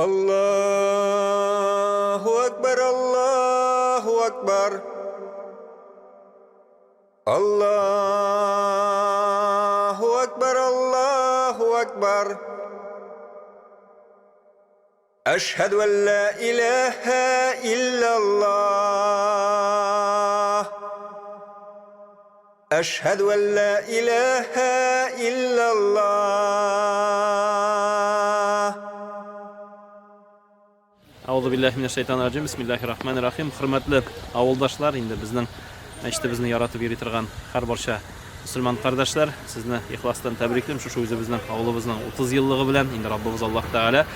Аллаһу акбар, Аллаһу акбар. Аллаһу акбар, Аллаһу акбар. Әшһәду ан ла илаһа иллаллаһ. Әшһәду ан ла илаһа иллаллаһ. Аузу биллахи минәш шайтанир раҗим. Бисмиллахир рахманир рахим. Хөрмәтле авылдашлар, инде безнең мәчетебезне яратып йөри торган һәр барча мөселман кардәшләр, сезне ихластан тәбриклим шушы үзебезнең авылыбызның 30 еллыгы белән. Инде Раббыбыз Аллаһ Тәгалә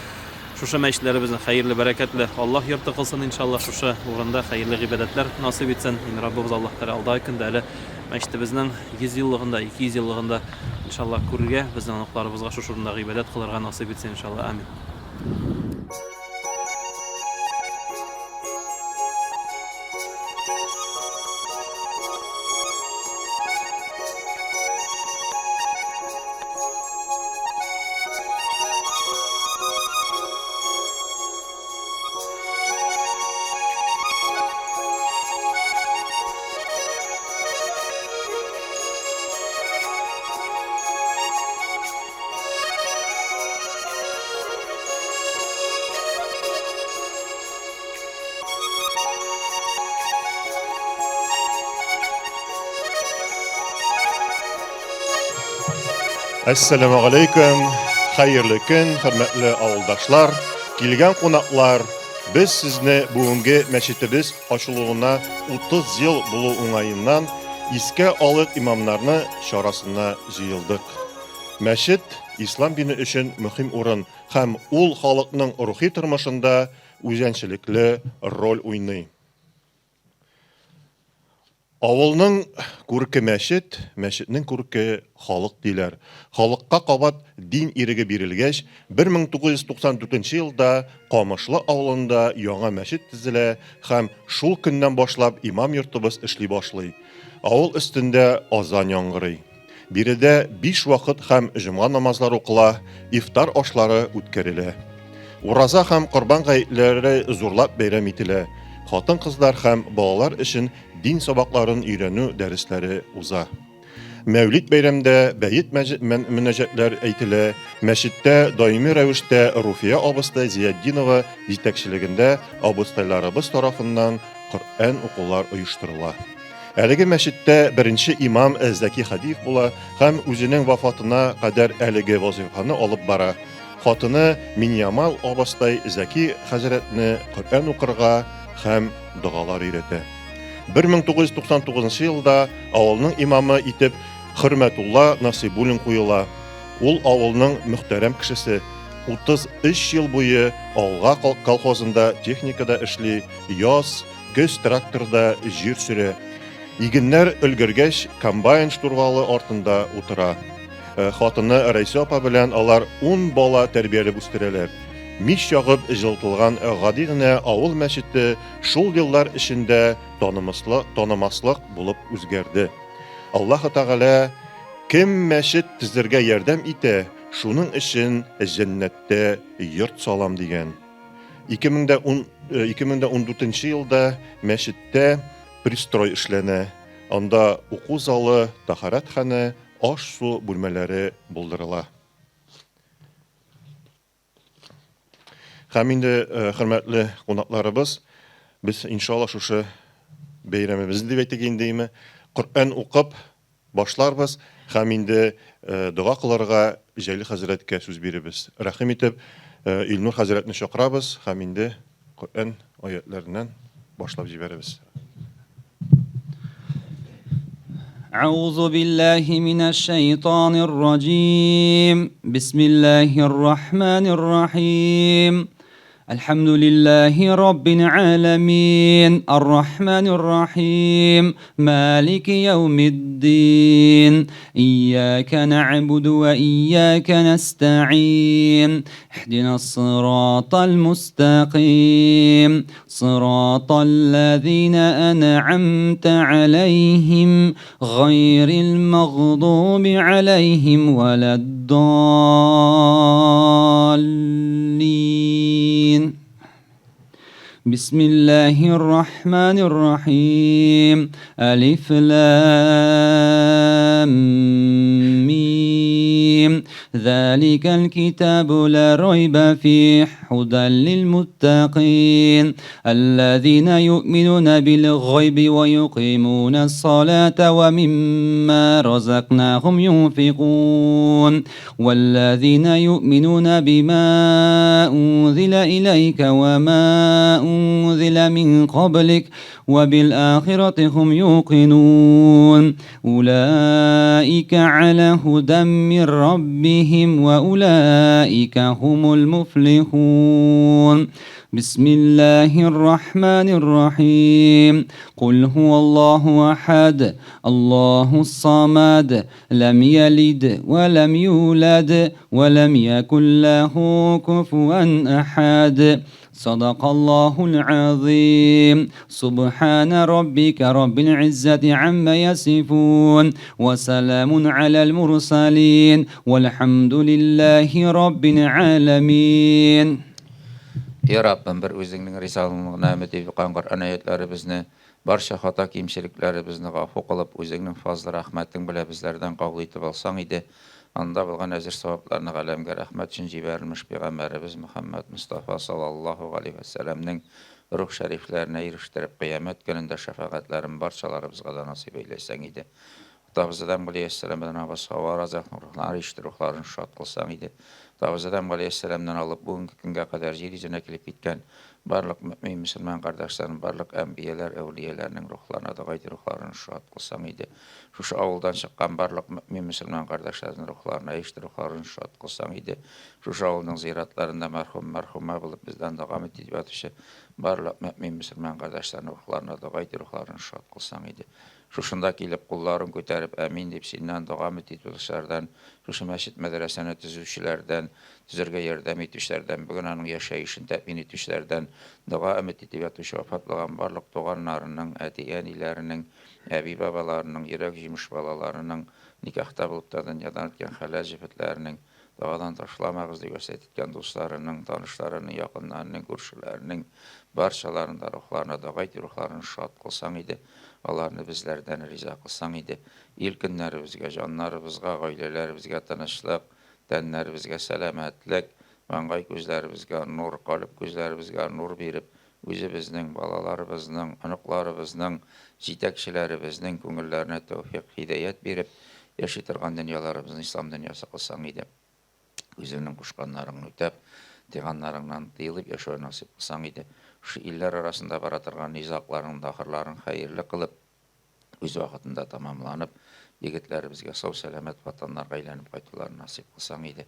шушы мәчетләребезне хәерле, бәрәкәтле Аллаһ йорты кылсын иншаллаһ, шушы урында хәерле гыйбадәтләр насыйп итсен. Инде Раббыбыз Аллаһ Тәгалә алдагы көндә әле мәчетебезнең 100 еллыгында, 200 еллыгында иншаллаһ күрергә, безнең оныкларыбызга шушы урында гыйбадәт кылырга насыйп итсен иншаллаһ. Амин. Әссәламу алейкум, хәерле көн, хөрмәтле авылдашлар, килгән кунаклар. Без сезне бүгенге мәчетебез ачылуына 30 ел булу уңаеннан искә алык имамнарны чарасына җыелдык. Мәчет, ислам дине өчен мөһим урын һәм ул халыкның рухи тормышында үзенчәлекле роль уйный. Авылның күрке мәчет, мәчетнең күрке халык диләр. Халыкка кабат дин иреге бирелгәч, 1994 елда Камышлы авылында яңа мәчет төзелә һәм шул көннән башлап имам йортыбыз эшли башлый. Авыл өстендә азан яңгырый. Биредә биш вакыт һәм җомга намазлары укыла, ифтар ашлары үткәрелә. Ураза һәм Корбан гаетләре зурлап бәйрәм ителә. Хатын-кызлар һәм балалар өчен дин сабакларын өйрәнү дәресләре уза. Мәүлид бәйрәмдә бәет мөнәҗәтләр әйтелә, мәчеттә даими рәвештә Руфия абыстай Зиятдинова җитәкчелегендә абыстайларыбыз тарафыннан Коръән укулар оештырыла. Әлеге мәчеттә беренче имам Зәки Хадиев була һәм үзенең вафатына кадәр әлеге вазыйфаны алып бара. Хатыны Миньямал абыстай Зәки хәзрәтне Коръән укырга һәм догалар өйрәтә. 1999 елда авылның имамы итеп Хөрмәтулла Насыйбуллин куела. Ул авылның мөхтәрәм кешесе, 33 ел буе Алга колхозында техникада эшли, яз, Көз тракторда җир сөрә. Игеннәр өлгергәч, комбайн штурвалы артында утыра. Э, хатыны Рәйсә апа белән алар ун бала тәрбияләп үстерәләр. Мич ягып җылытылган гади генә авыл мәчете шул еллар эчендә танымаслык, танымаслык булып үзгәрде. Аллаһы Тәгалә кем мәчет төзергә ярдәм итә, шуның өчен җәннәттә йорт салам дигән. 2010, 2014 елда мәчеттә пристрой эшләнә. Анда уку залы, тәһарәтханә, аш-су бүлмәләре булдырыла. Һәм инде, хөрмәтле кунакларыбыз, без иншалла шушы бәйрәмебезне дип әйтик инде, име, Коръән укып Башларбыз һәм инде дога кылырга Җәлил хәзрәткә сүз биребез. Рәхим итеп, Илнур хәзрәтне чакырабыз һәм инде Коръән аятләреннән башлап җибәрәбез. أعوذ بالله من الشيطان الرجيم بسم الله الرحمن الرحيم الحمد لله رب العالمين الرحمن الرحيم مالك يوم الدين إياك نعبد وإياك نستعين اهدنا الصراط المستقيم صراط الذين أنعمت عليهم غير المغضوب عليهم ولا الضالين. بسم الله الرحمن الرحيم ألف لام ميم ذلك الكتاب لا ريب فيه هدى للمتقين الذين يؤمنون بالغيب ويقيمون الصلاة ومما رزقناهم ينفقون والذين يؤمنون بما أنزل إليك وما أنزل من قبلك وبالآخرة هم يوقنون أولئك على هدى من ربهم وأولئك هم المفلحون بسم الله الرحمن الرحيم قل هو الله أحد الله الصمد لم يلد ولم يولد ولم يكن له كفوا أحد صدق الله العظيم سبحان ربك رب العزة عما يصفون وسلام على المرسلين والحمد لله رب العالمين Я Раббым, бер үзеңнең ризалыгыңны өмет итеп укыган Коръән аятларыбызны, барча хата кимчелекләребезне гафу кылып, үзеңнең фазлы рәхмәтең белән безләрдән кабул итеп алсаң иде. Анда булган әҗер савапларны галәмгә рәхмәт өчен җибәрелмеш пәйгамбәребез Мөхәммәд Мостафа саллаллаһу галәйһи вә сәлләмнең рух шәрифләренә ирештереп, кыямәт көнендә шәфәгатьләрен барчаларыбызга да насыйп әйләсәң иде. Атабыз Адәм галәйһиссәлам белән анабыз Һава разыяллаһу рухларын ишетеп, рухларын шат кылсаң иде. Атабыз Адәм галәйһиссәламнән алып бүгенге көнгә кадәр җир йөзенә килеп киткән барлык мөэмин мөселман кардәшләрнең, барлык әнбияләр, әүлияләрнең рухларына дога итеп, рухларын шат кылсаң иде. Шушы авылдан чыккан барлык мөэмин мөселман кардәшләрнең рухларына ишетеп, рухларын шат кылсаң иде. Шушы авылның зиратларында мәрхүм, мәрхүмә булып бездән догам итеп ятучы барлык мөэмин мөселман кардәшләрнең рухларына дога итеп, рухларын шат кылсаң иде. Шушында килеп, кулларын күтәреп, Әмин дип, синнән дога өмет итүчеләрдән, шушы мәчет-мәдрәсәне төзүчеләрдән, төзергә ярдәм итүчеләрдән, бүген аның яшәешен тәэмин итүчеләрдән дога өмет итеп ятучы вафат булган барлык туганнарының, әти-әниләренең, әби-бабаларының, йөрәк җимеш балаларының, никахта булып та дөньядан үткән хәләл җефетләренең, догадан ташламагыз дип васыять иткән дусларының, танышларының, якыннарының, күршеләренең барчаларының да рухларына дога итеп, рухларын шат кылсаң иде. Аларны безләрдән риза кылсаң иде. Ил-көннәребезгә, җаннарыбызга, гаиләләребезгә тынычлык, тәннәребезгә сәламәтлек, маңгай күзләребезгә нур, калеб күзләребезгә нур биреп, үзебезнең, балаларыбызның, оныкларыбызның, җитәкчеләребезнең күңелләренә тәүфикъ, һидаять биреп, яши торган дөньяларыбызны ислам дөньясы кылсаң иде. Үзеңнең кушканнарыңны үтәп, тыйганнарыңнан тыелып яшәү насыйп кылсаң иде. Шушы илләр арасында бара торган низагларның да ахырларын хәерле кылып, үз вакытында тәмамланып, егетләребезгә сау-сәламәт ватаннарга әйләнеп кайтуларын насыйп кылсаң иде.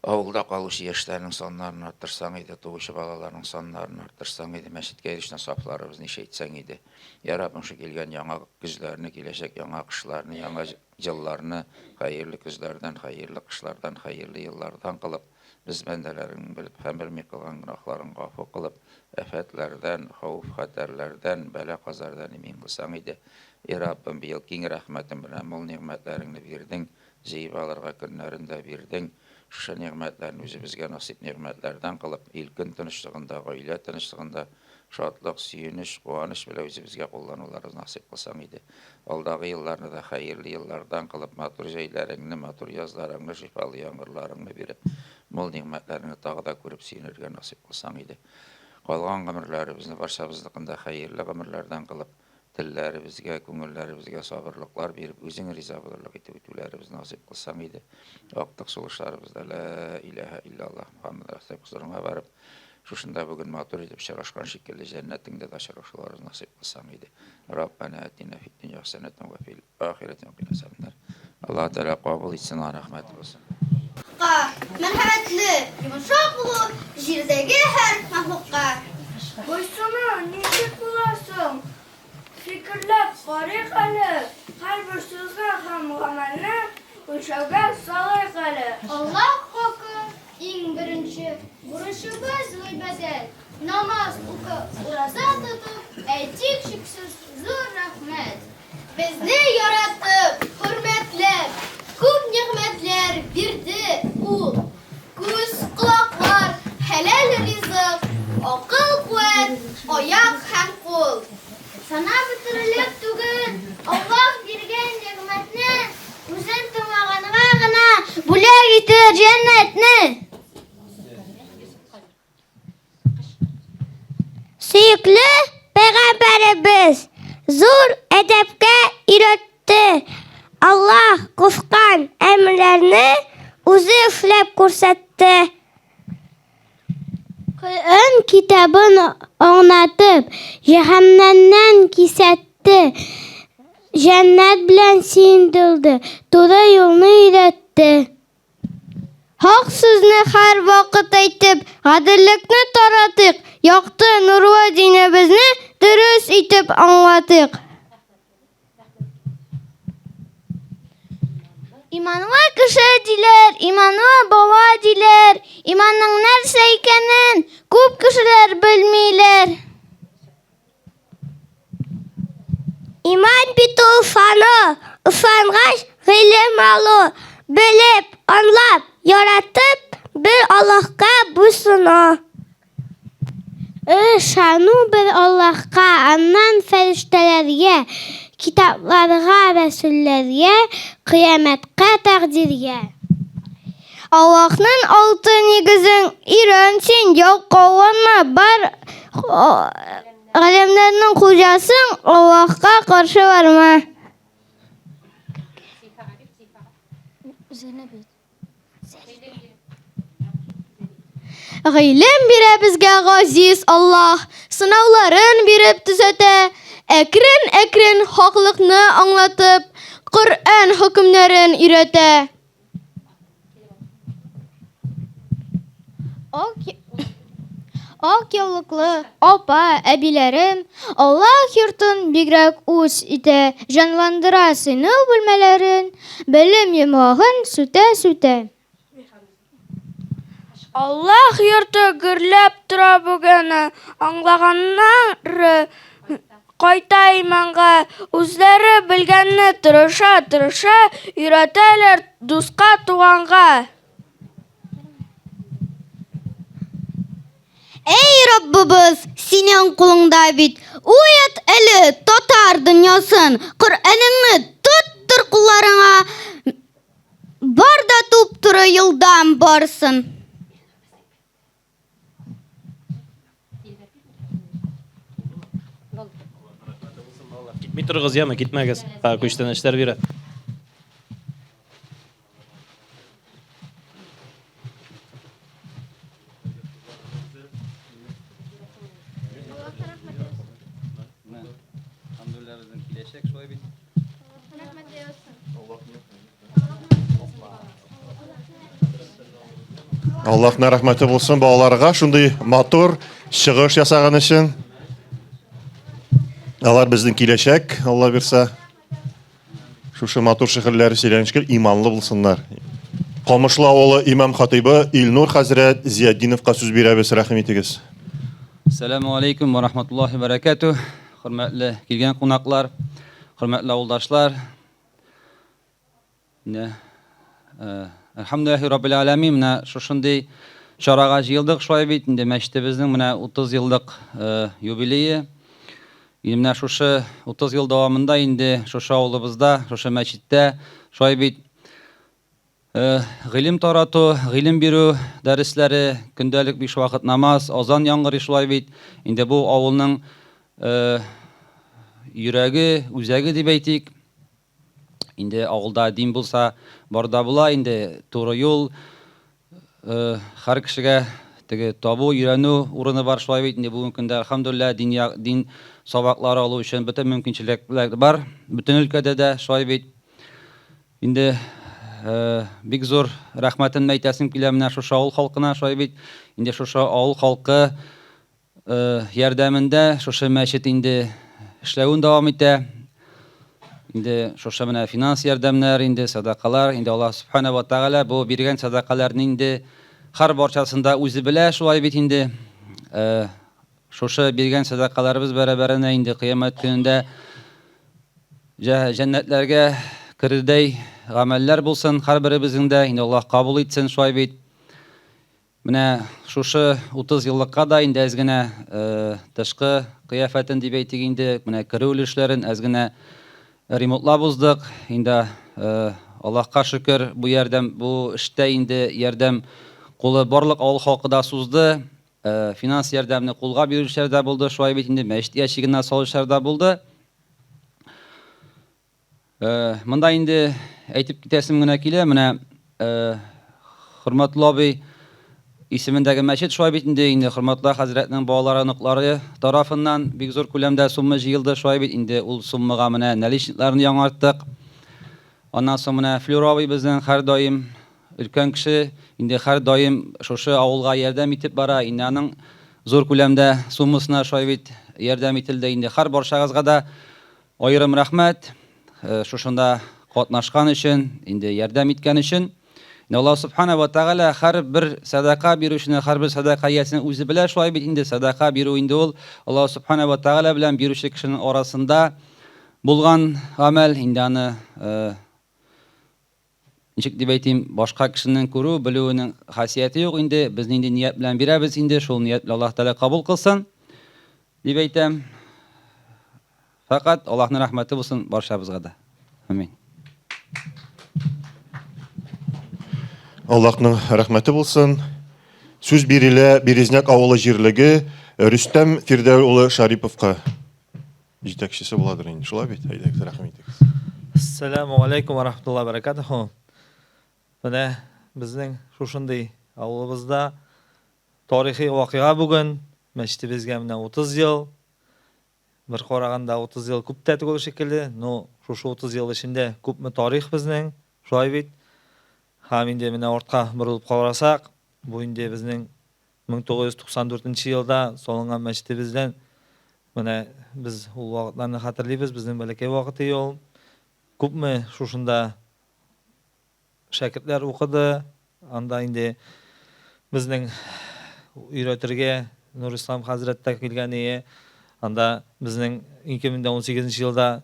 Авылда калучы яшьләрнең саннарын арттырсаң иде, туучы балаларның саннарын арттырсаң иде, мәчеткә йөрүче сафларыбызны ишәйтсәң иде. Я Раббым, шул килгән яңа көзләрне, киләчәк яңа кышларны, яңа Елларны хәерле көзләрдән, хәерле кышлардан, хәерле еллардан кылып, без бәндәләреңнең белеп һәм белми кылган гөнаһларын гафу кылып, афәтләрдән, хәвеф-хәтәрләрдән, бәла-казардан имин кылсаң иде. И Раббым, быел киң рәхмәтең белән мул нигъмәтләреңне бирдең, җыеп алырга көннәрен дә бирдең. Шушы нигъмәтләрне үзебезгә насыйп нигъмәтләрдән кылып, ил-көн тынычлыгында, гаилә тынычлыгында, шатлык, сөенеч, куаныч белән үзебезгә куллануларыбыз насыйп кылсаң иде. Алдагы елларны да хәерле еллардан кылып, матур җәйләреңне, матур язларыңны, шифалы яңгырларыңны биреп, мул нигъмәтләреңне тагы да күреп сөенергә насыйп кылсаң иде. Калган гомерләребезне барчабызныкын да хәерле гомерләрдән кылып, телләребезгә, күңелләребезгә сабырлыклар биреп, үзең риза булырлык итеп үтүләребезне насыйп кылсаң иде. Актык сулышларыбызда Лә иләһә илляллаһ Мөхәммәд Рәсүлуллаһ хозурыңа барып, Шушында бүген матур итеп очрашкан шикелле, җәннәтеңдә дә очрашуларыбыз насыйп кылсаң иде. Раббана атина фид дөнья хәсәнәтән вә фил ахирәти ва кина азабаннар. Аллаһ Тәгалә кабул итсен, Аллаһ рәхмәте булсын. Ка, мәрхәмәтле, йомшак булу җирдәге һәр мәхлукка. Буйсыну ничек була соң? Фикерләп карыйк әле, һәрбер сүзне һәм гамәлне үлчәүгә салыйк әле. Аллаһ хакы иң беренче бурычыбыз гыйбадәт, намаз укып, ураза тотып, әйтик чиксез зур рәхмәт. Безне яратып, хөрмәтләп, күп нигъмәтләр бирде ул. Күз, колаклар, хәләл ризык, акыл. биргән аяк һәм кул. Санап бетерерлек түгел Аллаһ биргән нигъмәтне, Үзен тыңлаганга гына бүләк итер җәннәтне. Сөекле пәйгамбәребез зур әдәпкә өйрәтте. Аллаһ кушкан әмерләрне үзе эшләп күрсәтте. Коръән китабын аңлатып, җәһәннәмнән кисәтте, җәннәт белән сөендерде, туры юлны өйрәтте. Хак сүзне һәрвакыт әйтеп, гаделлекне таратыйк, якты, нурлы динебезне дөрес итеп аңлатыйк. Иманлы кеше диләр, иманлы бала диләр. Иманның нәрсә икәнен күп кешеләр белмиләр. Иман бит ул ышану, ышангач, гыйлем алу, белеп, аңлап, яратып, бер Аллаһка буйсыну. Ышану бер Аллаһка, аннан фәрештәләргә, китапларга, рәсүлләргә, кыямәткә, тәкъдиргә. Аллаһның алты нигезен өйрән син, ялкауланма, бар галәмнәрнең хуҗасын Аллаһка каршы барма. Гыйлем бирә безгә газиз Аллаһ, сынауларын биреп төзәтә, әкрен-әкрен хаклыкны аңлатып, Коръән хөкемнәрен өйрәтә. Ак яулыклы апа, әбиләрем Аллаһ йортын бигрәк үз итә, җанландыра сыйну бүлмәләрен, белем йомгагын сүтә-сүтә. Аллаһ йорты гөрләп тора бүген, аңлаганнары кайта иманга, үзләре белгәнне тырыша-тырыша өйрәтәләр дуска, туганга. Әй, Раббыбыз, синең кулыңда бит, уят әле татар дөньясын, Коръәнеңне тоттыр кулларыңа, Бар да туп-туры юлдан барсын. Китми торыгыз, яме, китмәгез. Күчтәнәчләр бирә. Әлхәмдүлилләһ, безнең киләчәк шулай бит. Аллаһның рәхмәте булсын балаларга шундый матур чыгыш ясаган өчен. Алар безнең киләчәк, Алла бирсә. Шушы матур шигырьләре сөйләнешкә иманлы булсыннар. Камышлы авылы имам хатыйбы Илнур хәзрәт Зиятдиновка сүз бирәбез, рәхим итегез. Сәламу алейкум ва рахматуллахи ва баракатуh. Хөрмәтле килгән кунаклар, хөрмәтле авылдашлар. Менә э, Әлхәмдүлилләһи раббил аләмин, менә шушындый чарага җыелдык шулай бит инде мәчетебезнең менә 30 еллык э, юбилее. Инде менә шушы 30 ел дәвамында инде шушы авылыбызда, шушы мәчеттә шулай бит э, гыйлем тарату, гыйлем бирү дәресләре, көндәлек биш вакыт намаз, азан яңгырый шулай бит. Инде бу авылның йөрәге, үзәге дип әйтик. Инде авылда дин булса, бар да була инде, туры юл, һәр кешегә теге табу, өйрәнү урыны бар шулай бит инде бүгенге көндә, әлхәмдүлилләһ, дин, дин сабаклары алу өчен бөтен мөмкинчелекләр бар, бөтен өлкәдә дә шулай бит. Инде бик зур рәхмәтемне әйтәсем килә менә шушы авыл халкына, шулай бит. Инде шушы авыл халкы ярдәмендә шушы мәчет инде эшләвен дәвам итә. Инде шушы менә финанс ярдәмнәр, инде садакалар, инде Аллаһ Субхана ва Тәгалә бу биргән садакаларны инде һәр барчасында үзе белә, шулай бит инде. Шушы биргән садакаларыбыз бәрабәренә инде кыямәт көнендә җәннәтләргә керердәй гамәлләр булсын һәрберебезнең дә, инде Аллаһ кабул итсен, шулай бит. Менә шушы 30 еллыкка да инде әз генә тышкы кыяфәтен дип әйтик инде, менә керү өлешләрен әз генә ремонтлап уздык. Инде Аллаһка шөкер, бу ярдәм, бу эштә инде ярдәм кулы барлык авыл халкы да сузды. Финанс ярдәмне кулга бирүчеләр дә булды, шулай бит инде мәчет ящигына салучылар да булды. Монда инде әйтеп китәсем генә килә, менә Хөрмәтле абый исемендәге мәчет шулай бит инде, инде Хөрмәтле хәзрәтнең балалары, оныклары тарафыннан бик зур күләмдә сумма җыелды, шулай бит инде ул суммага менә наличникларны яңарттык. Аннан соң менә Флюр абый безнең һәрдаим өлкән кеше, инде һәрдаим шушы авылга ярдәм итеп бара, инде аның зур күләмдә суммасына шулай бит ярдәм ителде. Инде һәр барчагызга да Аерым рәхмәт шушында катнашкан өчен, инде ярдәм иткән өчен. Инде Аллаһ Субхана ва Тәгалә һәрбер сәдака бирүчене, һәрбер сәдака иясен үзе белә, шулай бит инде сәдака бирү инде ул Аллаһ Субхана ва Тәгалә белән бирүче кешенең арасында булган гамәл, инде аны ничек дип әйтим, башка кешенең күрү, белүенең хасияте юк инде. Без нинди ният белән бирәбез инде, шул ният белән Аллаһ Тәгалә кабул кылсын, дип әйтәм. Фәкать Аллаһның рәхмәте булсын барчабызга да. Амин. Аллаһның рәхмәте булсын. Сүз бирелә Березняк авылы җирлеге Рөстәм Фирдәүл улы Шариповка. Җитәкчесе буладыр инде, шулай бит? Әйдәгез, рәхим итегез. Ассаламу алейкум ва рахматуллаһи ва баракатуху. Менә безнең шушындый авылыбызда тарихи вакыйга бүген. Мәчетебезгә менә 30 ел. Бер караганда 30 ел күп тә түгел шикелле, но шушы 30 ел эчендә күпме тарих безнең, шулай бит? Һәм инде менә артка борылып карасак, бу инде безнең 1994 нче елда салынган мәчетебездән менә без ул вакытларны хәтерлибез, безнең бәләкәй вакыт иде ул. Күпме шушында шәкертләр укыды, анда инде безнең өйрәтергә Нурислам хәзрәт тә килгән ие. Анда безнең 2018 нче елда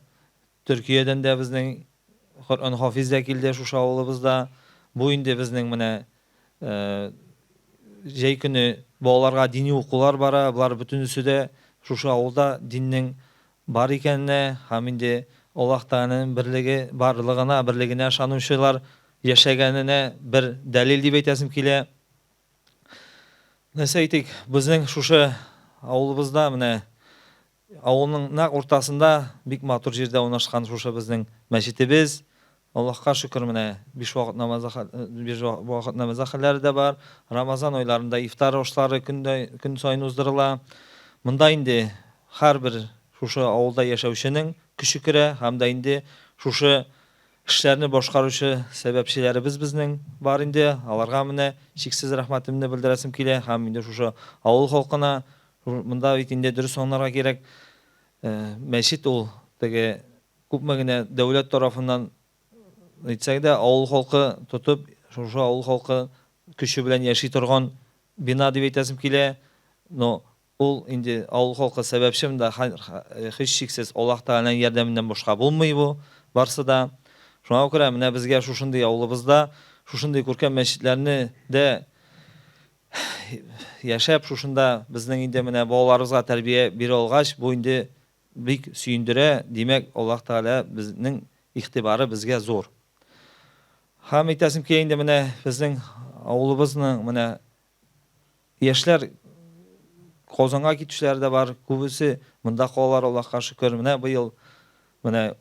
Төркиядән дә безнең Коръән хафиз дә килде шушы авылыбызда. Бу инде безнең менә җәй көне балаларга дини укулар бара. Болар бөтенесе дә шушы авылда диннең бар икәненә һәм инде Аллаһ Тәгаләнең берлеге барлыгына, берлегенә ышанучылар яшәгәненә бер дәлил дип әйтәсем килә. Нәрсә әйтик, безнең шушы авылыбызда менә Авылның нәкъ уртасында, бик матур җирдә урнашкан шушы безнең мәчетебез. Аллаһка шөкер, менә биш вакыт намаз биш вакыт намаз әһелләре дә бар. Рамазан айларында ифтар ашлары көн дә көн саен уздырыла. Монда инде һәрбер шушы авылда яшәүченең көче керә һәм дә инде шушы эшләрне башкаручы сәбәпчеләребез безнең бар инде. Аларга менә чиксез рәхмәтемне белдерәсем килә һәм инде шушы авыл халкына Монда бит инде дөрес аңларга кирәк, мәчет ул теге күпме генә дәүләт тарафыннан әйтсәк дә, авыл халкы тотып, шушы авыл халкы көче белән яши торган бина дип әйтәсем килә. Но ул инде авыл халкы сәбәпче монда, һичшиксез Аллаһ Тәгаләнең ярдәменнән башка булмый бу барсы да. Шуңа күрә менә безгә шушындый авылыбызда шушындый күркәм мәчетләрне дә Яшәп шушында безнең инде менә балаларыбызга тәрбия бирә алгач, бу инде бик сөендерә, димәк, Аллаһ Тәгалә безнең игътибары безгә зур. Һәм әйтәсем килә инде менә безнең авылыбызның менә яшьләр Казанга китүчеләр дә бар, күбесе монда калалар, Аллаһка шөкер. Менә быел менә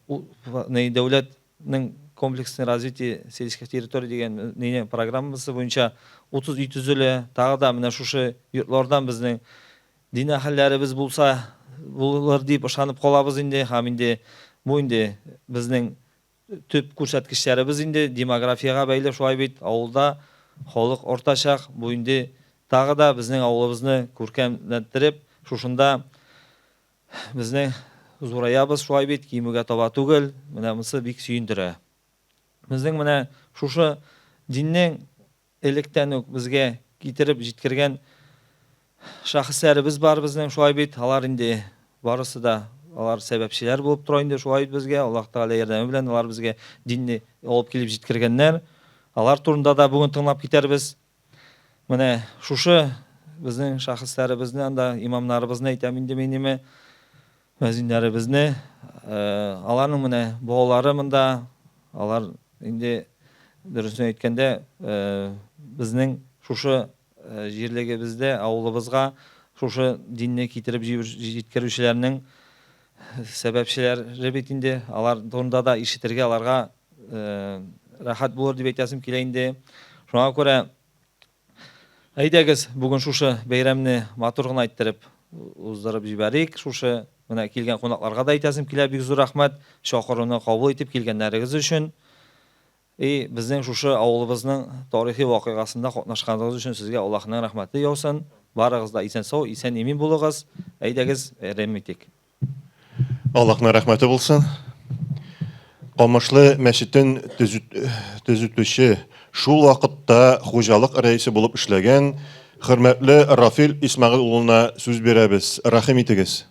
дәүләт нең комплексное развитие сельских территорий дигән нине программасы буенча 30 өй төзелә. Тагы да менә шушы йортлардан безнең дин әһелләребез булса булыр дип ышанып калабыз инде. Һәм инде бу инде безнең төп күрсәткечләребез инде демографиягә бәйле шулай бит авылда халык артачак. Бу инде тагы да безнең авылыбызны күркәмләндереп шушында Безнең зураябыз шулай бит, кимүгә таба түгел. Менә монысы бик сөендерә. Безнең менә шушы диннең электән үк безгә китереп җиткергән шәхесләребез бар безнең шулай бит. Алар инде барысы да алар сәбәпчеләр булып тора инде шулай бит безгә. Аллаһ Тәгалә ярдәме белән алар безгә динне алып килеп җиткергәннәр. Алар турында да бүген тыңлап китәрбез. Менә шушы безнең шәхесләребезне анда, имамнарыбызны әйтәм инде мин име, мөәзиннәребезне, аларның менә балалары монда, алар инде дөресен әйткәндә, безнең шушы җирлегебездә, авылыбызга шушы динне китереп җиткерүчеләрнең сәбәпчеләре бит инде. Алар турында да ишетергә аларга рәхәт булыр дип әйтәсем килә инде. Шуңа күрә әйдәгез, бүген шушы бәйрәмне матур гына иттереп уздырып җибәрик. Шушы менә килгән кунакларга да әйтәсем килә, бик зур рәхмәт, чакыруны кабул итеп килгәннәрегез өчен. И безнең шушы авылыбызның тарихи вакыйгасында катнашканыгыз өчен сезгә Аллаһының рәхмәте яусын. Барыгыз да исән-сау, исән-имин булыгыз. Әйдәгез, бәйрәм итик. Аллаһның рәхмәте булсын. Камышлы мәчетен төзүтүче, шул вакытта хуҗалык рәисе булып эшләгән хөрмәтле Рафил Исмәгыйль улына сүз бирәбез. Рәхим итегез.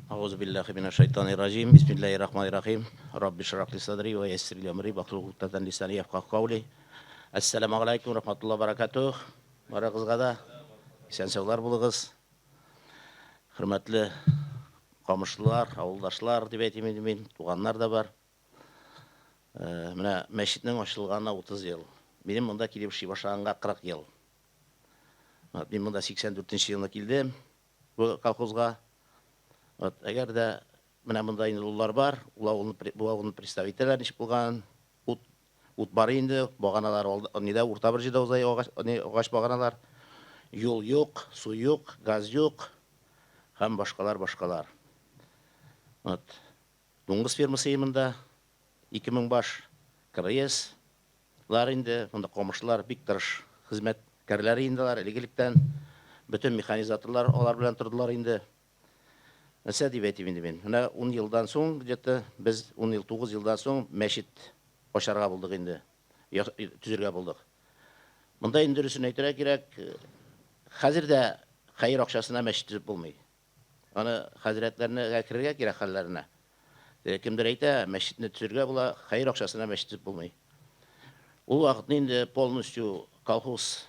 Аузу биллахи минаш шайтанир раҗим. Бисмиллахир рахманир рахим. Рабби шрах ли садри ва яссир ли амри вахлул уктатан лисани яфкаху каули. Ассаламу алейкум рахматуллаһи баракатух. Барыгызга да исән-саулар булыгыз. Хөрмәтле камышлылар, авылдашлар дип әйтим инде мин, туганнар да бар. Менә мәчетнең ачылганына 30 ел. Минем монда килеп эшли башлаганга 40 ел. Вот, мин монда 84 нче елны килдем бу колхозга. Вот, әгәр дә менә монда инде олылар бар, ул авылны, бу авылны представить итәләр ничек булган. Ут, ут бар инде, баганалар алды, нидә урта бер җирдә уза агач, не, агач баганалар. Юл юк, су юк, газ юк һәм башкалар, башкалар. Вот. Дуңгыз фермасы монда 2000 баш, КРС, Лар инде, монда камышлар бик тырыш хезмәткәрләре инде алар, элек-электән. Бөтен механизаторлар алар белән тордылар инде. Нәрсә дип әйтим инде мин? Менә ун елдан соң, где-то, без ун ел, тугыз елдан соң мәчет ачарга булдык инде, төзергә булдык. Монда инде дөресен әйтергә кирәк, хәзер дә хәер акчасына мәчет төзеп булмый. Аны хәзрәтләрнегә керергә кирәк хәлләренә. Кемдер әйтә, мәчетне төзергә була, хәер акчасына мәчет төзеп булмый. Ул вакытны инде полностью колхоз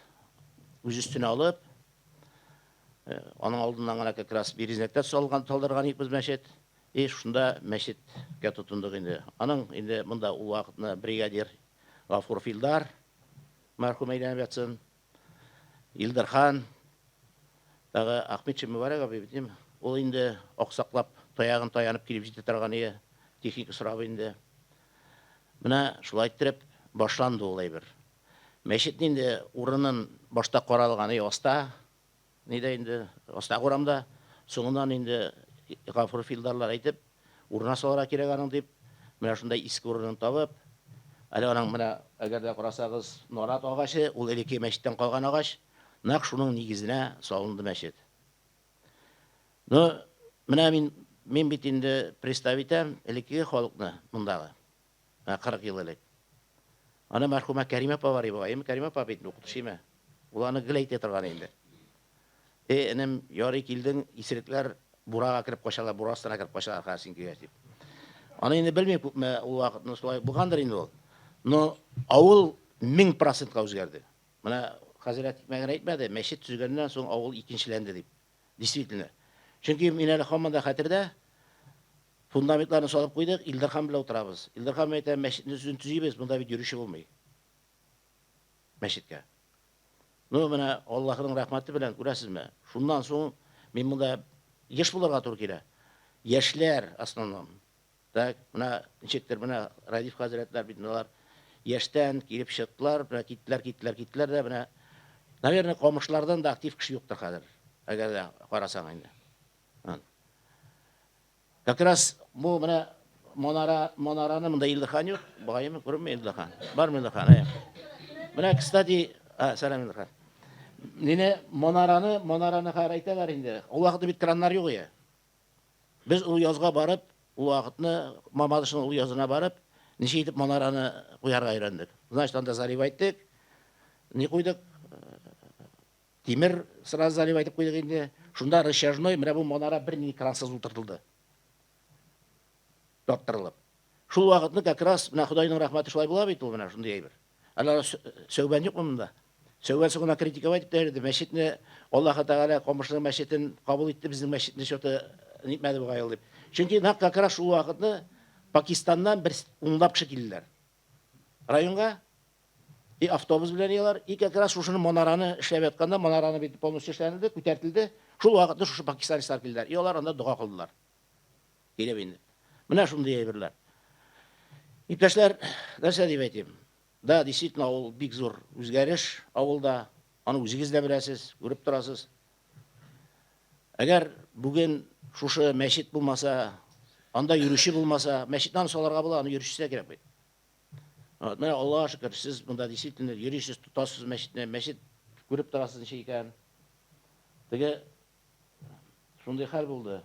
үз өстенә алып, аның алдыннан гына как раз Березнәктә салган, салдырган идек без мәчет. И шунда мәчеткә тотындык инде. Аның инде монда ул вакытны бригадир Гафуров Илдар мәрхүм әйләнеп ятсын. Илдархан, тагы Ахметшин Мөбарәк абый бит, дим. Ул инде аксаклап, таягын таянып килеп җитә торган ие, техника сорап инде. Менә шулай иттереп башланды ул әйбер. Мәчетне инде урынын башта каралган и аста, нидә инде, астагы урамда. Соңыннан инде Гафуров Илдарлар әйтеп, Урынына салырга кирәк аның, дип, менә шундай иске урынын табып, әле аның менә, әгәр дә карасагыз, нарат агачы, ул элекке мәчеттән калган агач, нәкъ шуның нигезенә салынды мәчет. Ну, менә мин, мин бит инде представь итәм элеккеге халыкны мондагы, менә 40 ел элек. Аны мәрхүмә Кәримә апа бар иде бугай, әйеме, Кәримә апа бит инде укытучы име? Ул аны гел әйтә торган инде. Эй, энем, ярый килдең, исерекләр бурага кереп качалар, бура астына кереп качалар хәзер син килгәч, дип. Аны инде белмим күпме ул вакытны шулай булгандыр инде ул. Но авыл 1000 процентка үзгәрде. Менә хәзрәт тикмә генә әйтмәде, мәчет төзегәннән соң авыл икенчеләнде дип. Действительно. Чөнки мин әле һаман да хәтердә, фундаментларны салып куйдык, Илдархан белән утырабыз. Илдархан әйтә, мәчетне үзен төзибез, монда бит йөрүче булмый. Мәчеткә. Ну, менә Аллаһының рәхмәте белән, күрәсезме, шуннан соң мин монда еш булырга туры килә. Яшьләр, основном. Так, менә ничектер, менә Радиф хәзрәтләр бит алар яшьтән килеп чыктылар, менә киттеләр, киттеләр, киттеләр дә, менә, наверное, камышлардан да актив кеше юктыр хәзер, әгәр дә карасаң инде. Как раз бу менә манара, манараны монда Илдархан юк, багаемы, күренми Илдархан. Бармы Илдархан? Әйе. Менә, кстати, а, сәлам Илдархан. Мине манараны, манараны хәзер әйтәләр инде. Ул вакытта бит краннар юк иде. Без ул язга барып, ул вакытны Мамадышның ул язына барып, ничек итеп манараны куярга өйрәндек. Значит, анда заливать иттек. Ни куйдык? Тимер сразу заливать итеп куйдык инде. Шунда рычажной, менә бу манара бернинди крансыз утыртылды. Тарттырылып. Шул вакытны как раз менә Ходайның рәхмәте шулай була бит ул менә шундый әйбер. Әле Сәүбән юкмы монда? Сәүбән соңына критиковать итеп тә йөрде. Мәчетне Аллаһы Тәгалә Камышлының мәчетен кабул итте, безнең мәчетне что-то нитмәде бугай ул дип. Чөнки нәкъ как раз шул вакытны Пакистаннан бер унлап кеше килделәр. Районга и автобус белән елар, и как раз шушыны манараны эшләп ятканда, манараны бит полностью эшләнелде, күтәртелде. Шул вакытны шушы пакистанецлар килделәр. И алар анда дога кылдылар. Килеп инде. Менә шундый әйберләр. Иптәшләр, нәрсә дип әйтим? Да, действительно, ул бик зур үзгәреш авылда. Аны үзегез дә беләсез, күреп торасыз. Әгәр бүген шушы мәчет булмаса, анда йөрүче булмаса, мәчетне аны салырга була, аны йөрүчесе дә кирәк бит. Вот, менә Аллаһка шөкер, сез монда действительно йөрисез, тотасыз мәчетне, мәчет күреп торасыз ничек икән. Теге шундый хәл булды.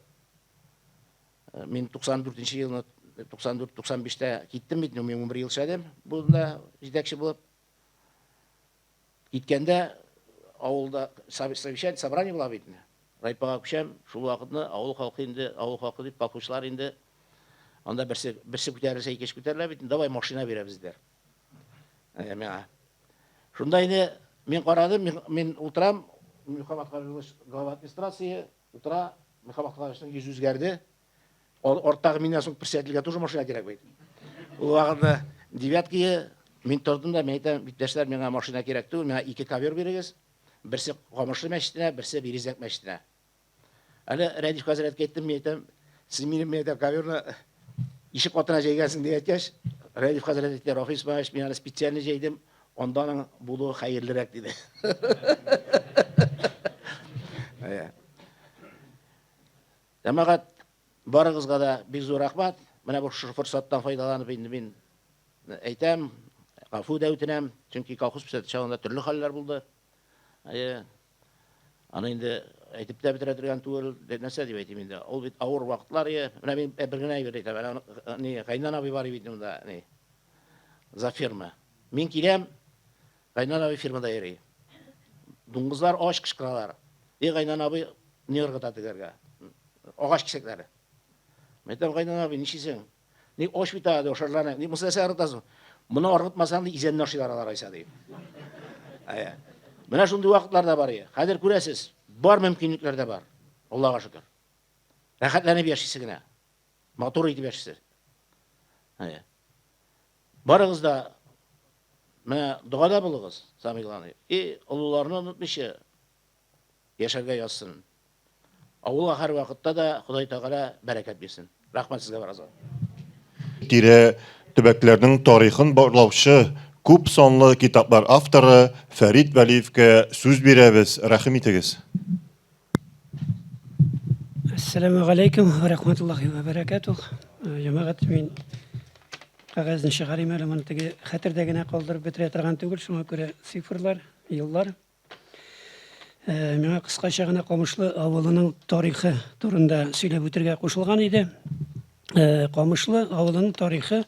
Э, мин 94 елны 94-95-тә киттем бит, мин 11 ел эшләдем бунда җитәкче булып. Киткәндә авылда совещание, собрание була бит инде. Райпага күчәм, шул вакытны авыл халкы инде, авыл халкы дип колхозчылар инде анда берсе берсе күтәрелсә, икенче күтәрелә бит, давай машина бирәбез диләр. Ә, миңа. Шунда инде мин карадым, мин, мин утырам, Мөхәммәт Хабибович глава администрации утыра, Мөхәммәт Хабибовичның йөзе үзгәрде. Арттагы миннән соң председательгә тоже машина кирәк бит. Ул вакытта девяткие мин тордым да, мин әйтәм, иптәшләр, миңа машина кирәк түгел, миңа ике ковер бирегез. Берсе Камышлы мәчетенә, берсе Березняк мәчетенә. Әле Рәдиф хәзрәткә әйттем, мин әйтәм, сез минем, мин әйтәм, коверны ишек катына җәйгәнсең дип әйткәч, Рәдиф хәзрәт әйтте, Рафис Исмаилович, мин аны специально җәйдем, анда аның булуы хәерлерәк, диде. Җәмәгать, барыгызга да бик зур рәхмәт. Менә бу шушы форсаттан файдаланып инде мин әйтәм, гафу да үтенәм, чөнки колхоз председателе чагында төрле хәлләр булды. Әйе. Аны инде әйтеп тә бетерә торган түгел, нәрсә дип әйтим инде. Ул бит авыр вакытлар, әйе. Менә мин бер генә әйбер әйтәм. Әнә ни, Гайнан абый бар бит монда, ни. За фирма. Мин киләм, Гайнан абый фирмада йөри. Дуңгызлар ач кычкыралар. И Гайнан абый ни ыргыта тегәргә? Агач кисәкләре. Мин әйтәм, Гайнан абый, нишлисең? Ни ач бит ага, ашарлар. Ни монысы нәрсә ыргытасың? Моны ыргытмасаң, ди, изәнне ашыйлар алар айса, ди. Әйе. Менә шундый вакытлар да бар. Хәзер күрәсез, бар мөмкинлекләр дә бар. Аллага шөкер. Рәхәтләнеп яшисе генә. Матур итеп яшисе. Әйе. Барыгыз да менә догада булыгыз, самый главный. И олыларны онытмыйча яшәргә язсын. Авылга һәрвакытта да Ходай Тәгалә бәрәкәт бирсен. Рәхмәт сезгә барыгызга. Тирә төбәкләрнең тарихын барлаучы күп санлы китаплар авторы Фәрит Вәлиевкә сүз бирәбез, рәхим итегез. Әссәламегаләйкүм вә рәхмәтуллаһи вә бәрәкәтүх. Җәмәгать, мин кәгазьне чыгарыйм әле, моны теге хәтердә генә калдырып бетерә торган түгел, шуңа күрә цифрлар, еллар. Миңа кыскача гына Камышлы авылының тарихы турында сөйләп үтергә кушылган иде. Камышлы авылының тарихы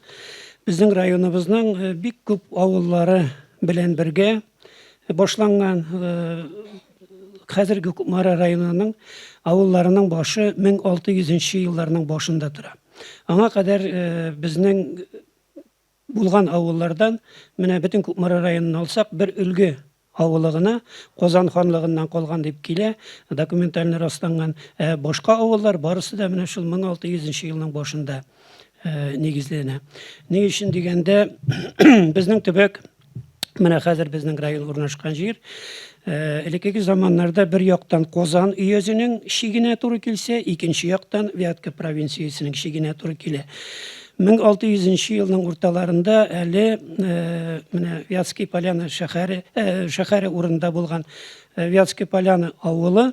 безнең районыбызның бик күп авыллары белән бергә башланган. Хәзерге Кукмара районының авылларының башы 1600 нче елларның башында тора. Аңа кадәр безнең булган авыллардан, менә бөтен Кукмара районын алсак, бер Өлге авылы гына Казан ханлыгыннан калган дип килә, документально расланган. Ә башка авыллар барысы да менә шул 1600 нче елның башында нигезләнә. Ни өчен дигәндә, безнең төбәк Менә хәзер безнең район урнашкан җир э, элеккеге заманнарда бер яктан Казан өязенең чигенә туры килсә, икенче яктан Вятка провинциясенең чигенә туры килә. 1600 нче елның урталарында әле э, менә Вятский Поляна шәһәре э, шәһәре урынында булган Вятский Поляна авылы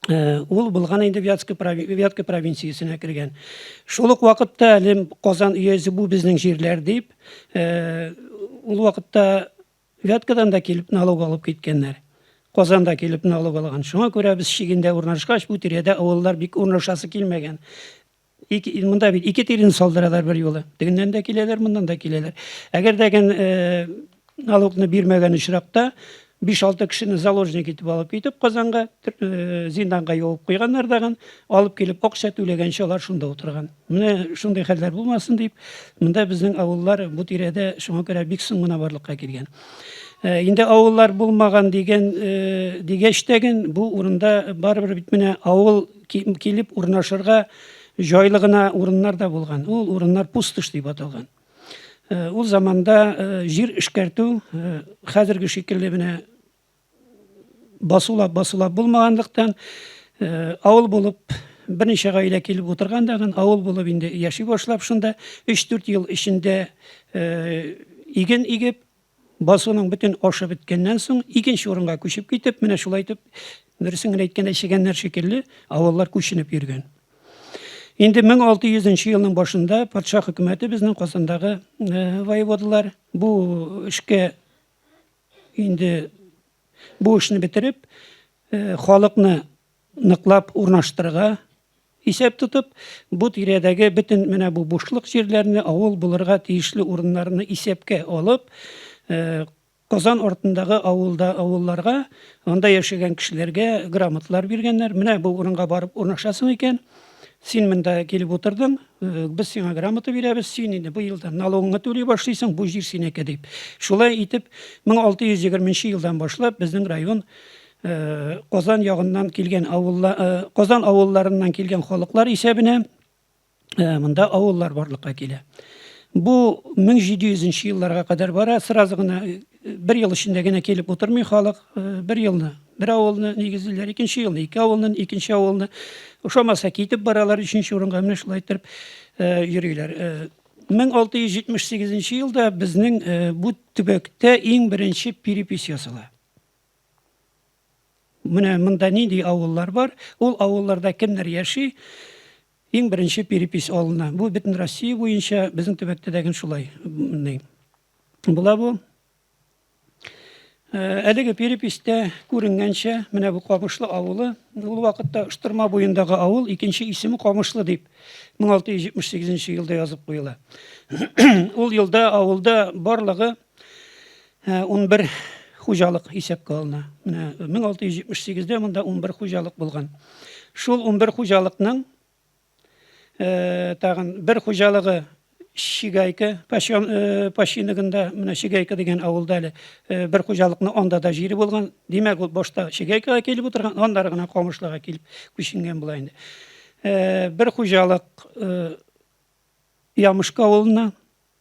Э, ул булган инде Вятска Вятка провинциясенә кергән. Шул ук вакытта әле Казан өязе бу безнең җирләр дип, э, ул вакытта Вяткадан да килеп налог алып киткәннәр. Казанда килеп налог алган. Шуңа күрә без чигендә урнашкач, бу тирәдә авыллар бик урнашасы килмәгән. Ике, монда бит ике тирен салдыралар бер юлы. Тегеннән дә киләләр, моннан да киләләр. Әгәр дә э, налогны бирмәгән очракта, Биш-алты кешене заложник итеп алып китеп Казанга, зинданга ябып куйганнар дагын, алып килеп акча түләгәнче алар шунда утырган. Менә шундый хәлләр булмасын дип, монда безнең авыллар бу тирәдә шуңа күрә бик соң гына барлыкка килгән. Инде авыллар булмаган дигән дигәч тәген бу урында барыбер бит менә авыл килеп урнашырга җайлы гына урыннар да булган. Ул урыннар пустошь дип аталган. Ул заманда җир эшкәртү хәзерге шикелле менә басулап басулап булмаганлыктан, авыл булып берничә гаилә килеп утырган дагын, авыл булып инде яши башлап шунда 3-4 ел эчендә иген игеп, басуның бөтен ашы беткәннән соң икенче урынга күчеп китеп, менә шулай итеп, дөресен генә әйткәндә, чегәннәр шикелле авыллар күченеп йөргән. Инде 1600 нче елның башында патша хөкүмәте безнең Казандагы воеводалар бу эшкә инде бу эшне бетереп, халыкны ныклап урнаштырырга исәп тотып, бу тирәдәге бөтен менә бу бушлык җирләрне, авыл булырга тиешле урыннарны исәпкә алып, Казан артындагы авылда авылларга, анда яшәгән кешеләргә грамоталар биргәннәр. Менә бу урынга барып урнашасың икән, син монда килеп утырдың, без сиңа грамота бирәбез, син инде бу елдан налогыңны түли башлыйсың, бу җир синеке дип. Шулай итеп, 1620 нче елдан башлап безнең район Казан ягыннан килгән авылла, Казан авылларыннан килгән халыклар исәбенә монда авыллар барлыкка килә. Бу 1700 нче елларга кадәр бара, сразу гына бер ел эчендә генә килеп утырмый халык, бер елны бер авылны нигезлиләр, икенче елны ике авылны, икенче авылны ошамаса китеп баралар өченче урынга, менә шулай итеп йөриләр. 1678 елда безнең бу төбәктә иң беренче перепись ясала. Менә монда нинди авыллар бар, ул авылларда кемнәр яши, иң беренче перепись алына. Бу бөтен Россия буенча, безнең төбәктә дә шулай була бу. Әлеге переписьтә күренгәнчә, менә бу Камышлы авылы, ул вакытта Оштырма буендагы авыл, икенче исеме Камышлы дип 1678 елда язып куела. Ул елда авылда барлыгы 11 хуҗалык исәпкә алына. Менә 1678-дә монда 11 хуҗалык булган. Шул 11 хуҗалыкның тагын бер хуҗалыгы Шигайка починогында, менә Шигайка дигән авылда әле бер хуҗалыкны анда да җире булган. Димәк, ул башта Шигайкага килеп утырган, аннары гына Камышлыга килеп күченгән була инде. Бер хуҗалык Ямышка авылына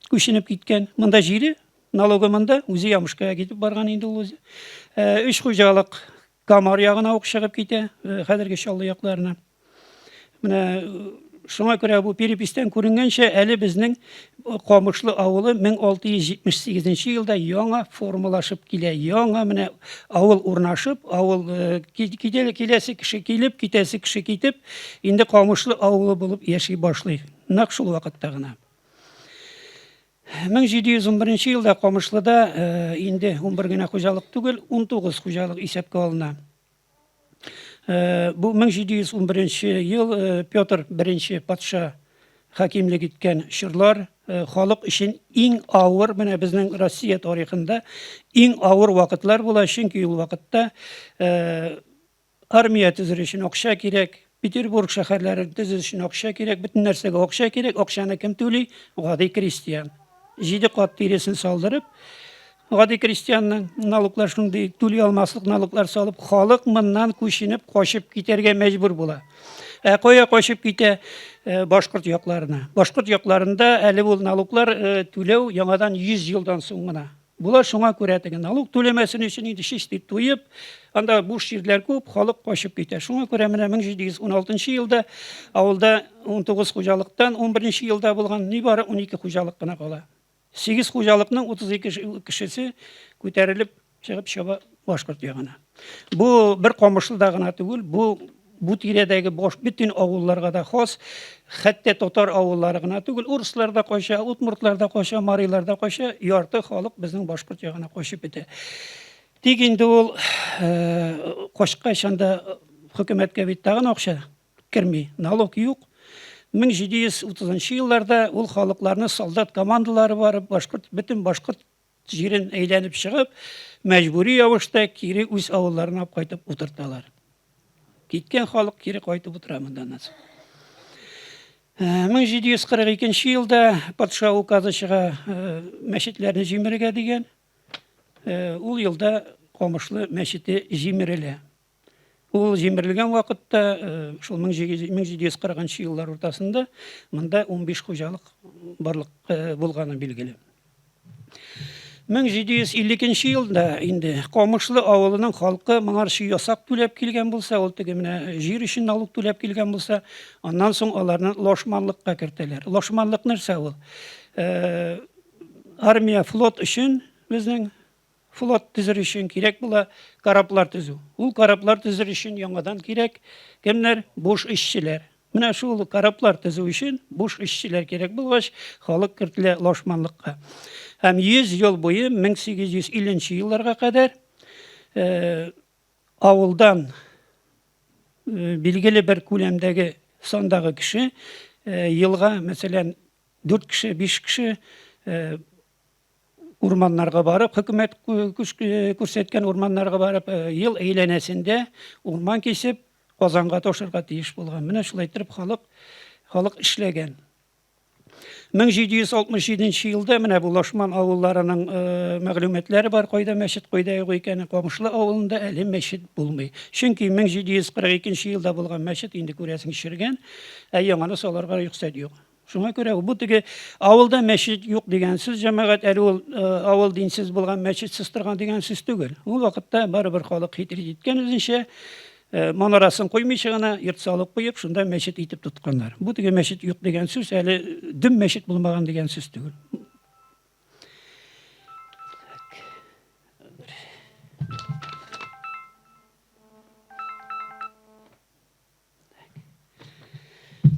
күченеп киткән. Монда җире, налогы монда, үзе Ямышкага китеп барган инде ул үзе. Өч хуҗалык Камар ягына ук чыгып китә, хәзерге Чаллы якларына. Менә шуңа күрә бу переписьтән күренгәнчә, әле безнең Камышлы авылы 1678 елда яңа формалашып килә. Яңа менә авыл урнашып, авыл киләсе кеше килеп, китәсе кеше китеп, инде Камышлы авылы булып яши башлый. Нәкъ шул вакытта гына. 1711 елда Камышлыда инде 11 генә хуҗалык түгел, 19 хуҗалык исәпкә алына. Бу 1711 ел Петр I патша хакимлек иткән чорлар халык өчен иң авыр, менә безнең Россия тарихында иң авыр вакытлар була, чөнки ул вакытта Армия төзер өчен акча кирәк, Петербург шәһәрләрен төзер өчен акча кирәк, бөтен нәрсәгә акча кирәк. Акчаны кем түли? Гади крестьян. Җиде кат тиресен салдырып, гади крестьянның налоглар шундый түли алмаслык налоглар салып, халык моннан күченеп качып китәргә мәҗбүр була. Ә кая качып китә? Э, башкорт якларына. Башкорт якларында әле ул налоглар э, түләү яңадан 100 елдан соң гына Була, шуңа күрә теге налог түләмәсен өчен инде чистый туеп, анда буш җирләр күп, халык качып китә. Шуңа күрә менә 1716 елда авылда 19 хуҗалыктан 11 елда булган нибары 12 хуҗалык кына кала. 8 хуҗалыкның 32 кешесе күтәрелеп чыгып чаба башкорт ягына. Бу бер Камышлыда гына түгел, бу бу тирәдәге баш бөтен авылларга да хас, хәтта татар авыллары гына түгел, урыслар да кача, удмуртлар да кача, марилар да кача, ярты халык безнең башкорт ягына качып бетә. Тик инде ул э, качкач анда хөкүмәткә бит тагын акча керми, налог юк. 1730 елларда ул халыкларны солдат командалары барып, башкорт бөтен башкорт җирен әйләнеп чыгып, мәҗбүри рәвештә кире үз авылларына кайтып утырталар. Киткән халык кире кайтып утыра монда аннан соң. 1742 елда патша указы чыга мәчетләрне җимерергә дигән. Ул елда Камышлы мәчете җимерелә. Ул җимерелгән вакытта, шул 1740 нчы еллар уртасында монда 15 хуҗалык барлык булганы билгеле. 1752 нче елда инде Камышлы авылының халкы моңарчы ясак түләп килгән булса, ул теге менә җир өчен налог түләп килгән булса, аннан соң аларны лашманлыкка кертәләр. Лашманлык нәрсә ул? Армия, флот өчен безнең флот төзер өчен кирәк була кораблар төзү. Ул кораблар төзер өчен яңадан кирәк кемнәр? Буш эшчеләр. Менә шул кораблар төзү өчен буш эшчеләр кирәк булгач, халык кертелә лашманлыкка. Һәм 100 ел буе 1850 нче елларга кадәр авылдан билгеле бер күләмдәге сандагы кеше елга, мәсәлән, 4 кеше, 5 кеше урманнарга барып, хөкүмәт күрсәткән урманнарга барып, ел әйләнәсендә урман кисеп, Казанга ташырга тиеш булган. Менә шулай итеп халык халык эшләгән. 1767 елда менә бу Лашман авылларының мәгълүматлары бар, кайда мәчет, кайда юк икәне. Камышлы авылында әле мәчет булмый. Чөнки 1742 елда булган мәчет инде күрәсең чергән, ә яңаны салырга рөхсәт юк. Шуңа күрә бу теге авылда мәчет юк дигән сүз, җәмәгать, әле ул авыл динсез булган, мәчетсез торган дигән сүз түгел. Ул вакытта барыбер халык хитрит иткән үзенчә, манарасын куймыйча гына йорт салып куеп, шунда мәчет итеп тотканнар. Бу теге мәчет юк дигән сүз әле дөм мәчет булмаган дигән сүз түгел.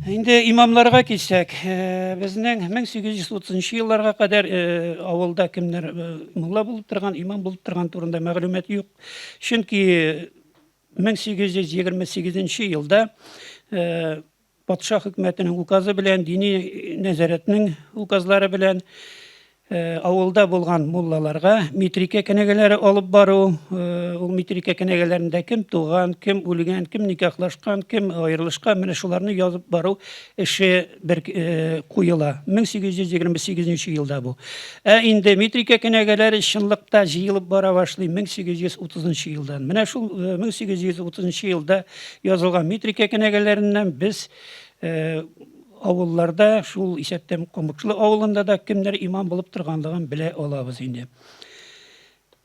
Инде имамларга килсәк, э, безнең 1830 елларга кадәр э, авылда кемнәр э, мулла булып торган, имам булып торган турында мәгълүмат юк. Чөнки 1828 елда патша хөкүмәтенең указы белән, дини нәзарәтнең указлары белән Авылда булган муллаларга метрикә кенәгәләре алып бару, ул метрикә кенәгәләрендә кем туган, кем үлгән, кем никахлашкан, кем аерылышкан, менә шуларны язып бару эше бер куела. 1828 елда бу. Ә инде метрикә кенәгәләре чынлыкта җыелып бара башлый 1830 елдан. Менә шул 1830 елда язылган метрикә кенәгәләреннән без Авылларда, шул исәптән Камышлы авылында да кемнәр имам булып торганлыгын белә алабыз инде.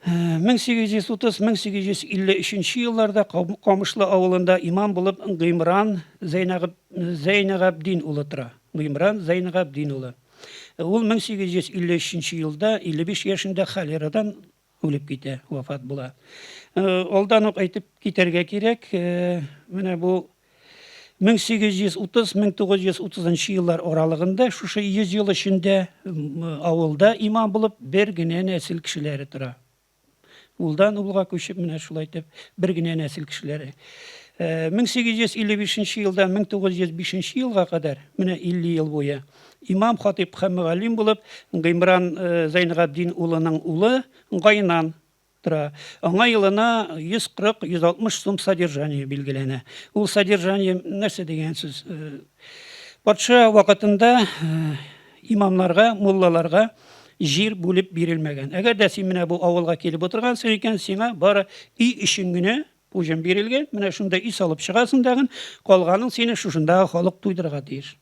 1830-1853 елларда Камышлы авылында имам булып Гыймран Зәйнәгабдин улы тора. Гыймран Зәйнәгабдин улы. Ул 1853 елда 55 яшендә холерадан үлеп китә, вафат була. Алдан ук әйтеп китәргә кирәк, менә бу 1830-1930 еллар аралыгында шушы 100 ел эчендә авылда имам булып бер генә нәсел кешеләре тора. Улдан улга күчеп менә шулай итеп бер генә нәсел кешеләре. 1855 елдан 1905 елга кадәр, менә 50 ел буе, Имам, хатыйп һәм мөгаллим булып Гыймран Зәйнегабдин улының улы Гайнан тора. Аңа елына 140-160 сум содержание билгеләнә. Ул содержание нәрсә дигән сүз? Патша вакытында имамнарга, муллаларга җир бүлеп бирелмәгән. Әгәр дә син менә бу авылга килеп утыргансың икән, сиңа бары өй өчен генә пуҗым бирелгән. Менә шунда өй салып чыгасың дагын, калганын сине шушындагы халык туйдырырга тиеш.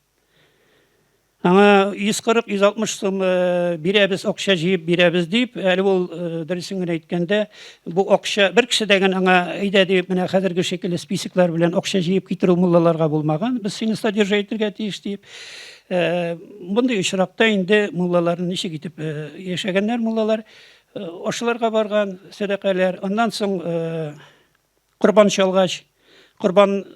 Аңа 140-160 сум бирәбез, акча җыеп бирәбез дип, әле ул дөресен генә әйткәндә, бу акча бер кеше дә генә аңа әйдә дип, менә хәзерге шикелле списоклар белән акча җыеп китерү муллаларга булмаган, без сине содержать итәргә тиеш дип. Мондый очракта инде муллаларны ничек итеп яшәгәннәр муллалар, ашларга барган сәдакалар, аннан соң корбан чалгач, корбан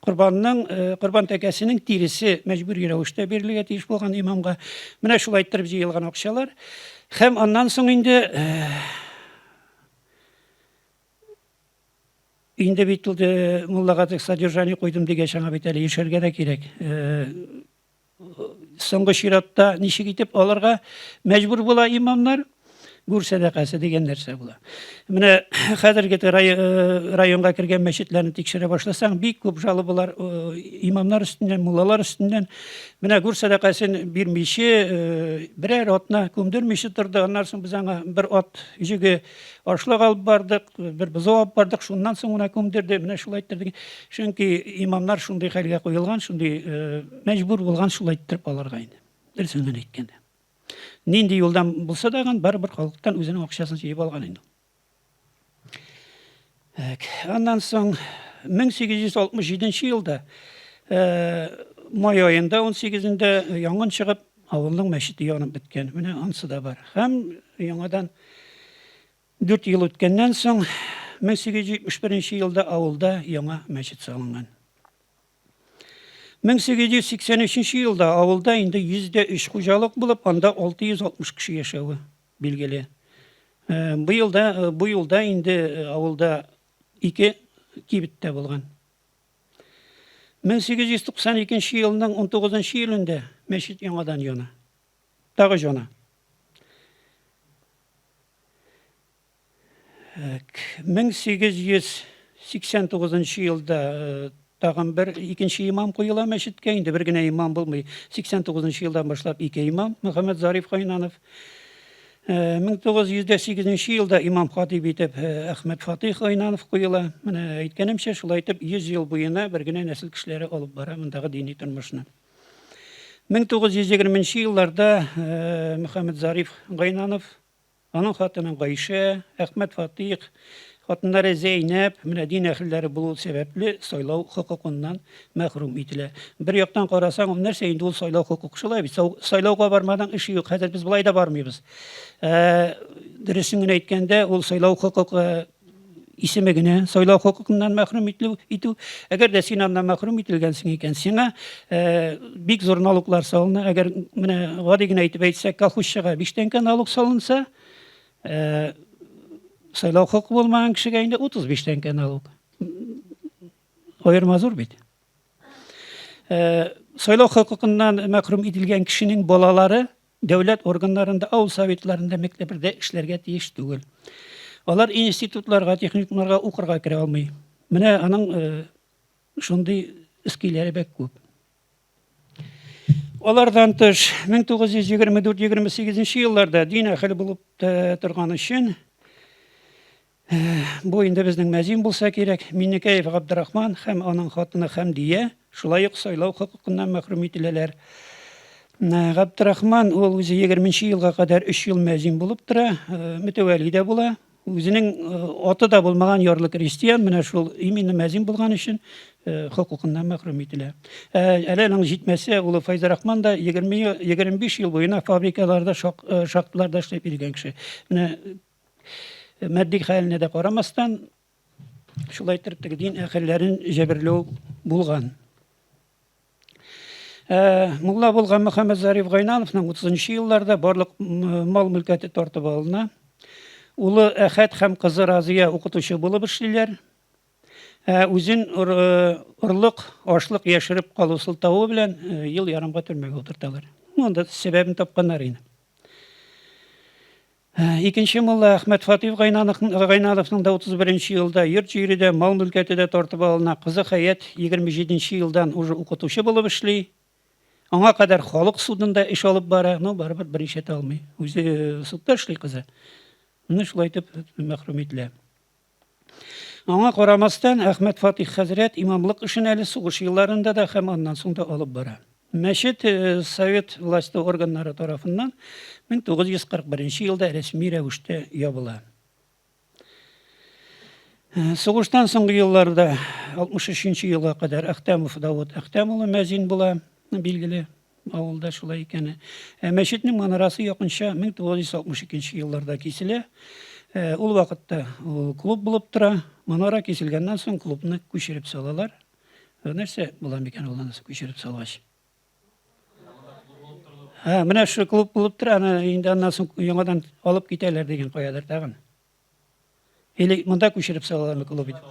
Корбанның, корбан тәкәсенең тиресе мәҗбүри рәвештә бирелергә тиеш булган имамга. Менә шулай иттереп җыелган акчалар. Һәм аннан соң инде инде бит ул муллага содержание куйдым дигәч, аңа бит әле яшәргә дә кирәк. Соңгы чиратта ничек итеп алырга мәҗбүр була имамнар? Гүр сәдакасы дигән нәрсә була. Менә хәзерге районга кергән мәчетләрне тикшерә башласаң, бик күп жалобалар имамнар өстеннән, муллалар өстеннән. Менә гүр сәдакасын бирмичә, берәр атна күмдермичә торды. Аннан соң без аңа бер ат җеге ашлык алып бардык, бер бозау алып бардык, шуннан соң гына күмдерде. Менә шулай иттерде. Чөнки имамнар шундый хәлгә куелган, шундый мәҗбүр булган шулай иттереп алырга инде. Дөресен генә әйткәндә. Нинди юлдан булса да, барыбер халыктан үзенең акчасын җыеп алган инде. Так, аннан соң 1867 елда май аенда 18-ндә янгын чыгып, авылның мәчете янып беткән. Менә ансы да бар. Һәм яңадан 4 ел үткәннән соң 1871 елда авылда яңа мәчет салынган. 1883 елда авылда инде 103 хуҗалык булып, анда 660 кеше яшәве билгеле. Бу елда, бу юлда инде авылда ике кибет тә булган. 1892 елның 19 июлендә мәчет яңадан яна. Тагы җана. 1889 елда тагын бер икенче имам куела мәчеткә. Инде бер генә имам булмый. 89 елдан башлап ике имам Мөхәммәд Зариф Гайнанов. 1908 елда имам хатиб итеп Әхмәт Фатих Гайнанов куела. Менә әйткәнемчә, шулай итеп 100 ел буена бер генә нәсел кешеләре алып бара мондагы дини тормышны. 1920 нче елларда Мөхәммәд Зариф Гайнанов Аның хатыны Гайшә, Әхмәт Фатыйх, хатыннары Зәйнәп, менә дин әһелләре булу сәбәпле сайлау хокукыннан мәхрүм ителә. Бер яктан карасаң, ул нәрсә инде ул сайлау хокукы? Шулай бит, сайлауга бармадың, эш юк. Хәзер без болай да бармыйбыз. Дөресен генә әйткәндә, ул сайлау хокукы исеме генә сайлау хокукыннан мәхрүм ителү итү. Әгәр дә син аннан мәхрүм ителгәнсең икән, сиңа э, бик зур налоглар салына. Әгәр менә гади генә итеп әйтсәк, колхозчыга 5 тәңкә налог салынса, э, сайлау хокукы булмаган кешегә инде 35 тәңкә налог. Аерма зур бит. Э, сайлау хокукыннан мәхрүм ителгән кешенең балалары Дәүләт органнарында, авыл советларында, мәктәпләрдә эшләргә тиеш түгел. Алар институтларга, техникумнарга укырга керә алмый. Менә аның шундый эскиләре бик күп. Алардан тыш, 1924-28 елларда дин әһеле булып торган өчен Бу инде безнең мәзин булса кирәк. Миннекәев Габдрахман һәм аның хатыны Хәмдия шулай ук сайлау хокукыннан мәхрүм ителәләр. Габдрахман ул үзе егерменче елга кадәр өч ел мәзин булып тора, мөтәвәли дә була. Үзенең аты да булмаган ярлы крестьян, менә шул именно мәзин булган өчен хокукыннан мәхрүм ителә. Әле аның җитмәсә, улы Фәйзрахман да 20, 25 ел буена фабрикаларда, шахталарда эшләп йөргән кеше. Менә Матди хәленә дә карамастан, шулай итеп теге дин әһелләрен җәберләү булган. Ә, мулла булган Мөхәммәд Зариф Гайнановның 30 елларда барлык мал-мөлкәте тартып алына. Улы Әхәт һәм кызы Разия укытучы булып эшлиләр. Ә үзен орлык, ашлык яшереп калу сылтавы белән ел ярымга төрмәгә утырталар. Монда сәбәбен тапканнар инде. Икенче мулла Әхмәт Фатыйх Гайнановның да 31 нче елда йорт-җире дә, мал-мөлкәте дә тартып алына. Кызы Хәят 27 нче елдан уже укытучы булып эшли. Аңа кадәр халык судында эш алып бара, но барыбер берничә тә алмый. Үзе судта эшли кызы. Менә шулай итеп мәхрүм ителә. Аңа карамастан, Әхмәт Фатих хәзрәт имамлык эшен әле сугыш елларында да һәм аннан соң да алып бара. Мәчет совет власте органнары тарафыннан 1941 елда рәсми рәвештә ябыла. Сугыштан соңгы елларда 63 елга кадәр Әхтәмов Давыт Әхтәм улы мәзин була, билгеле. Авылда шулай икәне. Ә мәчетнең манарасы якынча 1962 елларда киселә. Э, ул вакытта ул клуб булып тора. Манара киселгәннән соң клубны күчереп салалар. Э, нәрсә була микән ул анысы күчереп салгач? Һә, менә шул клуб булып тора, аны инде аннан соң яңадан алып китәләр дигән каядыр тагын. Или монда күчереп салалармы клуб итеп?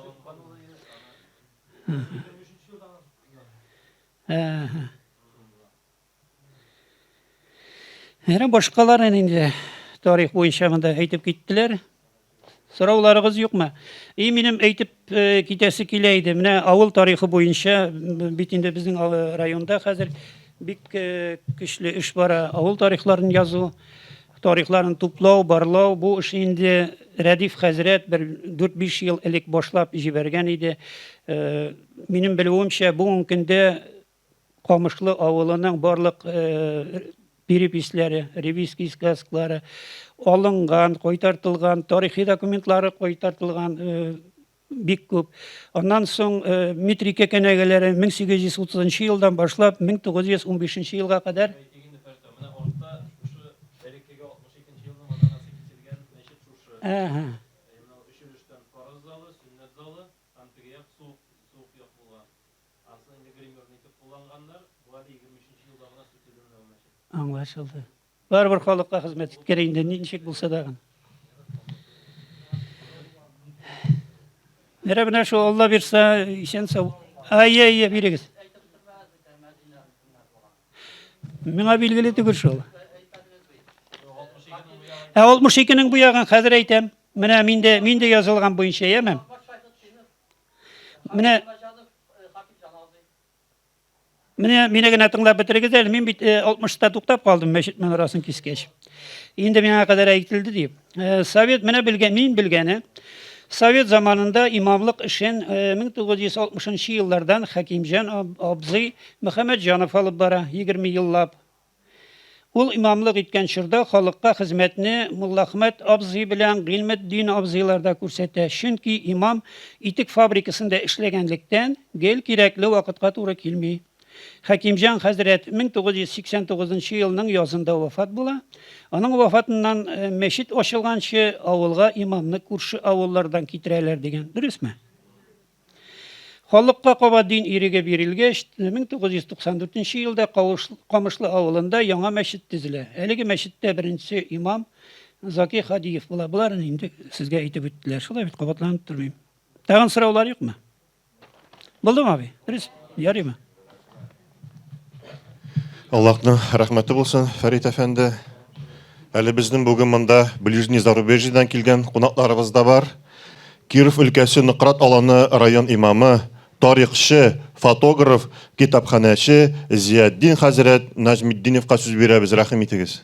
Әһә. Әнә башкаларын инде Тарих буенча монда әйтеп киттеләр. Сорауларыгыз юкмы? И минем әйтеп э, китәсе килә иде. Менә авыл тарихы буенча бит инде безнең районда хәзер бик э, көчле эш бара. Авыл тарихларын язу, тарихларын туплау, барлау. Бу эш инде Рәдиф хәзрәт бер 4-5 ел элек башлап җибәргән иде. Э, минем белүемчә, бүгенге көндә Камышлы авылының барлык переписьләре, ревизский сказклары алынган, кайтартылган, тарихи документлары кайтартылган бик күп. Аннан соң метрика кенәгәләре 1830 елдан башлап 1915 елга кадәр. Әһә. Ансын инде гримерный итеп кулланганнар. Бу әле 23 нче елда гына сүтелде менә бу мәчет. Аңлашылды. Барыбер халыкка хезмәт иткән инде, ничек булса да. Менә менә шул Алла бирсә, исән сау. Ай, ай, ай, бирегез. Миңа билгеле түгел шул. Ә 62-нең бу ягын хәзер әйтәм. Менә миндә, миндә язылган буенча, яме? Менә Менә мине генә тыңлап бетерегез әле. Мин бит 60-та э, туктап калдым мәчет манарасын кискәч. Инде миңа кадәр әйтелде дип. Э, совет менә белгән, мин белгәне, Совет заманында имамлык эшен 1960 э, еллардан Хәкимҗан абзый Мөхәммәтҗанов алып бара, 20 еллап. Ул имамлык иткән чорда халыкка хезмәтне Муллахмәт абзый белән Гыйльметдин абзыйлар да күрсәтә, чөнки имам итек фабрикасында эшләгәнлектән, гел кирәкле вакытка туры килми. Хәкимҗан хәзрәт 1989 нчы елның язында вафат була. Аның вафатыннан мәчет ачылганчы авылга имамны күрше авыллардан китерәләр дигән. Дөресме? Халыкка кабат дин иреге бирелгәч, 1994 елда Камышлы авылында яңа мәчет төзелә. Әлеге мәчеттә беренче имам Заки Хадиев була. Боларын инде сезгә әйтеп үттеләр. Шулай бит, кабатланып тормыйм. Тагын сораулар юкмы? Булдымы, абый? Дөрес, ярыймы? Аллаһның рәхмәте булсын, Фәрит әфәнде. Әле безнең бүген монда ближний зарубежьедан килгән кунакларыбыз да бар. Киров өлкәсе Нократ Аланы район имамы, тарихчы, фотограф, китапханәче Зиятдин хәзрәт Наҗметдиновка сүз бирәбез, рәхим итегез.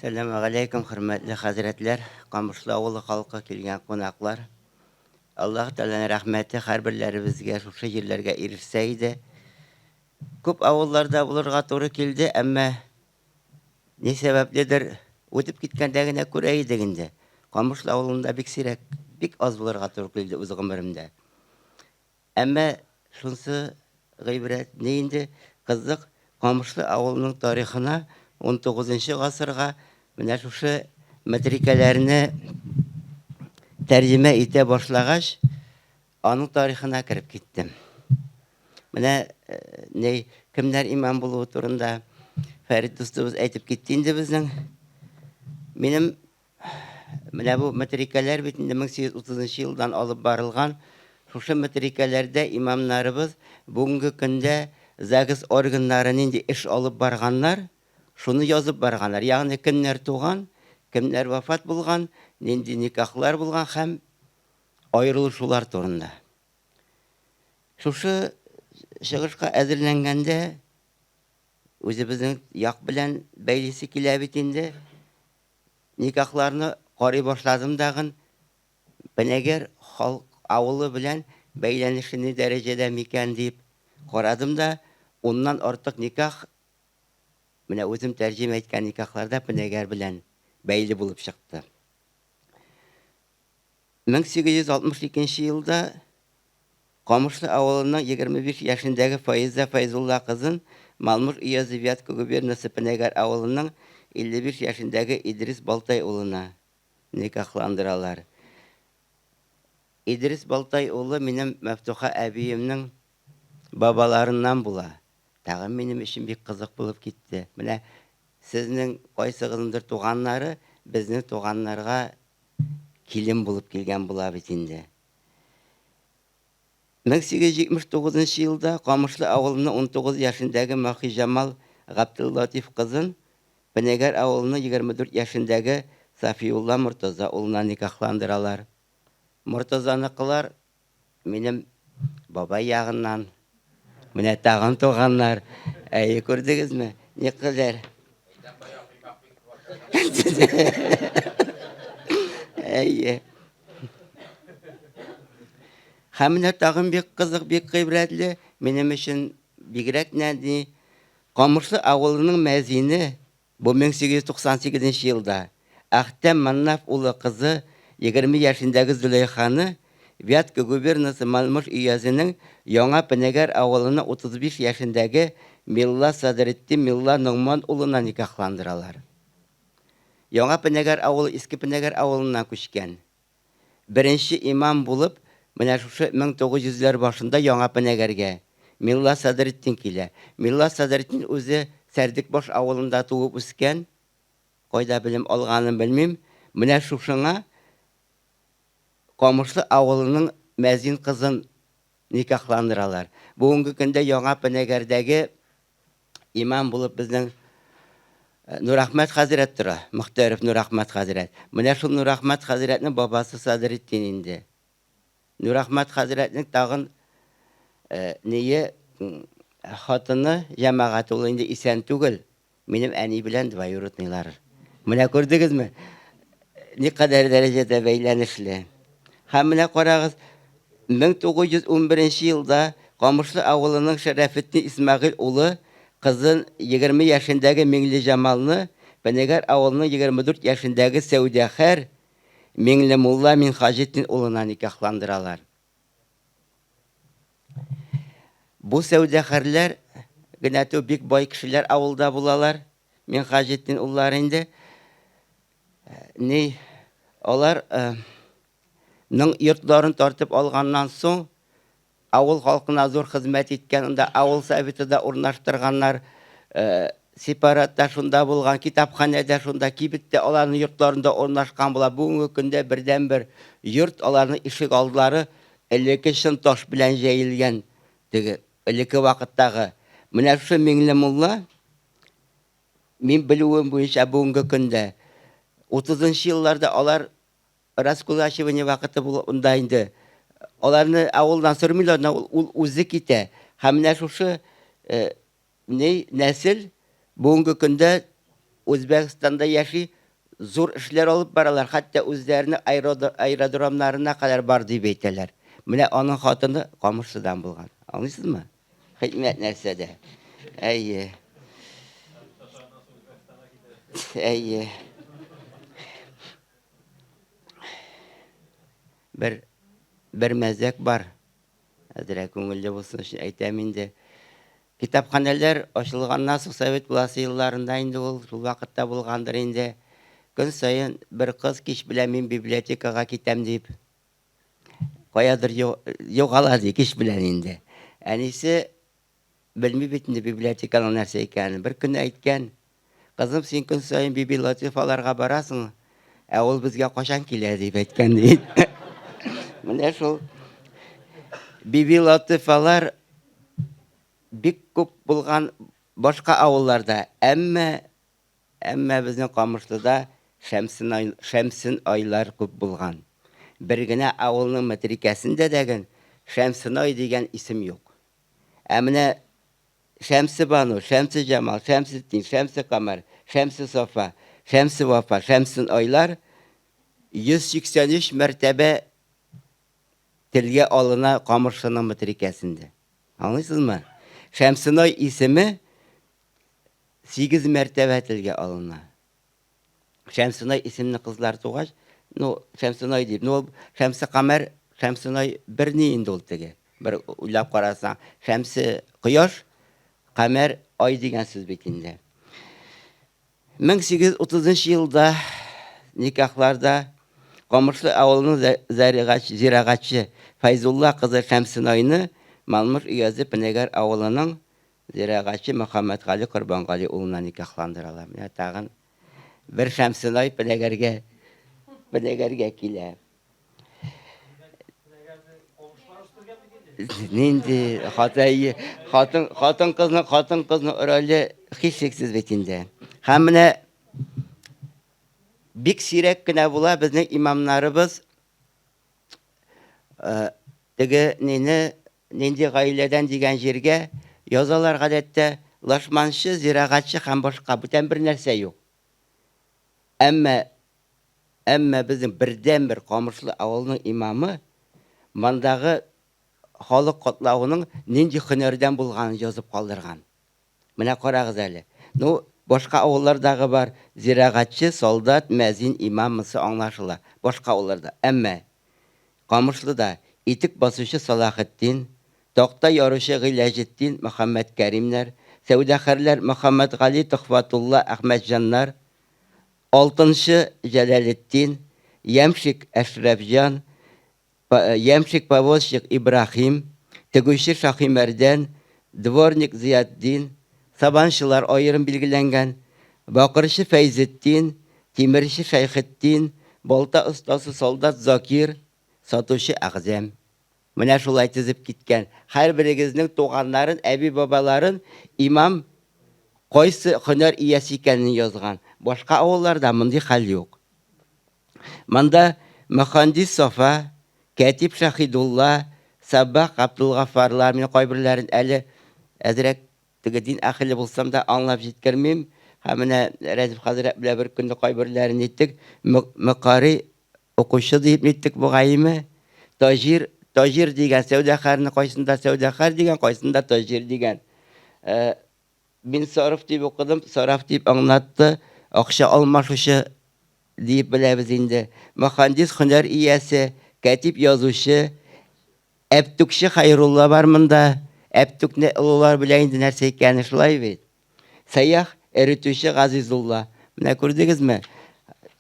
Сәламегаләйкүм, хөрмәтле хәзрәтләр, Камышлы авылы халкы, килгән кунаклар. Аллаһ Тәгаләнең рәхмәте һәрберләребезгә шушы җирләргә ирешсә иде. Күп авылларда булырга туры килде, әмма ни сәбәпледер үтеп киткәндә генә күрә идек инде. Камышлы авылында бик сирәк, бик аз булырга туры килде үз гомеремдә. Әмма шунсы гыйбрәт ни инде, кызык, Камышлы авылының тарихына, унтугызынчы гасырга менә шушы метрикәләрне тәрҗемә итә башлагач, Аның тарихына кереп киттем. Менә ни, кемнәр имам булуы турында Фәрит дустыбыз әйтеп китте инде безнең. Минем менә бу метрикәләр бит инде 1830 елдан алып барылган. Шушы метрикәләрдә имамнарыбыз бүгенге көндә ЗАГС органнары нинди эш алып барганнар, шуны язып барганнар. Ягъни кемнәр туган, кемнәр вафат булган, нинди никахлар булган һәм аерылышулар турында. Шушы чыгышка әзерләнгәндә үзебезнең як белән бәйлисе килә бит инде. Никахларны карый башладым дагын, Пенәгәр халык авылы белән бәйләнеше ни дәрәҗәдә микән дип карадым да, уннан артык никах менә үзем тәрҗемә иткән никахларда Пенәгәр белән бәйле булып чыкты. 1862 елда Камышлы авылының 25 яшендәге Фаиза Фәйзулла кызын Малмыж өязе Вятка губернасы Пенәгәр авылының 55 яшендәге Идрис Балтай улына никахландыралар. Идрис Балтай улы минем Мәфтуха әбиемнең бабаларыннан була. Тагын минем өчен бик кызык булып китте. Менә сезнең кайсыгызныдыр туганнары безнең туганнарга килен булып килгән була бит инде. 1879 елда Камышлы авылының 19 яшендәге Махиҗамал Габделлатиф кызын Пенәгәр авылының 24 яшендәге Сафиулла Мортаза улына никахландыралар. Мортазаныкылар минем бабай ягыннан. Менә тагын туганнар. Әйе, күрдегезме? Никадәр. Әйе. Һәм менә тагын бик кызык, бик гыйбрәтле, минем өчен бигрәк нәни Камышлы авылының мәзине, бу 1898 нче елда, Әхтәм Маннаф улы кызы, 20 яшендәге Зөләйханы Вятка губернасы Малмыж өязенең Яңа Пенәгәр авылының 35 яшендәге мелла Садретдин мелла Ногман улына никахландыралар. Яңа Пенәгәр авылы Иске Пенәгәр авылыннан күчкән. Беренче имам булып, менә шушы 1900 ләр башында Яңа Пенәгәргә Мелла Садретдин килә. Мелла Садретдин үзе Сәрдекбаш авылында туып үскән, кайда белем алганын белмим. Менә шушыңа Камышлы авылының мәзин кызын никахландыралар. Бүгенге көндә Яңа Пенәгәрдәге имам булып безнең Нурәхмәт хәзрәт тора, Мөхтәров Нурәхмәт хәзрәт. Менә шул Нурәхмәт хәзрәтнең бабасы Садретдин инде. Нурәхмәт хәзрәтнең тагын ние хатыны, җәмәгать ул инде исән түгел. Минем әни белән двоюродныйлар. Менә күрдегезме? Никадәр дәрәҗәдә бәйләнешле. Һәм менә карагыз, 1911 елда Камышлы авылының Шәрәфетдин Исмәгыйль улы кызын 20 яшендәге Миңлеҗамалны Пенегәр авылының 24 яшендәге сәүдәхәр Миңлемулла Минһаҗетдин улына никахландыралар. Бу сәүдәхәрләр генә тү бик бай кешеләр авылда булалар. Минһаҗетдин уллары инде. Ни, алар ның йортларын тартып алганнан соң, авыл халкына зур хезмәт иткән, анда авыл советы да урнаштырганнар, сепарат та шунда булган, китапханә дә шунда, кибет тә аларның йортларында урнашкан була. Бүгенге көндә бердәнбер йорт, аларның ишек алдылары элекке чын таш белән җәелгән, теге элекке вакыттагы. Менә шушы Миңлемулла, мин белүем буенча, бүгенге көндә 30 елларда алар раскулачивание вакыты булганда инде аларны авылдан сөрмиләр, ул үзе китә. Һәм менә шушы Ни нәсел бүгенге көндә Үзбәкстанда яши, зур эшләр алып баралар, хәтта үзләренең аэродромнарына кадәр бар дип әйтәләр. Менә аның хатыны Камышлыдан булган. Аңлыйсызмы? Хикмәт нәрсәдә. Әйе. Әйе. Бер бер мәзәк бар. Әзрәк күңелле булсын өчен әйтәм инде. Китапханәләр ачылганнан соң, совет власте елларында инде ул, шул вакытта булгандыр инде, көн саен бер кыз кич белән мин библиотекага китәм дип, каядыр югала ди кич белән инде. Әнисе Белми бит инде библиотеканың нәрсә икәнен. Бер көнне әйткән, Кызым, син көн саен Биби Латыйфаларга барасың, ә ул безгә кайчан килә, дип әйткән ди. Менә шул Биби Латыйфалар бик күп булган башка авылларда, әмма әмма безнең Камышлыда Шәмсен Шәмсен айлар күп булган. Бер генә авылның метрикәсендә дә ген Шәмсенай дигән исем юк. Ә менә Шәмсебану, Шәмсеҗамал, Шәмсетдин, Шәмсекамәр, Шәмсесафа, Шәмсевафа, Шәмсенайлар 183 мәртәбә телгә алына Камыршының метрикәсендә. Аңлыйсызмы? Шәмсенай исеме 8 мәртәбә телгә алына. Шәмсенай исемле кызлар тугач, ну, Шәмсенай дип, ну, ул Шәмсекамәр, Шәмсенай бер ни инде ул теге. Бер уйлап карасаң, Шәмсе кояш, Камәр ай дигән сүз бит инде. 1830 елда никахларда Камышлы авылының зирагатчы Фәйзулла кызы Шәмсенайны Малмыж өязе Пенәгәр авылының Зирәгачы Мөхәммәтгали Корбангали улына никахландыралар. Менә тагын бер Шәмсенай Пенәгәргә Пенәгәргә килә. Нинди хатын хатын хатын кызның хатын кызның роле һичшиксез бит инде. Һәм менә Бик сирәк кенә була безнең имамнарыбыз теге нине нинди гаиләдән дигән җиргә язалар гадәттә лашманчы, зирагатьчы һәм башка бүтән бер нәрсә юк. Әмма әмма безнең бердәнбер Камышлы авылының имамы мондагы халык катлавының нинди һөнәрдән булганын язып калдырган. Менә карагыз әле. Ну, башка авыллардагы бар, зирагатьче, солдат, мәзин, имам, монсы аңлашыла. Башка авылларда. Әмма Камышлыда итек басучы Салахетдин, такта яручы Гыйләҗетдин, Мөхәммәткәримнәр, сәүдәхәрләр Мөхәммәтгали, Төхвәтулла, Әхмәтҗаннар, алтынчы Җәләлетдин, ямщик Әшрәфҗан, Ямщик повозчик Ибраһим, тегүче Шаһимәрдән, дворник Зыятдин, сабанчылар аерым билгеләнгән, бакырчы Фәйзетдин, тимерче Шәйхетдин, балта остасы солдат Закир, сатучы Әгъзәм. Менә шулай тезеп киткән. Һәрберегезнең туганнарын, әби-бабаларын имам кайсы һөнәр иясе икәнен язган. Башка авылларда мондый хәл юк. Монда Мөхәндис Сафа, Кәтип Шаһидулла, Саббах Габдулгаффарлар, мин кайберләрен әле әзрәк теге дин әһеле булсам да аңлап җиткермим. Һәм менә Рәзиф хәзрәт белән бер көнне кайберләрен иттек. Мөкари укучы диеп ниттек бугайме? Таҗир, таҗир дигән сәүдәхәрне кайсында сәүдәхәр дигән, кайсында таҗир дигән. Э, Мин Саров дип укыдым, Сараф дип аңлатты, акча алмашучы диеп беләбез инде. Мөхәндис һөнәр иясе, кәтип язучы, әптүкче Хәйрулла бар монда. Әптүкне олылар белә инде нәрсә икәнен, шулай бит? Сәях, эретүче Газизулла. Менә күрдегезме?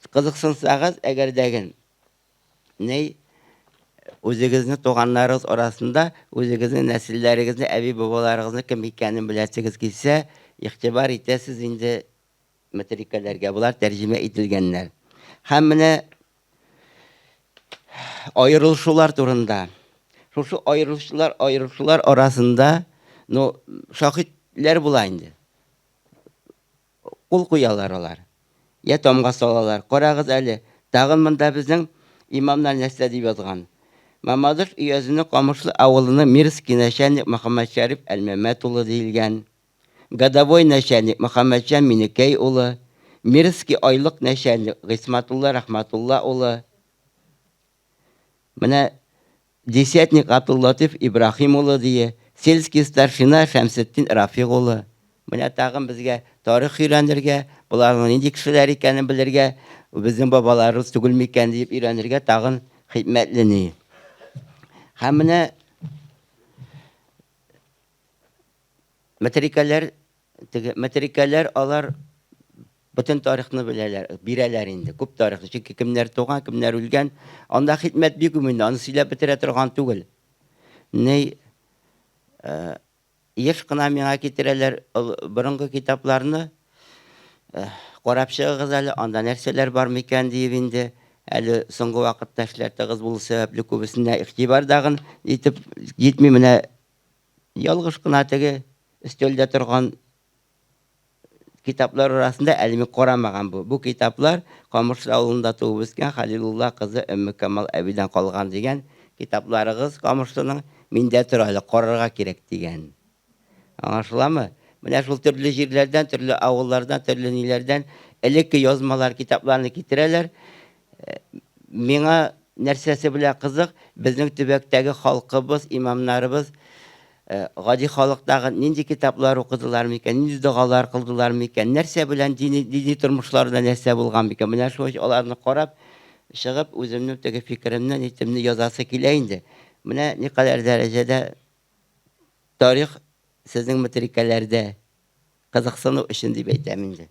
Кызыксынсагыз, әгәрдәген Ней, үзегезне туганнарыгыз арасында үзегезнең нәселләрегезне, әби-бабаларыгызны кем икәнен беләсегез килсә, игътибар итәсез инде метрикәләргә, болар тәрҗемә ителгәннәр. Һәм менә аерылышулар турында. Шушы аерылышулар, аерылышулар арасында, ну, шаһитләр була инде. Кул куялар алар. Йә тамга салалар. Карагыз әле, тагын монда безнең имамнар нәрсә дип язган. Мамадыш өязенең Камышлы авылының мирский начальник Мөхәммәтшәрип Әлмәмәт улы диелгән. Годовой начальник Мөхәммәтҗан Минекәй улы. Мирский айлык начальник Гыйсматулла Рәхмәтулла улы. Менә Десятник Габдуллатыйф Ибраһим улы дие, сельский старшина Шәмсетдин Рафик улы. Менә тагын безгә тарих өйрәнергә, боларның нинди кешеләр икәнен белергә, безнең бабаларыбыз түгел микән диеп өйрәнергә тагын хикмәтле ни. Һәм менә метрикәләр Теге метрикәләр алар бөтен тарихны беләләр, бирәләр инде, күп тарихны. Чөнки кемнәр туган, кемнәр үлгән, анда хикмәт бик күп инде, аны сөйләп бетерә торган түгел. Ни э, еш кына миңа китерәләр борынгы китапларны, э, карап чыгыгыз әле, анда нәрсәләр бар микән диеп инде. Әле соңгы вакытта эшләр тыгыз булу сәбәпле күбесенә игътибар дагын итеп җитми. Менә Ялгыш кына теге өстәлдә торган китаплар арасында әле мин карамаган бу. Бу китаплар Камышлы авылында туып үскән Хәлилулла кызы Өммекамал әбидән калган дигән китапларыгыз Камышлының миндә тора әле, карарга кирәк дигән. Аңлашыламы? Менә шул төрле җирләрдән, төрле авыллардан, төрле ниләрдән элекке язмалар, китапларны китерәләр. Миңа нәрсәсе белән кызык, безнең төбәктәге халкыбыз, имамнарыбыз гади халыктагы нинди китаплар укыдылар микән, нинди догалар кылдылар микән, нәрсә белән дини, дини тормышларында нәрсә булган микән. Менә шул аларны карап чыгып, үземнең теге фикеремне, нитемне язасы килә инде. Менә никадәр дәрәҗәдә тарих сезнең метрикәләрдә кызыксыну өчен дип әйтәм инде.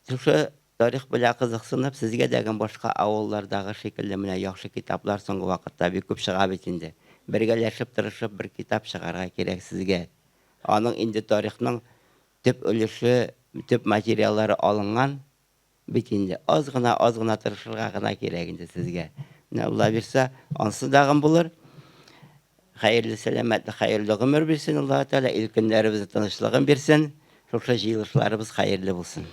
Шушы тарих белән кызыксынып, сезгә дә башка авыллардагы шикелле менә яхшы китаплар соңгы вакытта бик күп чыга бит инде. Бергәләшеп тырышып бер китап чыгарга кирәк сезгә. Аның инде тарихның төп өлеше, төп материаллары алынган. Бит инде аз гына, аз гына тырышырга гына кирәк инде сезгә. Менә Алла бирсә, ансы дагын булыр. Хәерле сәламәтлек, хәерле гомер бирсен Аллаһы Тәгалә, ил-көннәребезне тынычлыгын бирсен. Шушы җыелышларыбыз хәерле булсын.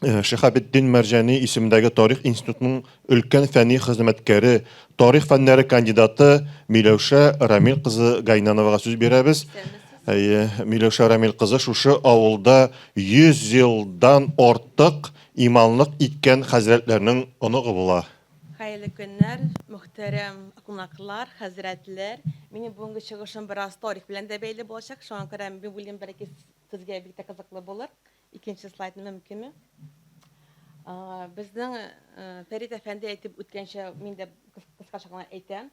Шиһабетдин Мәрҗани исемендәге тарих институтының өлкән фәнни хезмәткәре, тарих фәннәре кандидаты Миләүшә Рамил кызы Гайнановага сүз бирәбез. Әйе, Миләүшә Рамил кызы шушы авылда 100 елдан артык имамлык иткән хәзрәтләрнең оныгы була. Хәерле көннәр, мөхтәрәм кунаклар, хәзрәтләр. Минем бүгенге чыгышым бераз тарих белән дә бәйле булачак, шуңа күрә мин уйлыйм, бәлки сезгә бик тә кызыклы булыр. Икенче слайдны мөмкинме? Безнең Фәрит әфәнде әйтеп үткәнчә, мин дә кыскача гына әйтәм.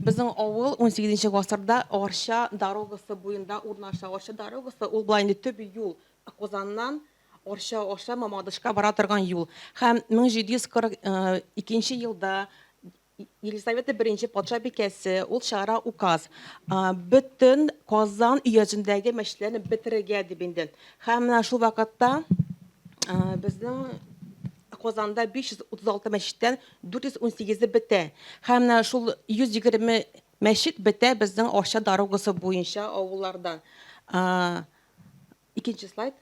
Безнең авыл унсигезенче гасырда Арча дорогасы буенда урнаша. Арча дорогасы ул болай инде төп юл. Казаннан Арча аша Мамадышка бара торган юл. Һәм 1742 елда Елизавета I патшабикәсе ул чыгара указ. Бөтен Казан өязендәге мәчетләрне бетерергә дип инде. Һәм менә шул вакытта безнең Казанда 536 мәчеттән 418-е бетә. Һәм менә шул 120 мәчет бетә безнең Арча дорогасы буенча авылларда. Икенче слайд.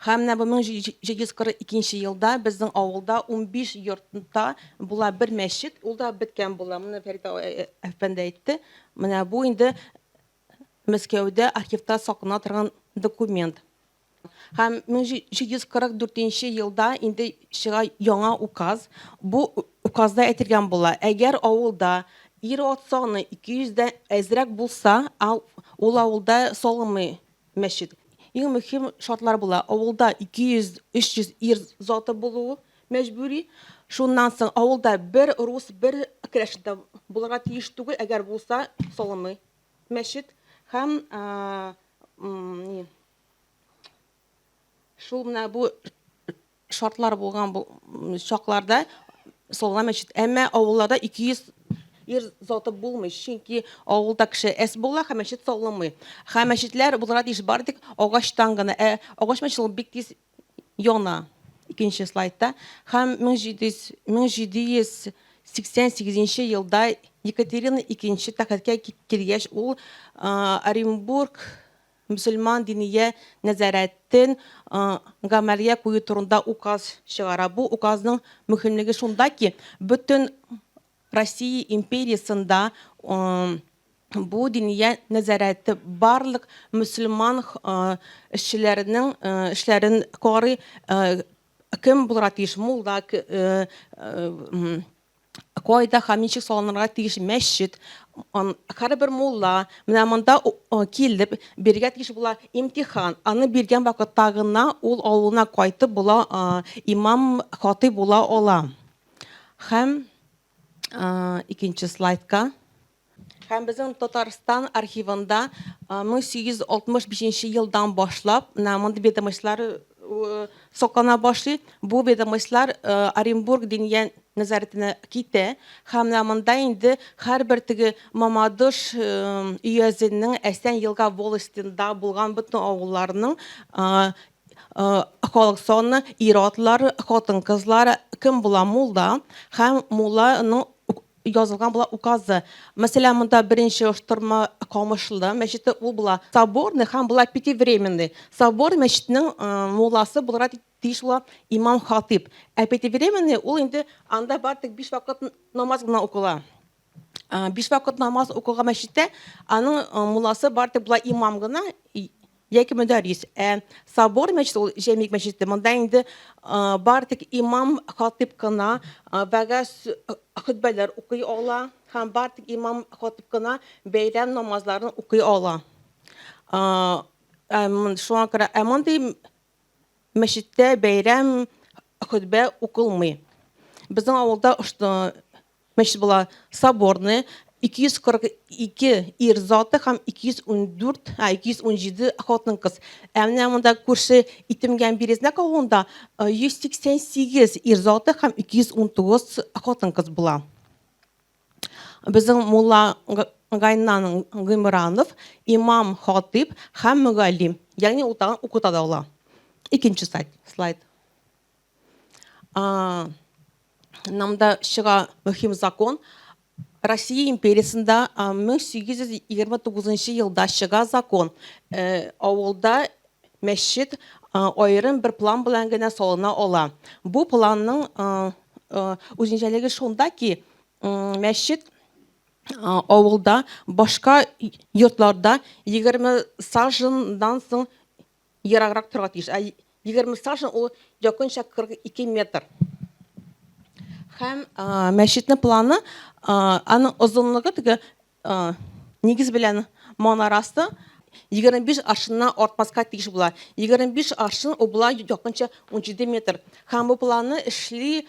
Һәм менә бу 1742 елда безнең авылда 15 йортта була бер мәчет, ул да беткән була. Моны Фәрит әфәнде әйтте. Менә бу инде Мәскәүдә архивта саклана торган документ. Һәм 1744 нче елда инде чыга яңа указ. Бу указда әйтелгән була, әгәр авылда ир-ат саны 200 дән әзрәк булса, ул авылда салынмый мәчет. Иң мөһим шартлар була, авылда 200-300 ир заты булуы мәҗбүри. Шуннан соң авылда бер рус, бер керәшен дә булырга тиеш түгел, әгәр булса, салынмый мәчет. Һәм ни, шул менә бу шартлар булган бу чакларда салына мәчет. Әмма авылларда 200 ир заты булмый, чөнки авылда кеше әз була һәм мәчет салынмый. Һәм мәчетләр булырга тиеш бары тик агачтан гына. Ә агач мәчет ул бик тиз яна. Икенче слайдта. Һәм 1788 елда Екатерина II тәхеткә килгәч, ул Оренбург мөселман диния нәзарәтен гамәлгә кую турында указ чыгара. Бу указның мөһимлеге шунда ки, бөтен Россия империясендә бу диния нәзарәте барлык мөселман эшчеләренең эшләрен карый, кем булырга тиеш мулла, кайда һәм ничек салынырга тиеш мәчет, һәрбер мулла менә монда килеп бирергә тиеш була имтихан. Аны биргән вакытта гына ул авылына кайтып була, имам хатыйб була ала. Һәм икенче слайдка. Һәм безнең Татарстан архивында 1865 елдан башлап менә мондый ведомостьлар саклана башлый. Бу ведомостьлар Оренбург диния нәзарәтенә китә. Һәм менә монда инде һәрбер теге Мамадыш өязенең Әсән елга волостенда булган бөтен авылларның халык саны, ир-атлар, хатын-кызлар, кем була мулла һәм мулланың язылган була указы. Мәсәлән, монда беренче оштырма Камышлы мәчете ул була соборный һәм була пятивременный. Собор мәчетенең мулласы булырга тиеш була имам хатиб. Ә пятивременный ул инде анда бары тик биш вакыт намаз гына укыла. Биш вакыт намаз укылган мәчеттә аның мулласы бары тик була имам гына яки мөдәррис. Ә собор мәчете ул җәмигъ мәчете. Монда инде бары тик имам хатиб кына вәгазь хөтбәләр укый ала һәм бары тик имам хатиб кына бәйрәм намазларын укый ала. Шуңа күрә ә мондый мәчеттә бәйрәм хөтбә укылмый. Безнең авылда Мәчет була соборный, 242 ир заты һәм 214, а, 217 хатын-кыз. Ә менә монда күрше Итемгән Березнәк авылында 188 ир заты һәм 219 хатын-кыз була. Безнең мулла Гайнан Гыймранов имам, хатиб һәм мөгаллим, ягъни ул тагын укыта да ала. Икенче слайд. Намда чыга мөһим закон. Россия империясендә 1829 елда чыга закон, авылда мәчет аерым бер план белән генә салына ала. Бу планның үзенчәлеге шунда ки, мәчет авылда башка йортларда 20 саженнан соң ераграк торырга тиеш. Ә 20 сажен ул якынча 42 метр. Һәм мәчетнең планы, аның озынлыгы теге нигез белән манарасы 25 аршыннан артмаска тиеш була. 25 аршын ул була якынча 17 метр. Һәм бу планны эшли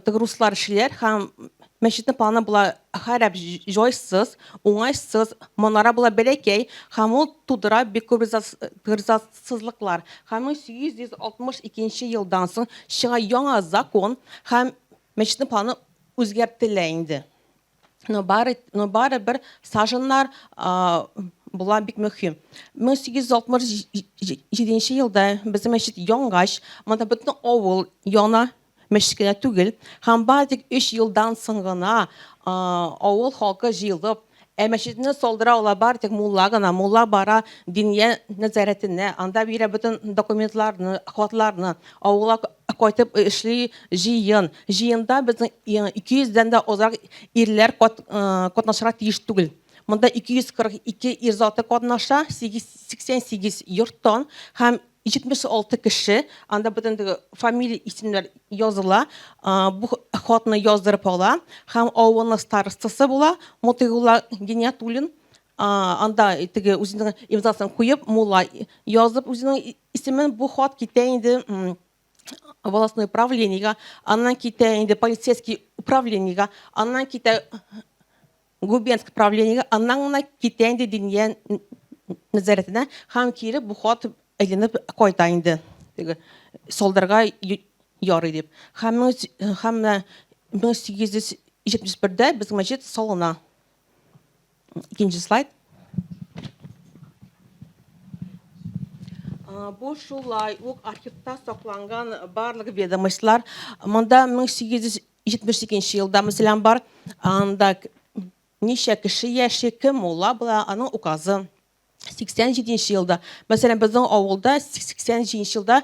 Теге руслар эшлиләр һәм мәчетнең планы була харап җайсыз, уңайсыз, манара була бәләкәй һәм ул тудыра бик күп ризасызлыклар. Һәм 1862 елдан соң чыга яңа закон һәм мәчетнең планы үзгәртелә инде. Но бары, но барыбер саженнар була бик мөһим. 1867 елда безнең мәчет янгач, монда бөтен авыл яна, мәчет кенә түгел. Һәм бары тик 3 елдан соң гына авыл халкы җыелып, ә мәчетне салдыра ала бары тик мулла гына. Мулла бара Диния нәзарәтенә, анда бирә бөтен документларны, хатларны. Авылга кайтып эшли җыен. Җыенда безнең 200 дән дә азрак ирләр катнашырга тиеш түгел. Монда 242 ир заты катнаша, 88 йорттан һәм 76 кеше, анда бөтен теге фамилия, исемнәр языла. Бу хатны яздырып ала һәм авылның старостасы була Мотыйгулла Гиниятуллин. Анда теге үзенең имзасын куеп, мулла язып үзенең исемен, бу хат китә инде волостной правлениегә, аннан китә инде полицейский управлениегә, аннан китә губернский правлениегә, аннан гына китә инде диния нәзарәтенә һәм кире бу хат әйләнеп кайта инде. Теге салдырга ярый дип. Һәм һәм 1871дә безнең мәчет салына. Икенче слайд. Бу шулай ук архивта сакланган барлык ведомостьлар. Монда 1872 елда, мәсәлән, бар. Анда ничә кеше яши, кем мулла була, аның указы. 87 нче елда. Мәсәлән, безнең авылда 87 нче елда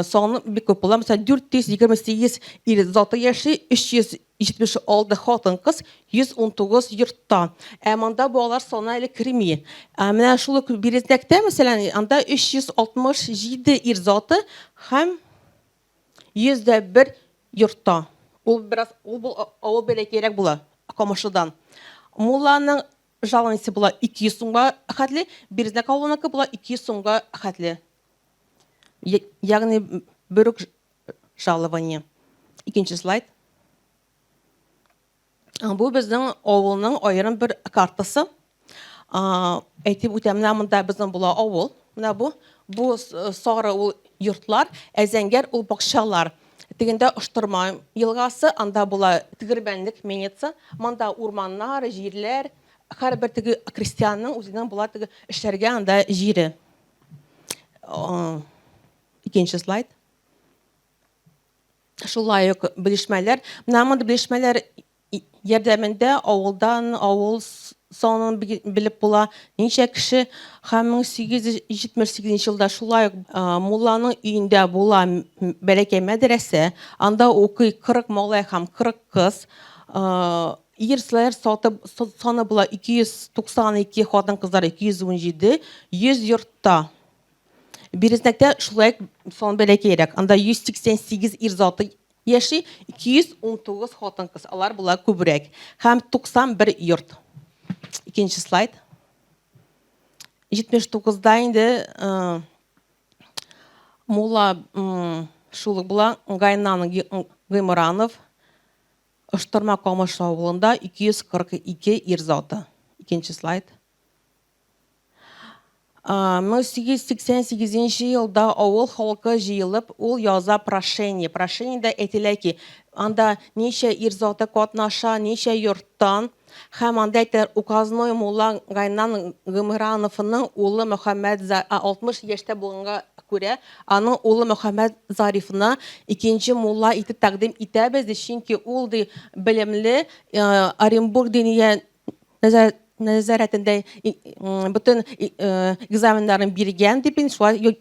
саны бик күп була. Мәсәлән, 428 ир заты яши, 376 хатын-кыз, 119 йортта. Ә монда балалар саны әле керми. Ә менә шул ук Березнәктә, мәсәлән, анда 367 ир заты һәм 101 йортта. Ул бераз ул авыл бәләкәйрәк була Камышлыдан. Мулланың Жалованиесе була 200 сумга хәтле, Березняк авылыныкы була 200 сумга хәтле. Ягъни бер үк жалование. Икенче слайд. Бу безнең авылның аерым бер картасы. Әйтеп үтәм, менә монда безнең була авыл. Менә бу бу сары ул йортлар, ә зәңгәр ул бакчалар. Тегендә Оштырма елгасы, анда була тегермәнлек, мельница. Монда урманнар, җирләр. Һәрбер теге крестьянның үзенең була теге эшләргә анда җире. Икенче слайд. Шулай ук белешмәләр. Менә монда белешмәләр ярдәмендә авылдан авыл санын белеп була, ничә кеше һәм 1878 елда шулай ук мулланың өендә була бәләкәй мәдрәсә, анда укый 40 малай һәм 40 кыз. Ирләр сатып саны була 292, хатын-кызлар 217, 100 йортта. Березнәктә шулай ук сан бәләкәйрәк, анда 188 ир заты яши, 219 хатын-кыз, алар була күбрәк һәм 91 йорт. Икенче слайд. 79-да инде мулла шул була Гайнан Гыймранов Оштырма Камыш авылында 242 ир заты. Икенче слайд. 1888 елда авыл халкы җыелып, ул яза прошение. Прошениедә әйтелә ки, анда ничә ир заты катнаша, ничә йорттан. Һәм анда әйтәләр, указной мулла Гайнан Гымрановның улы Мөхәммәд 60 яшьтә булганга күрә, аның улы Мөхәммәд Зарифны икенче мулла итеп тәкъдим итәбез, ди, чөнки ул, ди, белемле, Оренбург диния нәзарәтендә бөтен экзаменнарын биргән, дип, шулай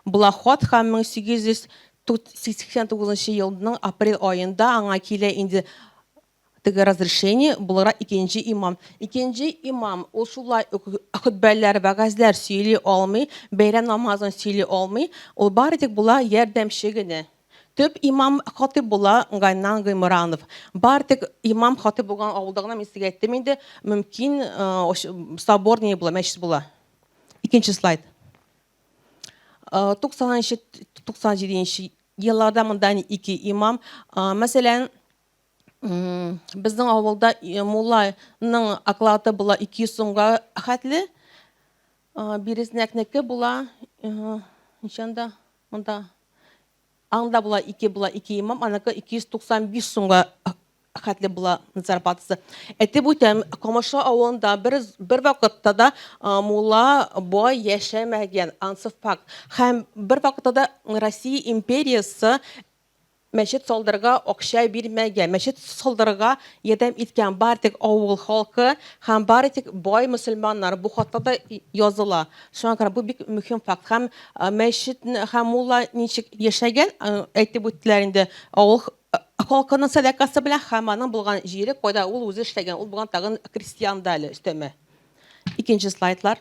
була хат һәм 1889 елның апрель аенда аңа килә инде теге разрешение буларак икенче имам. Икенче имам ул шулай ук хөтбәләр, вәгазьләр сөйли алмый, бәйрәм намазын сөйли алмый, ул бары тик була ярдәмче генә. Төп имам хатыйп була Гайнан Гыймранов. Бары тик имам хатыйп булган авылда гына, мин сезгә әйттем инде, мөмкин собор не була, мәчет була. Икенче слайд. 90-нчы, 97 елларда монда ике имам. Мәсәлән, Безнең авылда мулланың оклады була 200 сумга хәтле. Бирезнәкнеке була ничәндә монда анда була ике була ике имам, аныкы 295 сумга хәтле була зарплатасы. Әйтеп үтәм, Камышлы авылында бер, бер вакытта да мулла бай яшәмәгән, ансы факт. Һәм бер вакытта да Россия империясе Мәчет салдырырга акча бирмәгән. Мәчет салдырырга ярдәм иткән бары тик авыл халкы һәм бары тик бай мөселманнар. Бу хатта да языла. Шуңа күрә бу бик мөһим факт. Һәм мәчет һәм мулла ничек яшәгән, әйтеп үттеләр инде, авыл халкының сәдакасы белән һәм аның булган җире, кайда ул үзе эшләгән, ул булган тагын крестьян да әле өстәмә. Икенче слайдлар.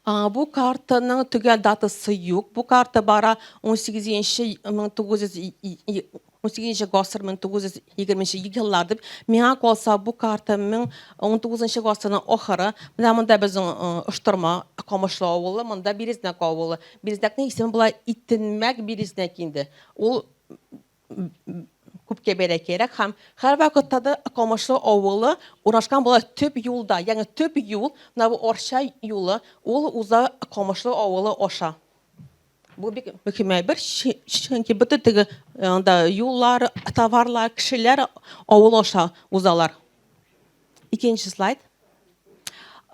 Бу картаның төгәл датасы юк. Бу карта бара 18 18 гасыр 1920 еллар дип. Миңа калса, бу карта 19 гасырның ахыры. Менә монда безнең Оштырма Камышлы авылы, монда Березнәк авылы. Березнәкнең исеме була Итенмәк Березнәк инде. Ул күпкә бәләкәйрәк һәм һәрвакытта да Камышлы авылы урнашкан була төп юлда. Ягъни төп юл, менә бу Арча юлы, ул уза Камышлы авылы аша. Бу бик мөһим әйбер, чөнки бөтен теге анда юллар, товарлар, кешеләр авыл аша узалар. Икенче слайд.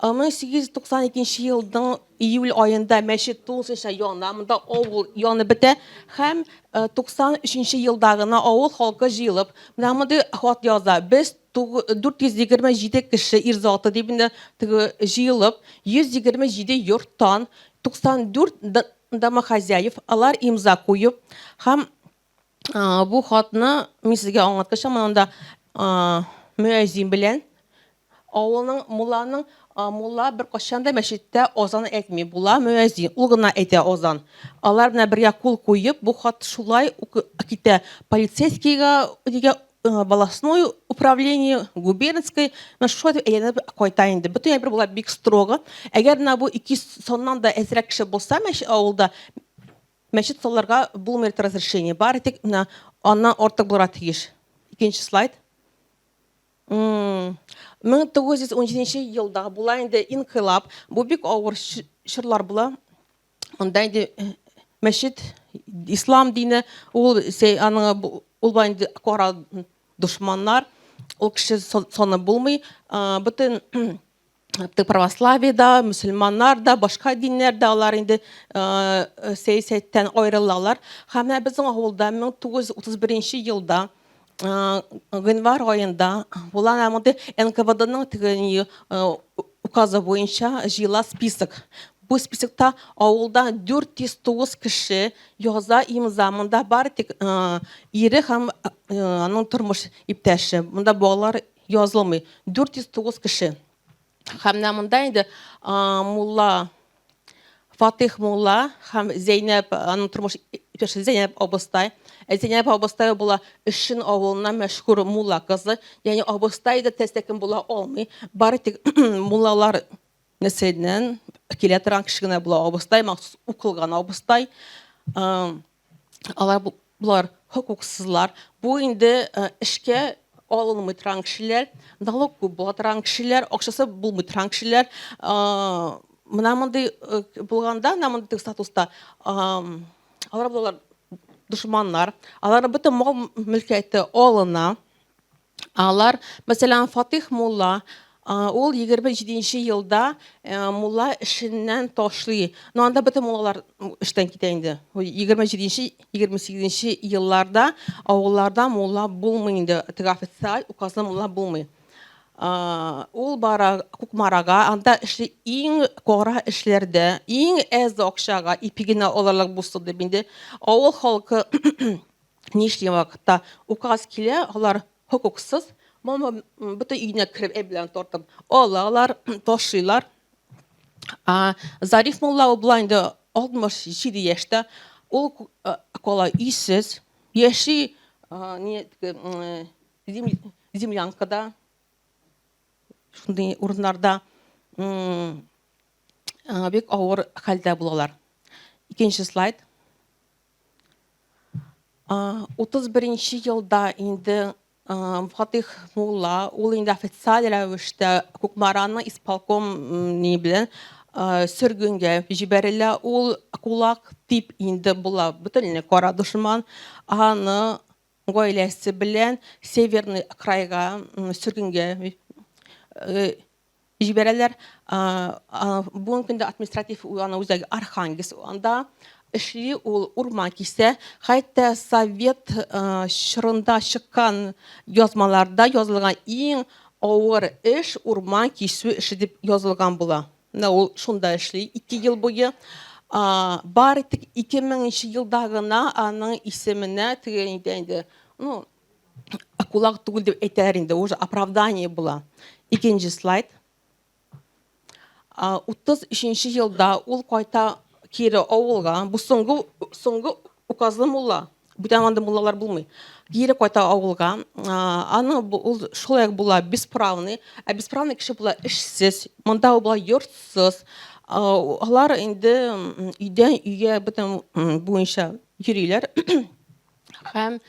1892 елның июль аенда мәчет тулысынча яна, монда авыл янып бетә һәм 93 елда гына авыл халкы җыелып, менә мондый хат яза. Без 427 кеше ир заты дип инде теге җыелып, 127 йорттан 94 домохозяев, алар имза куеп һәм Бу хатны мин сезгә аңлаткыча, монда мөәзин белән авылның мулланың мулла беркайчан да мәчеттә азан әйтми. Була мөәзин, ул гына әйтә азан. Алар белән бергә кул куеп, бу хат шулай ук китә полицейскийга, нигә волостное управление, губернский, менә шулай дип әйләнеп кайта инде. Бөтен әйбер була бик строго. Әгәр менә бу 200 саннан да әзрәк кеше булса авылда, Мәчет салырга булмый разрешение, бары тик менә аннан артык булырга тиеш. Икенче слайд. 1917 елда була инде инкыйлаб. Бу бик авыр чорлар була. Монда инде мәчет, ислам дине, ул аның ул була инде кара дошманнар, ул кеше саны булмый. Бөтен православие да, мөселманнар да, башка диннәр дә алар инде сәясәттән аерылалар. Һәм менә безнең авылда 1931 елда гыйнвар аенда була менә мондый НКВДның теге указы буенча җыела список. Бу списокта авылда 409 кеше яза имза. Монда бары тик ире һәм аның тормыш иптәше. Монда балалар Язылмый. 409 кеше. Һәм менә монда инде мулла Фатих мулла һәм Зәйнәб, аның тормыш иптәше Зәйнәб абыстай. Ә Зәйнәб абыстай була Өшен авылыннан мәшһүр мулла кызы. Ягъни абыстай да тәсләкем була алмый. Бары тик муллалар нәселеннән килә торган кеше генә була абыстай, махсус укылган абыстай. Алар болар хокуксызлар. Бу инде эшкә алынмый торган кешеләр, налог күп була торган кешеләр, акчасы булмый торган кешеләр. Менә мондый булганда, менә мондый статуста алар булалар дошманнар. Аларның бөтен мал мөлкәте алына. Алар, мәсәлән, Фатих мулла, ул 27 елда мулла эшеннән ташлый. Но анда бөтен муллалар эштән китә инде. 27-28 елларда авылларда мулла булмый инде, теге официаль указлы мулла булмый. Ул бара Кукмарага, анда эшли иң кара эшләрдә, иң әз акчага ипи генә алырлык булсын дип инде авыл халкы Нишли вакытта указ килә, алар хокуксыз, моны бөтен өенә кереп әйберләрен тартып алалар, ташлыйлар. Зариф мулла ул була инде 67 яшьтә, ул кала өйсез, яши землянкада, шундый урыннарда бик авыр хәлдә булалар. Икенче слайд. 31 нче елда инде Фатих мулла, ул инде официаль рәвештә Кукмараның исполком ни белән сөргенгә җибәрелә. Ул кулак дип инде була бөтенләй кара дошман. Аны гаиләсе белән Северный крайга сөргенгә җибәрәләр. Бүгенге көндә административ аның үзәге Архангельск. Анда эшли ул урман кисә. Хәтта совет чорында чыккан язмаларда язылган иң авыр эш урман кисү эше дип язылган була. Менә ул шунда эшли 2 ел буе. Бары тик 2000 елда гына аның исеменә теге инде, ну, кулак түгел дип әйтәләр инде, уже оправдание була. Икенче слайд. 33 елда ул кайта кире авылга. Бу соңгы соңгы указлы мулла. Бүтән анда муллалар булмый. Кире кайта авылга. Аны ул шулай була бесправный. Ә бесправный кеше була эшсез. Монда ул була йортсыз. Алар инде өйдән өйгә бөтен буенча йөриләр. Һәм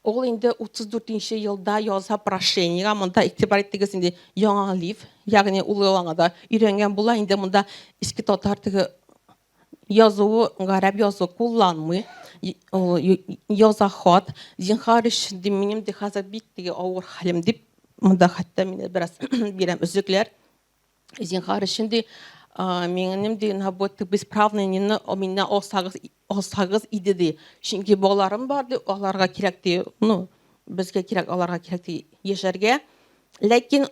ул инде 34 нче елда яза прошениега, монда игътибар итегез инде яңа лиф, ягъни ул аңа да өйрәнгән була, инде монда иске татар теге язуы, гарәп язуы кулланмый. Ул яза хат, зинһар өчен ди, минем ди хәзер бик теге авыр хәлем дип, монда хәтта мин бераз бирәм өзекләр. Зинһар өчен ди, минем ди, бу бесправный нины миннән алсагыз, алсагыз иде ди. Чөнки балаларым бар ди, аларга кирәк ди, ну, безгә кирәк, аларга кирәк ди яшәргә. Ләкин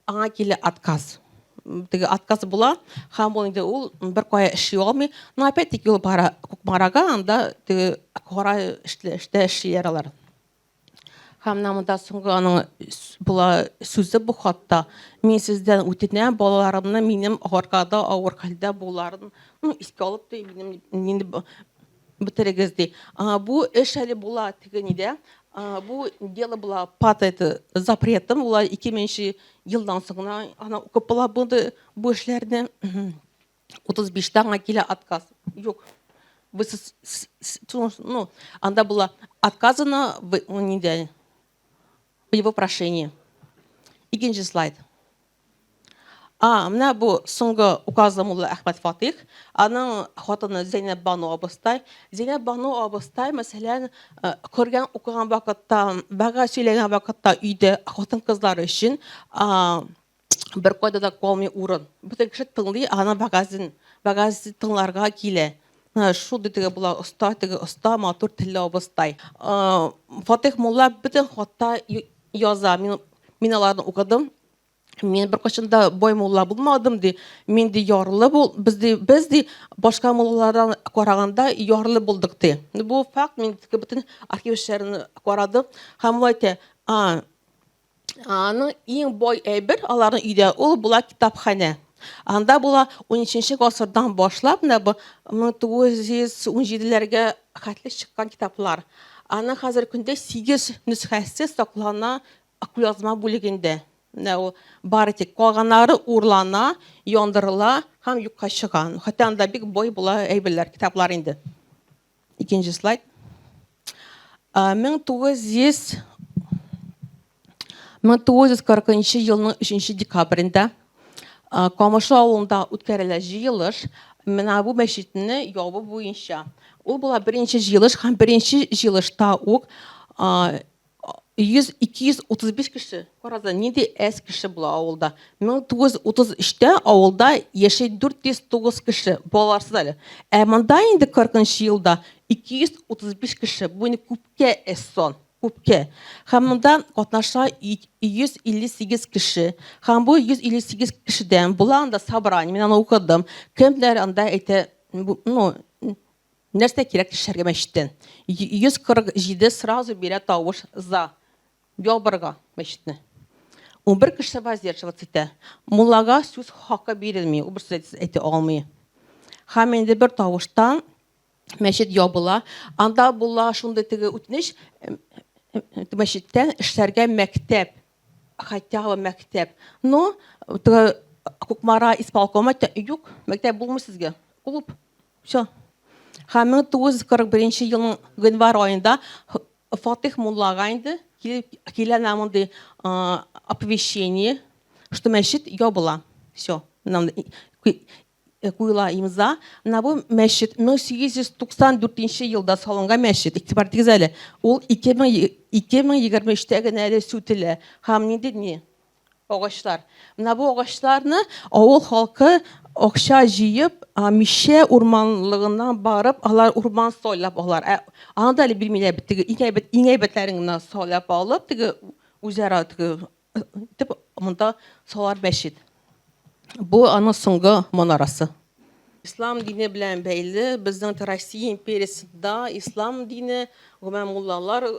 аңа килә отказ. Теге отказ була, һәм ул инде ул бер кая эшли алмый. Но опять-таки ул бара Кукмарага, анда теге кара эштә эшлиләр алар. Һәм менә монда соңгы аның була сүзе бу хатта. Мин сездән үтенәм, балаларымны минем аркада авыр хәлдә булуларын, ну, искә алып ди, минем мине бетерегез ди. Бу эш әле була теге нидә. Бу дело була под это запретом, була 2000 елдан соң гына аны укып була бу бу эшләрне. 35-тә аңа килә отказ. Юк. Вы ну, анда было отказано в, нидә, в его прошении. Икенче слайд. А, менә бу соңгы указлы мулла Әхмәт Фатих, аның хатыны Зәйнәб Бану абыстай. Зәйнәб Бану абыстай, мәсәлән, э, Коръән укыган вакытта, вәгазь сөйләгән вакытта өйдә хатын-кызлар өчен бер кайда да калмый урын. Бөтен кеше тыңлый, аның вәгазен, вәгаз тыңларга килә. Менә шундый теге була оста, теге оста, матур телле абыстай. Фатих мулла бөтен хатта яза. Мин, мин аларны укыдым. Мин беркайчан да бай мулла булмадым ди. Мин ди ярлы бул, без ди, без ди башка муллалардан караганда ярлы булдык ди. Бу факт, мин бөтен архив эшләрен карадым. Һәм ул әйтә, а, Аның иң бай әйбер аларның өйдә ул була китапханә. Анда була 13 гасырдан башлап менә бу 1917-ләргә хәтле чыккан китаплар. Аның хәзер көндә 8 нөсхәсе саклана кулъязма бүлегендә. Менә ул бары тик калганнары урлана, яндырыла һәм юкка чыга. Хәтта анда бик бай була әйберләр, китаплар инде. Икенче слайд. 1900 1940 елның 3 декабрендә Камышлы авылында үткәрелә җыелыш. Менә бу мәчетне ябу буенча. Ул була беренче җыелыш һәм беренче җыелышта ук 100, 235 кеше. Карагыз, нинди әз кеше була авылда. 1933-тә авылда яши 409 кеше, балаларсыз әле. Ә монда инде 40 нчы елда 235 кеше. Бу инде күпкә әз сан, күпкә. Һәм монда катнаша 158 кеше. Һәм бу 158 кешедән була анда собрание, мин аны укыдым. Кемнәр анда әйтә, ну, Нәрсә кирәк эшләргә мәчеттән? 147 сразу бирә тавыш за. Ябырга мәчетне. 11 кеше воздерживаться итә. Муллага сүз хакы бирелми, ул бер сүз әйтә алмый. Һәм инде бер тавыштан мәчет ябыла. Анда була шундый теге үтенеч, мәчеттән эшләргә мәктәп. Хотя бы мәктәп. Но теге Кукмара исполкомы әйтә, юк, мәктәп булмый сезгә. Клуб. Все. Һәм 1941 елның гыйнвар аенда Фатих муллага инде килә менә мондый оповещение, что мәчет ябыла. Все. Куела имза. Менә бу мәчет 1894 елда салынган мәчет. Игътибар итегез әле. Ул 2023-тә генә әле сүтелә. Һәм нинди ни? Агачлар. Менә бу агачларны авыл халкы акча җыеп, Мишә урманлыгына барып, алар урман сайлап алар. Ә аны да әле бирмиләр бит, теге иң әйбәт, иң әйбәтләрен генә сайлап алып, теге үзара теге итеп монда салар мәчет. Бу аның соңгы манарасы. Ислам дине белән бәйле безнең Россия империясендә ислам дине, гомумән муллалар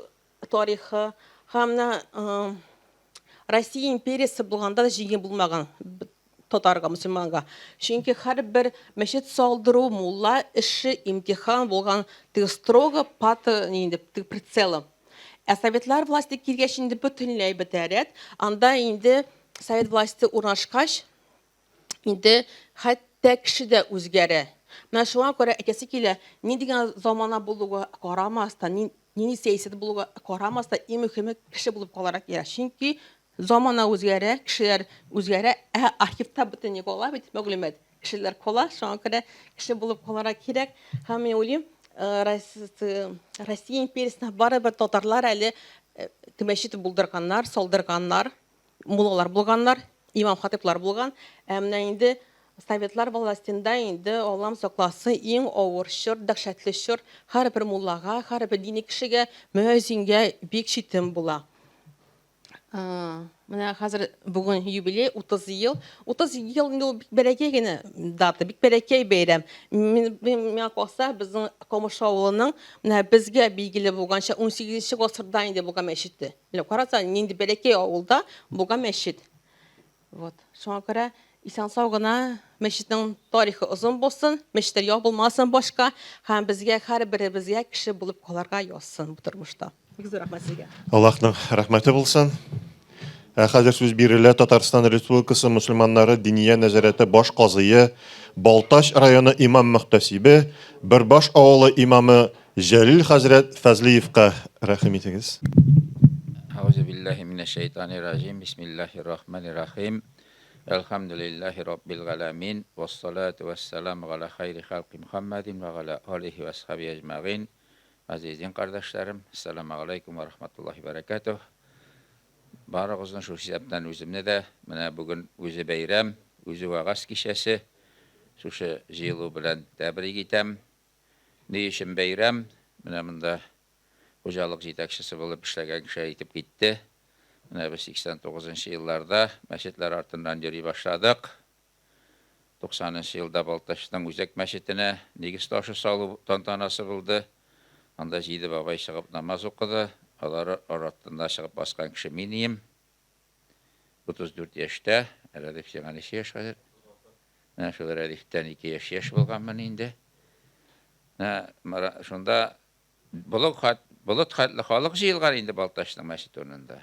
тарихы һәм менә Россия империясе булганда да җиңел булмаган татарга, мөселманга. Чөнки һәрбер мәчет салдыру, мулла эше имтихан булган, теге строго под инде теге прицелом. Ә советлар власте килгәч инде бөтенләй бетә рәт. Анда инде совет власте урнашкач, инде хәтта кеше дә үзгәрә. Менә шуңа күрә әйтәсе килә, нинди генә замана булуга карамастан, нинди сәясәт булуга карамастан, иң мөһиме кеше булып калырга кирәк. Чөнки замана үзгәрә, кешеләр үзгәрә, ә архивта бөтен ни кала бит, мәгълүмат. Кешеләр кала, шуңа күрә кеше булып калырга кирәк. Һәм мин уйлыйм, Россия империясендә барыбер татарлар әле мәчет булдырганнар, салдырганнар. Муллалар булганнар, имам-хатыйплар булган. Ә менә инде советлар властенда инде, Аллам сакласын, иң авыр чор, дәһшәтле чор. Һәрбер муллага, һәрбер дини кешегә, мөәзингә бик читен була. Менә хәзер бүген юбилей, 30 ел. 30 ел инде ул бик бәләкәй генә дата, бик бәләкәй бәйрәм. Миңа калса, безнең Камыш авылының менә безгә билгеле булганча 18 гасырда инде булган мәчете. Менә караса, нинди бәләкәй авылда булган мәчет. Вот. Шуңа күрә исән-сау гына мәчетнең тарихы озын булсын, мәчетләр ябылмасын башка һәм безгә һәрберебезгә кеше булып калырга язсын бу тормышта. Бик зур рәхмәт сезгә. Аллаһның рәхмәте булсын. Ә хәзер сүз бирелә Татарстан Республикасы мөселманнары Диния нәзарәте баш казые, Балтач районы имам-мөхтәсибе, Бөрбаш авылы имамы Җәлил хәзрәт Фәзлиевка рәхим итегез. Әгъүзу биллаһи минәш шәйтанир раҗим. Бисмиллаһир рахманир рахим. Әлхәмдүлиллаһи раббил галәмин. Вассалату вассаламу галя хайри халки Мухаммадин ва галя алихи ва асхаби әҗмәгыйн. Газиз дин кардәшләрем, әссәламу галәйкүм ва рахматуллаһи ва бәрәкәтүһ. Барыгызны, шул исәптән үземне дә, менә бүген үзе бәйрәм, үзе вәгазь кичәсе, шушы җыелу белән тәбрик итәм. Ни өчен бәйрәм? Менә монда хуҗалык җитәкчесе булып эшләгән кеше әйтеп китте. Менә без 89 нчы елларда мәчетләр артыннан йөри башладык. 90 нчы елда Балтачның үзәк мәчетенә нигез ташы салу тантанасы булды. Анда җиде бабай чыгып намаз укыды. Алар араттында чыгып баскан кеше мин ием. 34 яшьтә. Рәдиф, сиңа ничә яшь хәзер? Менә шул Рәдифтән 2 яшь яшь булганмын инде. Менә шунда болыт хәт, болыт хәтле халык җыелган инде Балтачның мәчет урынында.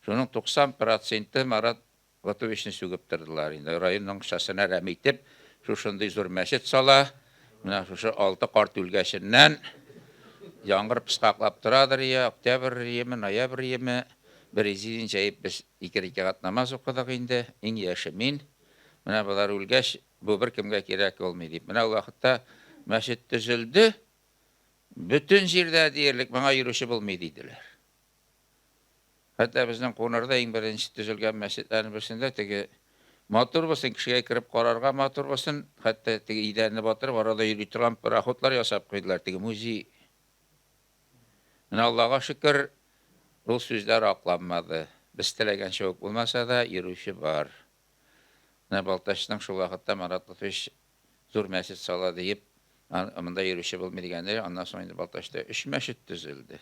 Шуның 90 проценты Марат Готовичны сүгеп тордылар инде. Районның акчасына рәм итеп, шушындый зур мәчет сала. Менә шушы алты карт үлгәченнән яңгыр пыскаклап торадыр я, октябрь иеме, ноябрь иеме. Бер изин җәеп без ике рәкәгать намаз укыдык инде. Иң яше мин. Менә болар үлгәч, бу беркемгә кирәк булмый дип. Менә ул вакытта мәчет төзелде, бөтен җирдә диярлек моңа йөрүче булмый диделәр. Хәтта безнең Кунырда иң беренче төзелгән мәчетләрнең берсендә теге матур булсын, кешегә кереп карарга матур булсын, хәтта теге идәнне батырып, арада йөри торган пароходлар ясап куйдылар, теге музей. Менә Аллага шөкер, ул сүзләр акланмады. Без теләгәнчә үк булмаса да, йөрүче бар. Менә Балтачның шул вакытта Марат Лотфович зур мәчет сала диеп, монда йөрүче булмый дигәндә, аннан соң инде Балтачта өч мәчет төзелде.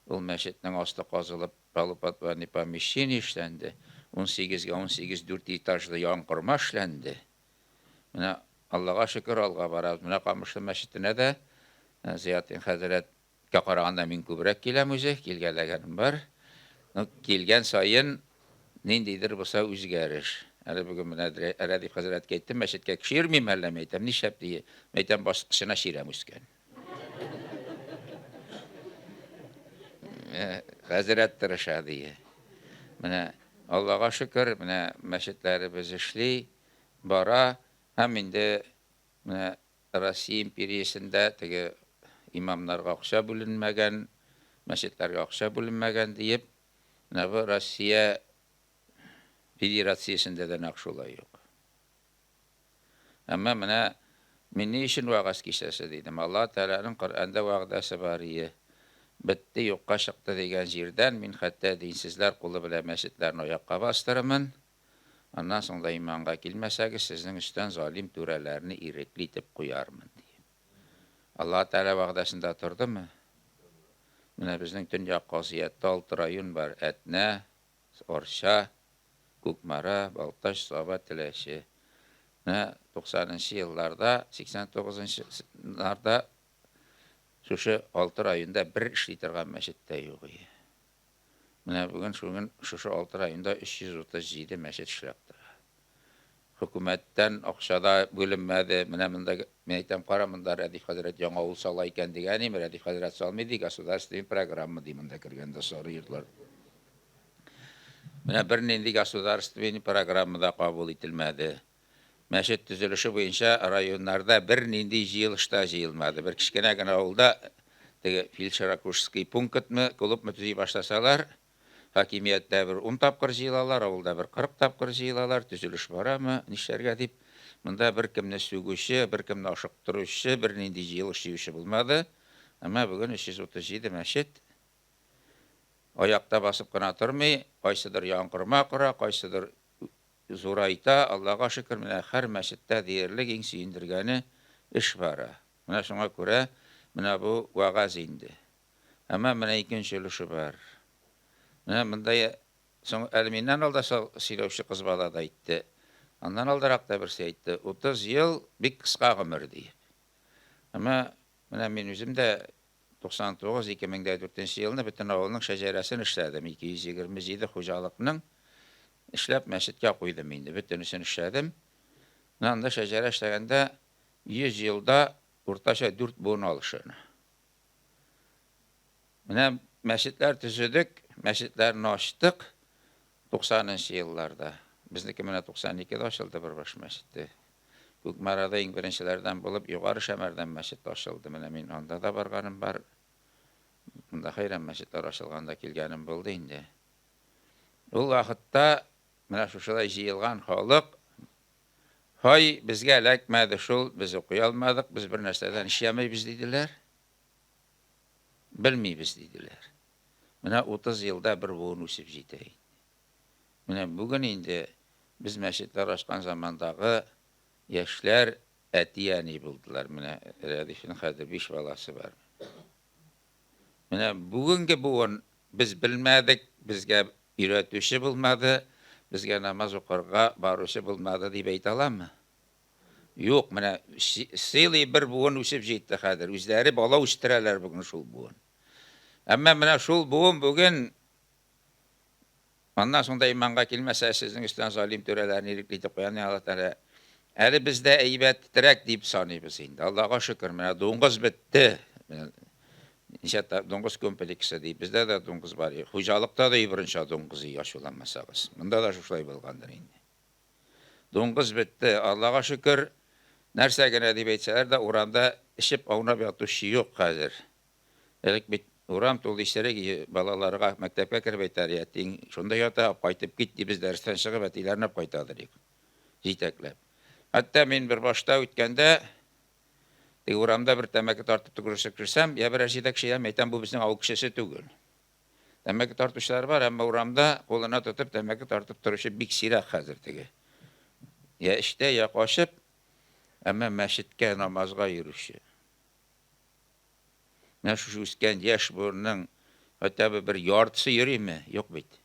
Ул мәчетнең асты казылып, полуподвальный помещение эшләнде. Унсигезгә унсигез дүрт этажлы янкорма эшләнде. Менә, Аллага шөкер, алга барабыз. Менә Камышлы мәчетенә дә Зыятдин хәзрәткә караганда мин күбрәк киләм үзе, килгәләгәнем бар. Ну, килгән саен ниндидер булса үзгәреш. Әле бүген менә Рәдиф хәзрәткә әйттем, мәчеткә кеше йөрмиме әллә, мин әйтәм, нишләп ди, мин әйтәм, баскычына чирәм үскән. Хәзрәт тырыша ди. Менә Аллага шөкер, менә мәчетләребез эшли, бара һәм инде менә Россия империясендә теге имамнарга акча бүленмәгән, мәчетләргә акча бүленмәгән диеп, менә бу Россия Федерациясендә дә нәкъ шулай ук. Әмма менә мин ни өчен вәгазь кичәсе дидем? Аллаһ Тәгаләнең Коръәндә вәгъдәсе бар ие. Бетте, юкка чыкты дигән җирдән мин хәтта динсезләр кулы белән мәчетләрне аякка бастырырмын. Аннан соң да иманга килмәсәгез, сезнең өстән залим түрәләрне ирекле итеп куярмын, ди. Аллаһ Тәгалә вәгъдәсендә тордымы? Менә безнең Төньяк Казыятта алты район бар, Әтнә, Арча, Кукмара, Балтач, Саба, Теләче. Менә 90 нчы елларда, 89 нчы нарда шушы алты районда бер эшли торган мәчет тә юк иде. Менә бүген шугын шушы алты районда 337 мәчет эшләп тора. Хөкүмәттән акча да бүленмәде. Менә монда мин әйтәм, кара, монда Рәдиф хәзрәт яңа авыл сала икән дигән идем, Рәдиф хәзрәт салмый ди, государственный программа ди монда кергәндә сары йортлар. Менә бернинди государственный программа да кабул ителмәде. Мәчет төзелеше буенча районнарда бернинди җыелыш та җыелмады. Бер кечкенә генә авылда теге фельдшер-акушерский пунктмы, клубмы төзи башласалар, хакимияттә бер ун тапкыр җыелалар, авылда бер 40 тапкыр җыелалар, төзелеш барамы, нишләргә дип. Монда беркемне сүгүче, беркемне ашыктыручы, бернинди җыелыш җыючы булмады. Әмма бүген 337 мәчет Аякта басып кына тормый, кайсыдыр янкорма кора, кайсыдыр зурайта. Аллага шөкер, менә һәр мәчеттә диярлек иң сөендергәне эш бара. Менә шуңа күрә менә бу вәгазь инде. Әмма менә икенче өлеше бар. Менә монда соң әле миннән алда сөйләүче кыз бала да әйтте. Аннан алдарак та берсе әйтте, 30 ел бик кыска гомер диеп. Әмма менә мин үзем дә 99, 2004 нче елны бөтен авылның шәҗәрәсен эшләдем, 227 хуҗалыкның эшләп мәчеткә куйдым инде, бөтенесен эшләдем. Менә анда шәҗәрә эшләгәндә 100 елда уртача дүрт буын алышына. Менә мәчетләр төзедек, мәчетләрне ачтык 90 нчы елларда. Безнеке менә 92 дә ачылды Бөрбаш мәчете. Кукмарада иң беренчеләрдән булып Югары Шәмәрдән мәчете ачылды. Менә мин анда да барганым бар. Монда хәйран мәчетләр ачылганда килгәнем булды инде. Ул вакытта менә шушылай җыелган халык Һай, безгә эләкмәде шул, без укый алмадык, без бер нәрсәдән эшләмибез, диделәр. Белмибез, диделәр. Менә 30 елда бер буын үсеп җитә инде. Менә бүген инде без мәчетләр ачкан замандагы яшьләр әти-әни булдылар. Менә Рәдифнең хәзер биш баласы бар. Менә бүгенге буын без белмәдек, безгә өйрәтүче булмады, безгә намаз укырга баручы булмады дип әйтә аламы? Юк, менә целый бер буын үсеп җитте хәзер. Үзләре бала үстерәләр бүген шул буын. Әмма менә шул буын бүген Аннан соң да иманга килмәсә, сезнең өстән залим түрәләрне ирекле итеп куяр, Аллаһ Тәгалә. Әле без дә әйбәтрәк дип саныйбыз инде. Аллага шөкер, менә дуңгыз бетте. Ничә дуңгыз комплексы ди. Бездә дә дуңгыз бар. Хуҗалыкта да ибрынча дуңгыз ачуланмасагыз. Монда да шушылай булгандыр инде. Дуңгыз бетте, Аллага шөкер. Нәрсә генә дип әйтсәләр дә, урамда эчеп аунап ятучы юк хәзер. Элек бит. Урам тулы исерек, балаларга мәктәпкә кереп әйтәр, әтиң шунда ята, кайтып кит, дибез, дәрестән чыгып әтиләрен алып кайтадыр идек. Җитәкләп. Хәтта мин бер башта үткәндә, теге урамда бер тәмәке тартып төкерешеп керсәм, я берәр җирдә кеше ям, әйтәм, бу безнең авыл кешесе түгел. Тәмәке тартучылар бар, әмма урамда кулына тотып тәмәке тартып торучы бик сирәк хәзер теге. Я эштә, я качып, әмма мәчеткә намазга йөрүче. Менә шушы үскән яшь буынның хотя бы бер яртысы йөриме? Юк бит.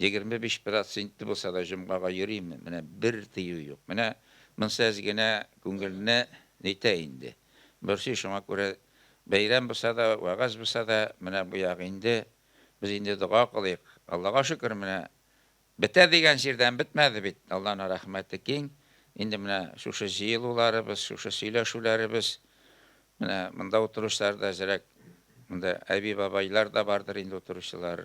25 проценты булса да җомгага йөриме? Менә бер тыю юк. Менә монысы әз генә күңелне нитә инде. Борчый, шуңа күрә бәйрәм булса да, вәгазь булса да, менә бу як инде без инде дога кылыйк. Аллага шөкер, менә Бетә дигән җирдән бетмәде бит, Алланың рәхмәте киң. Инде менә шушы җыелуларыбыз, шушы сөйләшүләребез, менә монда утыручылар да әзрәк, монда әби-бабайлар да бардыр инде утыручылар.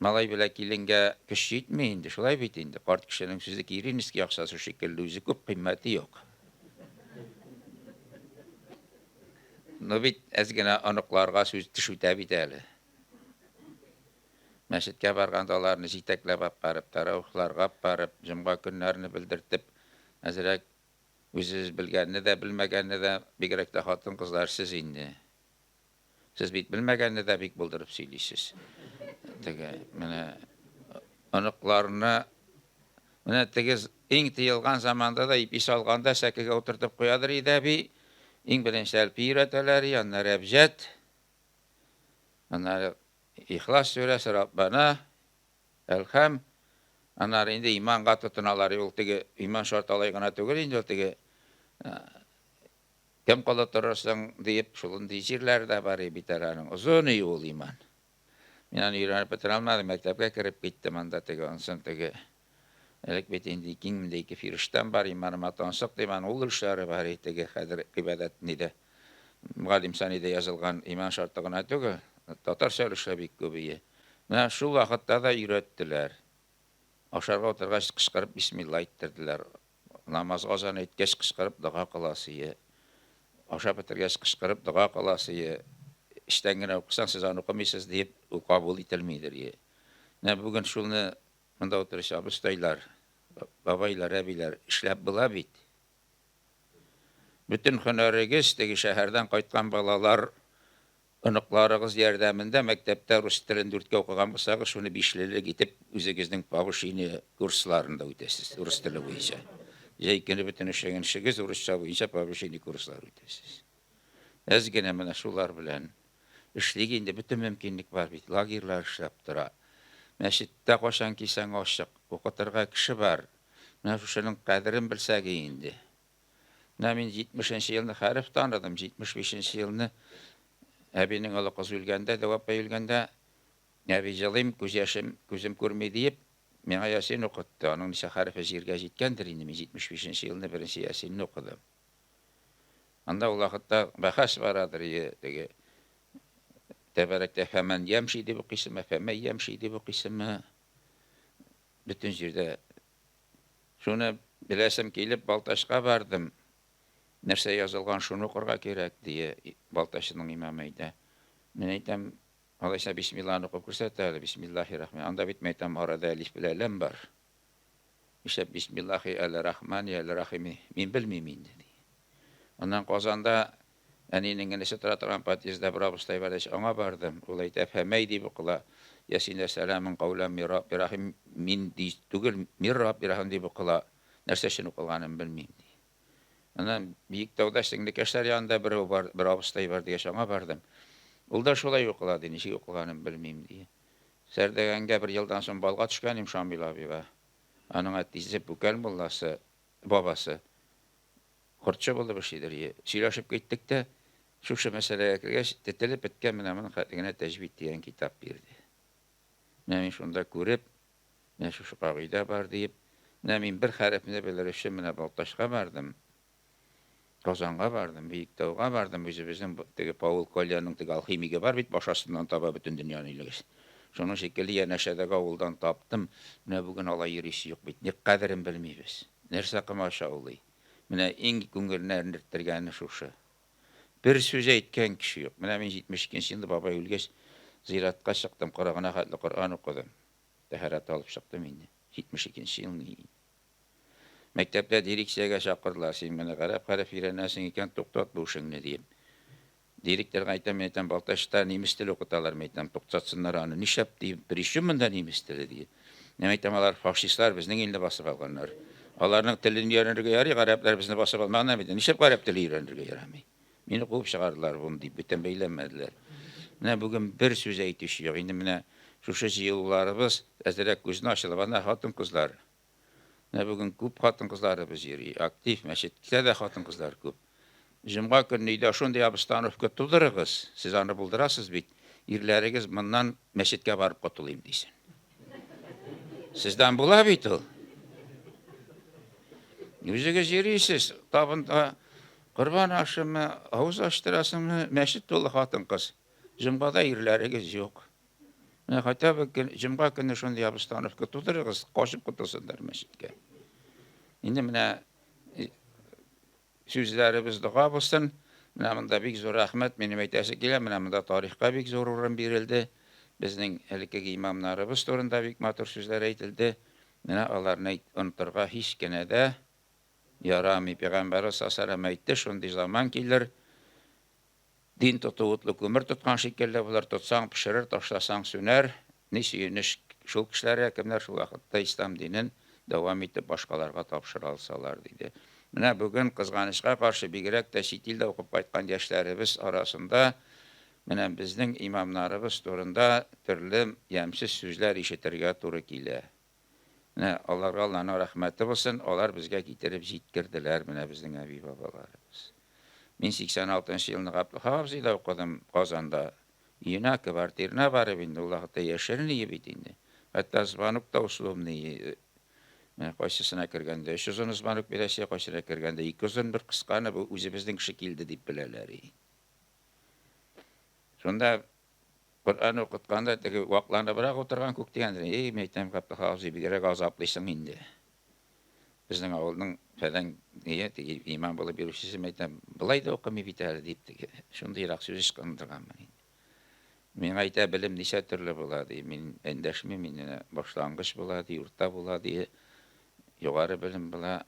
Малай белән киленгә көч җитми инде, шулай бит инде. Карт кешенең сүзе Киринский акчасы шикелле, үзе күп, кыйммәте юк. Но бит әз генә оныкларга сүз теш үтә бит әле. Мәчеткә барганда аларны җитәкләп ап барып, тәравихларга ап барып, җомга көннәрне белдертеп, әзрәк үзебез белгәнне дә, белмәгәнне дә, бигрәк тә хатын-кызлар сез инде. Сез бит белмәгәнне дә бик булдырып сөйлисез. Теге, менә оныкларны менә теге иң тыелган заманда да ипи салганда сәкегә утыртып куядыр иде әби. Иң беренче әлпи өйрәтәләр, аннары әбҗәд. Аннары Ихлас сүрәсе, Раббана, Әлхәм, аннары инде иманга тотыналар. Ул теге иман шарты алай гына түгел инде, ул теге кем колы торырсың диеп, шундый җирләр дә бар бит әле аның. Озын и ул иман. Мин аны өйрәнеп бетерә алмадым, мәктәпкә кереп киттем, анда теге ансын теге Элек бит инде киңмендә ике фирештәм бар, иманыма тансык дип, аның ул өлешләре бар, теге хәзер гыйбадәт нидә, Галим Санида язылган иман шарты гына түгел, татарча өлешләр бик күп ие. Менә шул вакытта да өйрәттеләр. Ашарга утыргач кычкырып бисмилла әйттерделәр. Намазга азан әйткәч кычкырып дога кыласы ие. Ашап бетергәч кычкырып дога кыласы ие. Эчтән генә укысаң, сез аны укымыйсыз диеп, ул кабул ителмидер ие. Менә бүген шулны Монда утыручы абыстайлар, бабайлар, әбиләр, эшләп була бит. Бөтен һөнәрегез теге шәһәрдән кайткан балалар, оныкларыгыз ярдәмендә мәктәптә рус телен дүрткә укыган булсагыз, шуны бишлелек итеп үзегезнең повышение курсларында үтәсез, рус теле буенча. Җәй көне бөтен эшләгән эшегез урысча буенча повышение курслары үтәсез. Әз генә менә шулар белән эшлик инде, бөтен мөмкинлек бар бит, лагерьлар эшләп тора. Мәчеттә кайчан килсәң ачык, укытырга кеше бар. Менә шушының кадерен белсәк инде. Менә мин 70 нче елны хәреф таныдым, 75 нче елны әбинең олы кызы үлгәндә, дәү апай үлгәндә, әби җылыйм, күз яшем, күзем күрми диеп, миңа ясин укытты. Аның ничә хәрефе җиргә җиткәндер инде, мин 75 нче елны беренче ясинне укыдым. Анда ул вакытта бәхәс барадыр ие, теге Тәбәрәктә фәмән ямши дип укыйсыңмы, фәмәй ямши дип укыйсыңмы? Бөтен җирдә шуны беләсем килеп Балтачка бардым. Нәрсә язылган, шуны укырга кирәк, дие Балтачның имамы әйтә. Мин әйтәм, алайса бисмилланы укып күрсәт әле, бисмиллахи рахман. Анда бит мин әйтәм, арада әлиф белән ләм бар. Нишләп бисмиллахи әл-рахмани әл-рахими, мин белмим инде, ди. Аннан Казанда әнинең энесе тора торган подъездда бер абыстай бар ич, аңа бардым. Ул әйтә, Фәмәй дип укыла. Ясин сәламен каулән мир рабби рахим, мин ди түгел, мир рабби рахим дип укыла. Нәрсә өчен укылганын белмим, ди. Аннан Биектауда сеңлекәшләр янында берәү бар, бер абыстай бар дигәч, аңа бардым. Ул да шулай укыла, ди, ничек укылганын белмим, ди. Сәрдәгәнгә бер елдан соң балга төшкән идем Шамил абыйга. Аның әтисе Пүкәл мулласы, бабасы кортчы булып эшлидер. Сөйләшеп киттек тә, шушы мәсьәләгә кергәч, тетелеп беткән менә моның хәтле генә тәҗвид дигән китап бирде. Менә мин шунда күреп, менә шушы кагыйдә бар диеп, менә мин бер хәрефне белер өчен менә Балтачка бардым. Казанга бардым, Биектауга бардым, үзебезнең теге Паул Кольяның теге алхимигы бар бит, баш астыннан таба бөтен дөньяны илегез. Шуның шикелле янәшәдәге авылдан таптым. Менә бүген алай йөрисе юк бит. Ник кадерен белмибез. Нәрсә комачаулый? Менә иң күңелне әрнерттергәне шушы. Бер сүз әйткән кеше юк. Менә мин 72 нче елда бабай үлгәч, зиратка чыктым, корагына хәтле Коръән укыдым. Тәһарәт алып чыктым инде. 72 нче елны. Мәктәптә дирекциягә чакырдылар, син менә гарәп хәреф өйрәнәсең икән, туктат бу эшеңне, диеп. Директорга әйтәм, мин әйтәм, Балтачта нимес теле укыталар, мин әйтәм, туктатсыннар аны. Нишләп, ди, причем монда нимес теле, ди. Мин әйтәм, алар фашистлар, безнең илне басып алганнар. Аларның телен өйрәнергә ярый, гарәпләр безне басып алмаганнар бит. Нишләп гарәп теле өйрәнергә ярамый? Мине куып чыгардылар бун дип, бүтән бәйләнмәделәр. Менә бүген бер сүз әйтүче юк. Инде менә шушы җыелуларыбыз әзрәк күзне ачылып, анда хатын-кызлар Менә бүген күп хатын-кызларыбыз йөри, актив, мәчеттә дә хатын-кызлар күп. Җомга көнне өйдә шундый обстановка тудырыгыз, сез аны булдырасыз бит, ирләрегез моннан мәчеткә барып котылыйм дисен. Сездән була бит ул. Үзегез йөрисез, табында корбан ашымы, авыз ачтырасыңмы, мәчет тулы хатын-кыз. Җомгада ирләрегез юк. Менә хотя бы көн, җомга көне шундый обстановка тудырыгыз, качып котылсыннар мәчеткә. Инде менә э, сүзләребез дога булсын. Менә монда бик зур рәхмәт, минем әйтәсе килә, менә монда тарихка бик зур урын бирелде. Безнең элеккеге имамнарыбыз турында бик матур сүзләр әйтелде. Менә аларны онытырга һич кенә дә ярамый. Пәйгамбәрбез саллаллаһу алейһи әйтте, шундый заман килер, Дин тоту утлы күмер тоткан шикелле булыр, тотсаң, пешерер, ташласаң, сүнәр. Ни сөенеч шул кешеләргә, кемнәр шул вакытта ислам динен дәвам итеп башкаларга тапшыра алсалар, диде. Менә бүген, кызганычка каршы, бигрәк тә чит илдә укып кайткан яшьләребез арасында менә безнең имамнарыбыз турында төрле ямьсез сүзләр ишетергә туры килә. Менә аларга Алланың рәхмәте булсын, алар безгә китереп җиткерделәр, менә безнең әби-бабаларыбыз. Мин 86 нчы елны Габделхак абзыйда укыдым Казанда. Өенә, квартирына барып инде, ул вакытта яшерен өе бит инде. Хәтта звонок та условный. Менә кайсысына кергәндә өч озын звонок бирәсе, кайсына кергәндә ике озын, бер кысканы, бу үзебезнең кеше килде дип беләләр. Шунда Коръән укытканда теге вакланыбрак утырган күк дигәндер. Эй, мин әйтәм, Габделхак абзый, бигрәк азаплыйсың инде. Безнең авылның фәлән ние, теге имам булып йөрүчесе, мин әйтәм, болай да укымый бит әле, дип, теге шундыйрак сүз ычкындырганмын инде. Миңа әйтә, белем ничә төрле була, ди. Мин эндәшмим, инде башлангыч була, ди, урта була, ди, югары белем була.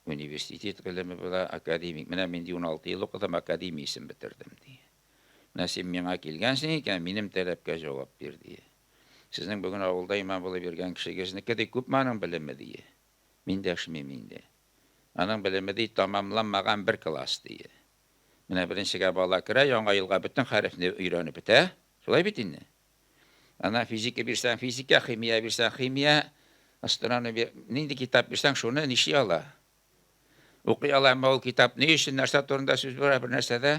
Университет гыйлеме була, академик. Менә мин, ди, 16 ел укыдым, академиясен бетердем, ди. Менә син миңа килгәнсең икән, минем таләпкә җавап бир, ди. Сезнең бүген авылда имам булып йөргән кешегезнеке, ди, күпме аның белеме, ди. Мин дәшмим инде. Аның белеме, ди, тәмамланмаган бер класс, ди. Менә беренчегә бала керә, яңа елга бөтен хәрефне өйрәнеп бетә. Шулай бит инде. Ана физика бирсәң, физика, химия бирсәң, химия, астрономия, нинди китап бирсәң, шуны нишли ала? Укый ала, әмма ул китап ни өчен, нәрсә турында сүз бара, бер нәрсә дә.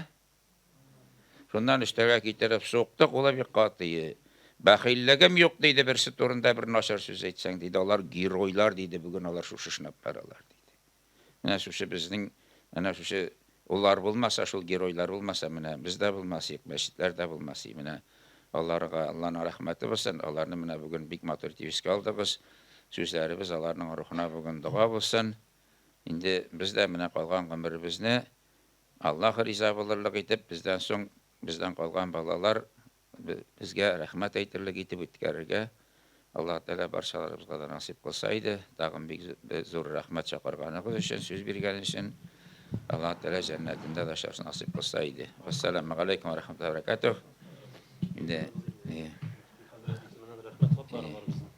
Шуннан өстәлгә китереп сукты, кулы бик каты. Бәхиллегем юк, диде, берсе турында бер начар сүз әйтсәң, диде. Алар геройлар, диде, бүген алар шушы эшне алып баралар, диде. Менә шушы безнең, менә шушы улар булмаса, шул геройлар булмаса, менә без дә булмас идек, мәчетләр дә булмас иде. Менә аларга Алланың рәхмәте булсын, аларны менә бүген бик матур итеп искә алдыгыз. Сүзләребез аларның рухына бүген дога булсын. Инде без дә менә калган гомеребезне Аллаһ риза булырлык итеп, бездән соң, бездән калган балалар Безгә рәхмәт әйтерлек итеп үткәрергә Аллаһ Тәгалә барчаларыбызга да насыйп кылса иде. Тагын бик зур рәхмәт чакырганыгыз өчен, сүз биргән өчен. Аллаһ Тәгалә җәннәтендә дә очрашу насыйп кылса иде. Вассаламу галәйкүм ва рахматуллаһи ва баракатуһ. Инде Рәхмәт хатлары бар безнең.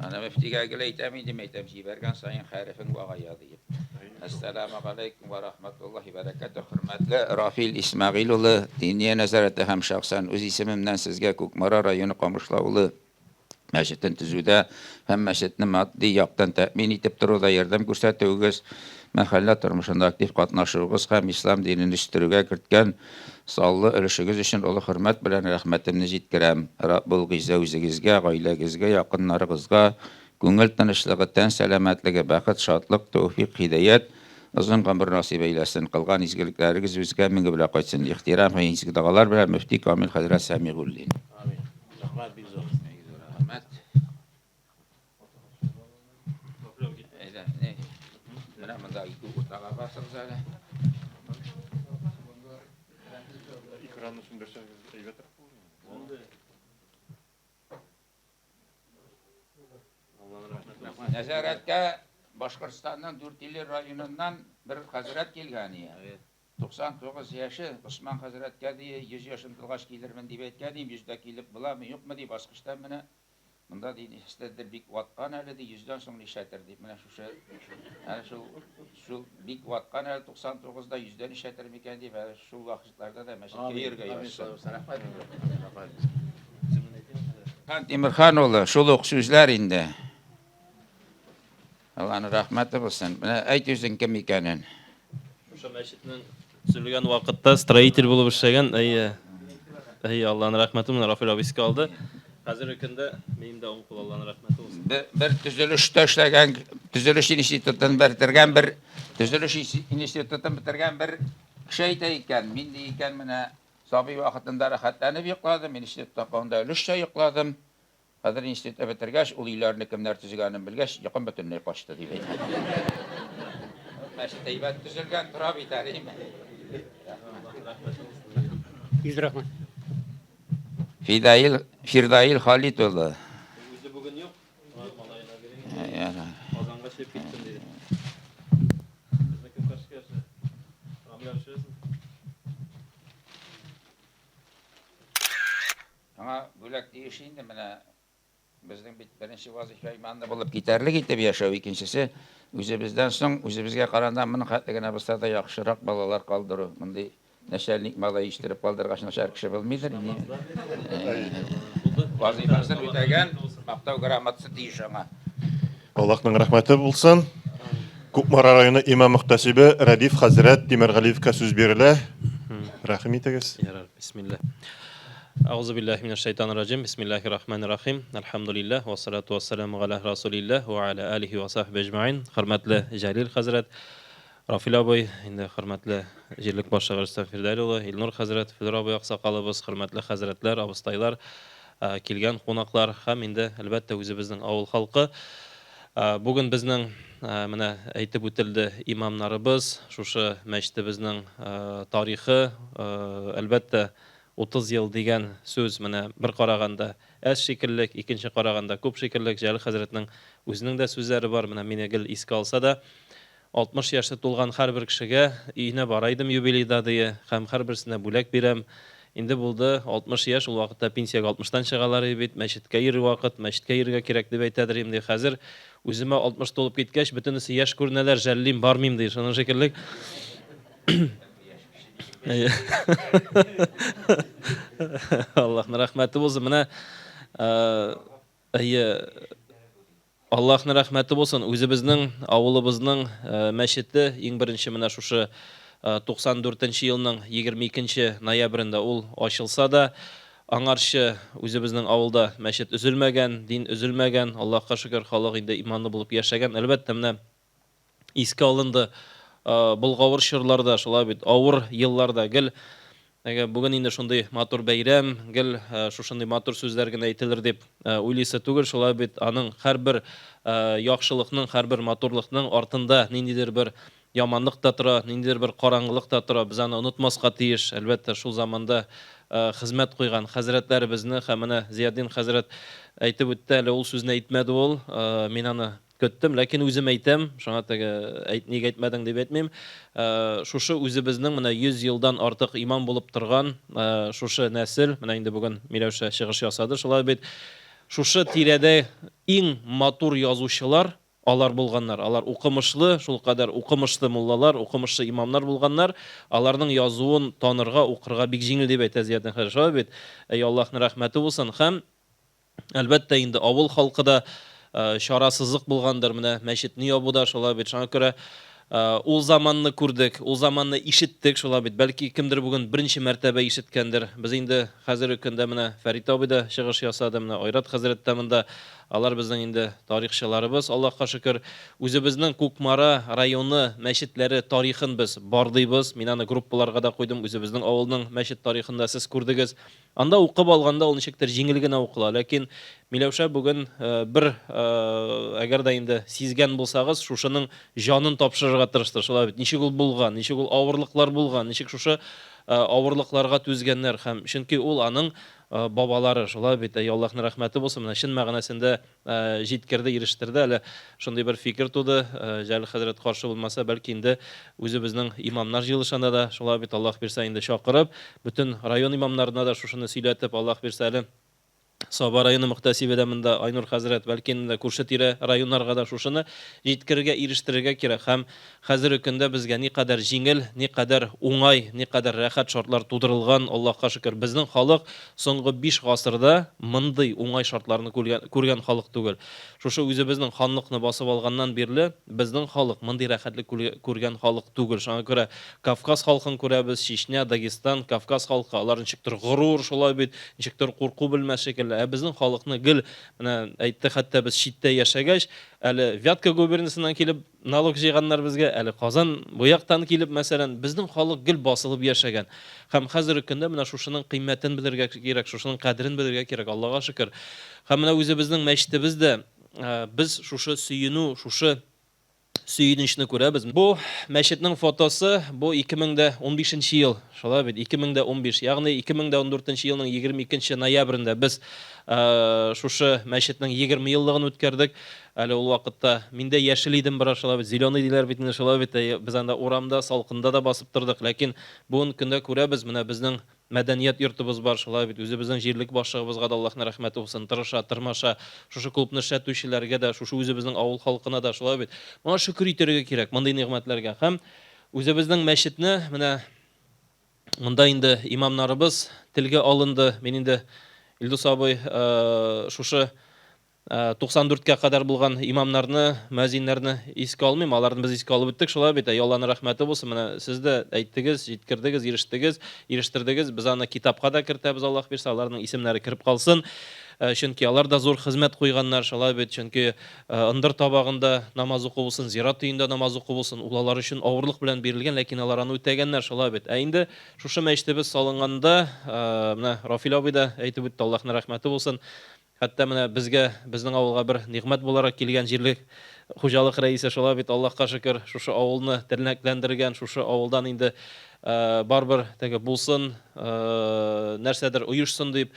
Ана мөфтигә гел әйтәм инде, әйтәм, җибәргән саен хәрефең вагая диеп. Әссәламу галәйкүм ва рахматуллаһи ва бәрәкәтүһ. Хөрмәтле Рафил Исмәгыйль улы, Диния нәзарәте һәм шәхсән үз исемемнән сезгә Кукмара районы Камышлы авылы мәчетен төзүдә һәм мәчетне матди яктан тәэмин итеп торуда ярдәм күрсәтүегез, мәхәллә тормышында актив катнашуыгыз һәм ислам динен үстерүгә керткән саллы өлешегез өчен олы хөрмәт белән рәхмәтемне җиткерәм. Раббул Гыйззә үзегезгә, гаиләгезгә, якыннарыгызга күңел тынычлыгы, тән сәламәтлеге, бәхет, шатлык, тәүфикъ, һидаять, озын гомер насыйп әйләсен. Кылган изгелекләрегез үзгә меңе белән кайтсын. Ихтирам һәм изге догалар белән мөфти Камил хәзрәт Сәмигуллин. Амин. Рәхмәт бик зур. Бик зур рәхмәт. Әйдә, ни? Менә монда ике уртага басыгыз әле. Экранны сүндерсәгез әйбәтрәк булыр иде. Нәзарәткә Башкортстанның Дүртөйле районыннан бер хәзрәт килгән ие. 99 яше, Госман хәзрәткә ди, 100 яшем тулгач килермен дип әйткән идем, йөздә килеп буламы, юкмы ди, баскычтан менә. Монда ди, нәрсәдер бик ваткан әле ди, йөздән соң нишләтер дип, менә шушы, әле шул, шул бик ваткан әле 99-да, йөздә нишләтер микән дип, әле шул вакытларда да мәчеткә йөрергә язсын. Рәхмәт. Хан Тимерхан улы, шул ук сүзләр инде. Алланың рәхмәте булсын. Менә әйт үзең кем икәнен. Шушы мәчетнең төзелгән вакытта строитель булып эшләгән, әйе. Әйе, Алланың рәхмәте менә Рафил абый искә алды. Хәзерге көндә минем дә уң кул Алланың рәхмәте булсын. Бер, бер төзелештә эшләгән, төзелеш институтын бетергән бер төзелеш институтын бетергән бер кеше әйтә икән, мин ди икән менә сабый вакытында рәхәтләнеп йокладым, институтта укыганда өлешчә йокладым. Хәзер институтны бетергәч, ул өйләрне кемнәр төзегәнен белгәч, йокым бөтенләй качты, дип әйтә. Мәчет әйбәт төзелгән, тора бит әле. Йөз рәхмәт. Фидаил, Фирдаил Халит улы. Үзе бүген юк. Малаена бирим. Казанга чыгып киттем, диде. Безнеке кашкашы. Рамил төшерәсең. Аңа бүләк тиеш инде, менә безнең бит беренче вазыйфа иманлы булып китәрлек итеп яшәү, икенчесе үзебездән соң үзебезгә караганда моның хәтле генә булса да яхшырак балалар калдыру. Мондый начальник малай үстереп калдыргач начар кеше булмыйдыр инде. Вазыйфасын үтәгән, мактау грамотасы тиеш аңа. Аллаһның рәхмәте булсын. Кукмара районы имам-мөхтәсибе Рәдиф хәзрәт Тимергалиевка сүз бирелә. Рәхим итегез. Ярар, бисмилла. Әгъузу биллаһи минәш шайтанир раҗим. Бисмиллаһир рахманир рахим. Әлхәмдүлилләһ вә салату вә саламу галә расулилләһ вә аля алихи вә сахбиһи әҗмәгыйн. Хөрмәтле Җәлил хәзрәт, Рафил абый, инде хөрмәтле җирлек башлыгы Рөстәм Фирдәл улы, Илнур хәзрәт, Флүр абый аксакалыбыз, хөрмәтле хәзрәтләр, абыстайлар, килгән кунаклар һәм инде, әлбәттә, үзебезнең авыл халкы. Бүген безнең, менә әйтеп үтелде, имамнарыбыз, шушы мәчетебезнең тарихы, әлбәттә, 30 ел дигән сүз менә бер караганда әз шикеллек, икенче караганда күп шикеллек. Җәлил хәзрәтнең үзенең дә сүзләре бар, менә мине гел искә алса да, 60 яше тулган һәрбер кешегә өенә бара идем юбилейда, ди, һәм һәрберсенә бүләк бирәм. Инде булды, 60 яшь, ул вакытта пенсиягә алтмыштан чыгалар иде бит, мәчеткә йөрер вакыт, мәчеткә йөрергә кирәк дип әйтәдер инде. Хәзер үземә 60 тулып киткәч, бөтенесе яшь күренәләр, жәллим, бармыйм, ди, шуның шикелле. Аллаһның рәхмәте булсын. Менә, әйе, Аллаһның рәхмәте булсын, үзебезнең авылыбызның мәчете иң беренче менә шушы 94 нче елның 22 нче ноябрендә ул ачылса да, аңарчы үзебезнең авылда мәчет өзелмәгән, дин өзелмәгән, Аллаһка шөкер, халык инде иманлы булып яшәгән. Әлбәттә, менә искә алынды болгавыр чорларда, шулай бит, авыр елларда гел Әгәр бүген инде шундый матур бәйрәм, гел шушындый матур сүзләр генә әйтелер дип уйлыйсы түгел, шулай бит, аның һәрбер яхшылыкның, һәрбер матурлыкның артында ниндидер бер яманлык та тора, ниндидер бер караңгылык та тора. Без аны онытмаска тиеш. Әлбәттә, шул заманда хезмәт куйган хәзрәтләребезне һәм менә Зиятдин хәзрәт әйтеп үтте, әле ул сүзне әйтмәде ул, мин аны Көттем, ләкин үзем әйтәм, шуңа теге әйт, ник әйтмәдең дип әйтмим. Шушы үзебезнең менә 100 елдан артык имам булып торган шушы нәсел, менә инде бүген Миләүшә чыгыш ясады, шулай бит. Шушы тирәдә иң матур язучылар алар булганнар. Алар укымышлы, шулкадәр укымышлы муллалар, укымышлы имамнар булганнар. Аларның язуын танырга, укырга бик җиңел дип әйтә Зиятдин хәзрәт. Шулай бит. Әй, Аллаһның рәхмәте булсын. Һәм Әлбәттә инде, авыл халкы да чарасызлык булгандыр, менә мәчетне ябу да шулай бит. Шуңа күрә ул заманны күрдек, ул заманны ишеттек, шулай бит. Бәлки кемдер бүген беренче мәртәбә ишеткәндер. Без инде хәзерге көндә менә Фәрит абый да чыгыш ясады, менә Айрат хәзрәт тә монда. Алар безнең инде тарихчыларыбыз, Аллаһка шөкер. Үзебезнең Кукмара районы мәчетләре тарихын без бардыйбыз. Мин аны группаларга да куйдым. Үзебезнең авылның мәчет тарихын да сез күрдегез. Анда укып алганда ул ничектер җиңел генә укыла. Ләкин Миләүшә бүген бер, әгәр дә инде сизгән булсагыз, шушының җанын тапшырырга тырышты. Шулай бит, ничек ул булган, ничек ул авырлыклар булган, ничек шушы авырлыкларга түзгәннәр һәм чөнки ул аның бабалары, шулай бит, әй, Аллаһның рәхмәте булсын, менә чын мәгънәсендә җиткерде, ирештерде. Әле шундый бер фикер туды, Җәлил хәзрәт каршы булмаса, бәлки инде үзебезнең имамнар җыелышында да, шулай бит, Аллаһ бирсә инде чакырып, бөтен район имамнарына да шушыны сөйләтеп, Аллаһ бирсә әле Саба районы мөхтәсибе дә монда, Айнур хәзрәт, бәлки инде күрше-тирә районнарга да шушыны җиткерергә, ирештерергә кирәк. Һәм хәзерге көндә безгә никадәр җиңел, никадәр уңай, никадәр рәхәт шартлар тудырылган, Аллаһка шөкер. Безнең халык соңгы биш гасырда мондый уңай шартларны күргән халык түгел. Шушы үзебезнең ханлыкны басып алганнан бирле безнең халык мондый рәхәтлек күргән халык түгел. Шуңа күрә Кавказ халкын күрәбез, Чечня, Дагестан, Кавказ халкы, алар ничектер горур, шулай бит, ничектер курку белмәс шикелле. Ә безнең халыкны гел, менә әйтте, хәтта без читтә яшәгәч, әле Вятка губернасыннан килеп налог җыйганнар безгә, әле Казан бу яктан килеп, мәсәлән, безнең халык гел басылып яшәгән. Һәм хәзерге көндә менә шушының кыйммәтен белергә кирәк, шушының кадерен белергә кирәк, Аллага шөкер. Һәм менә үзебезнең мәчетебез дә без шушы сөенү, шушы сөенечне күрәбез. Бу мәчетнең фотосы, бу 2015 нче ел, шулай бит, 2015, ягъни 2014 нче елның 22 нче ноябрендә без шушы мәчетнең 20 еллыгын үткәрдек. Әле ул вакытта мин дә яшел идем бераз, шулай бит, зеленый диләр бит инде, шулай бит, без анда урамда, салкында да басып тордык. Ләкин бүгенге көндә күрәбез, менә безнең Мәдәният йортыбыз бар, шулай бит, үзебезнең җирлек башлыгыбызга да Аллаһның рәхмәте булсын, тырыша, тырмаша, шушы клубны эшләтүчеләргә дә, шушы үзебезнең авыл халкына да, шулай бит. Моңа шөкер итәргә кирәк, мондый нигъмәтләргә. Һәм үзебезнең мәчетне, менә монда инде имамнарыбыз телгә алынды. Мин инде, Илдус абый, шушы 94 кә кадәр булган имамнарны, мөәзиннәрне искә алмыйм, аларны без искә алып үттек, шулай бит, әй, Алланың рәхмәте булсын, менә сез дә әйттегез, җиткердегез, ирештегез, ирештердегез, без аны китапка да кертәбез, Аллаһ бирсә, аларның исемнәре кереп калсын, чөнки алар да зур хезмәт куйганнар, шулай бит, чөнки ындыр табагында намаз уку булсын, зират өендә намаз уку булсын, ул алар өчен авырлык белән бирелгән, ләкин алар аны үтәгәннәр, шулай бит. Ә инде шушы мәчетебез салынганда, менә Рафил абый да әйтеп үтте, Аллаһның рәхмәте булсын, Хәтта менә безгә, безнең авылга бер нигъмәт буларак килгән җирлек хуҗалык рәисе шулай бит, Аллаһка шөкер, шушы авылны тернәкләндергән, шушы авылдан инде барыбер теге булсын, нәрсәдер оешсын дип,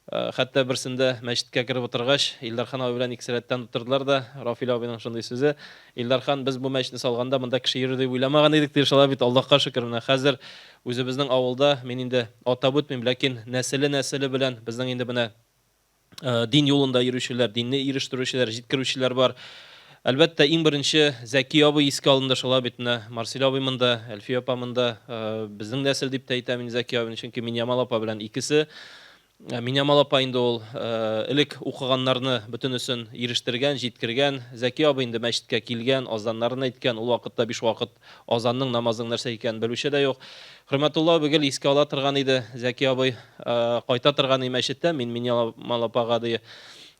хәтта берсендә мәчеткә кереп утыргач, Илдархан абый белән икесе рәттән утырдылар да, Рафил абыйның шундый сүзе, Илдархан, без бу мәчетне салганда монда кеше йөрер дип уйламаган идек, ди, шулай бит, Аллаһка шөкер, менә хәзер үзебезнең авылда, мин инде атап үтмим, ләкин нәселе-нәселе белән безнең инде менә дин юлында йөрүчеләр, динне ирештерүчеләр, җиткерүчеләр бар. Әлбәттә, иң беренче Зәки абый искә алынды, шулай бит менә Марсель абый монда, Әлфия апа монда, безнең нәсел дип тә әйтәм инде Зәки абыйны, чөнки Миньямал апа белән икесе. Миньямал апа инде ул элек укыганнарны бөтенесен ирештергән, җиткергән. Зәки абый инде мәчеткә килгән, азаннарын әйткән, ул вакытта биш вакыт азанның, намазның нәрсә икәнен белүче дә юк. Хөрмәтулла абый гел искә ала торган иде, Зәки абый кайта торган и мәчеттә, мин Миньямал апага ди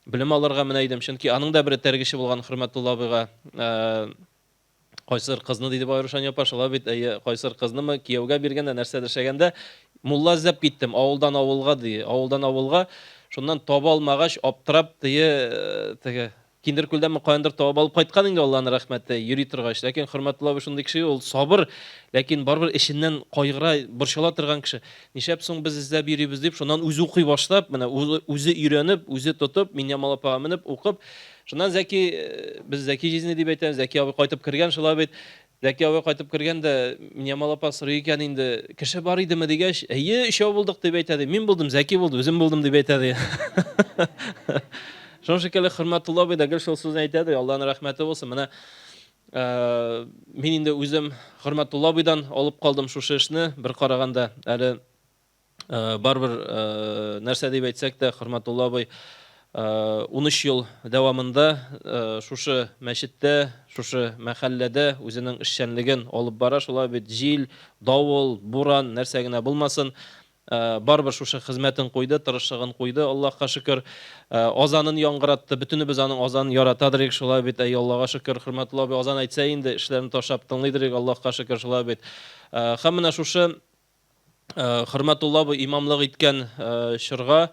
белем алырга менә идем, чөнки аның да бер этәргече булган Хөрмәтулла абыйга. Кайсыр кызны диде Байрушания апа, шулай бит, әйе, кайсыр кызнымы кияүгә биргәндә, нәрсәдер эшләгәндә, мулла эзләп киттем, авылдан авылга ди, авылдан авылга, шуннан таба алмагач, аптырап, теге, теге Киндеркүлдәнме каяндыр табып алып кайткан инде Алланың рәхмәте, йөри торгач. Ләкин Хөрмәтулла абый шундый кеше, ул сабыр, ләкин барыбер эченнән кайгыра, борчыла торган кеше. Нишләп соң без эзләп йөрибез дип, шуннан үзе укый башлап, менә үзе өйрәнеп, үзе тотып, Миньямал апага менеп, укып, шуннан Зәки, без Зәки җизни дип әйтәбез, Зәки абый кайтып кергән, шулай бит. Зәки абый кайтып кергән дә, Миньямал апа сорый икән инде, кеше бар идеме дигәч, әйе, өчәү булдык дип әйтә ди. Мин булдым, Зәки булды, үзем булдым дип әйтә ди. Шуның шикелле Хөрмәтулла абый да гел шул сүзне әйтә ди, Алланың рәхмәте булсын. Менә мин инде үзем Хөрмәтулла абыйдан алып калдым шушы эшне, бер караганда әле Барыбер нәрсә дип әйтсәк тә, Хөрмәтулла абый 13 ел дәвамында шушы мәчеттә, шушы мәхәлләдә үзенең эшчәнлеген алып бара. Шулай бит җил, давыл, буран, нәрсә генә булмасын. Барыбер шушы хезмәтен куйды, тырышлыгын куйды, Аллаһка шөкер. Азанын яңгыратты. Бөтенебез аның азанын яратадыр идек, шулай бит. Әй, Аллага шөкер, Хөрмәтулла абый азан әйтсә инде, эшләрен ташлап тыңлыйдыр идек, Аллаһка шөкер, шулай бит. Һәм менә шушы Хөрмәтулла абый имамлык иткән чорга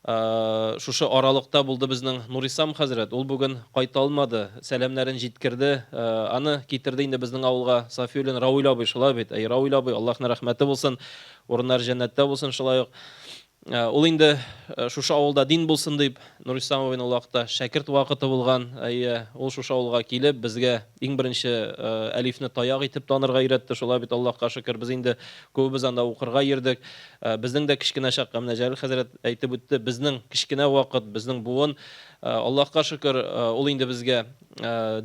шушы аралыкта булды безнең Нурислам хәзрәт. Ул бүген кайта алмады, сәламнәрен җиткерде. Аны китерде инде безнең авылга Сафиуллин Рауил абый, шулай бит. Әй, Рауил абый, Аллаһның рәхмәте булсын, урыннары җәннәттә булсын шулай ук. Ул инде шушы авылда дин булсын дип, Нурислам абыйның ул вакытта шәкерт вакыты булган. Әйе, ул шушы авылга килеп, безгә иң беренче әлифне таяк итеп танырга өйрәтте. Шулай бит, Аллаһка шөкер, без инде күбебез анда укырга йөрдек. Безнең дә кечкенә чакта, менә Җәлил хәзрәт әйтеп үтте, безнең кечкенә вакыт, безнең буын, Аллаһка шөкер, ул инде безгә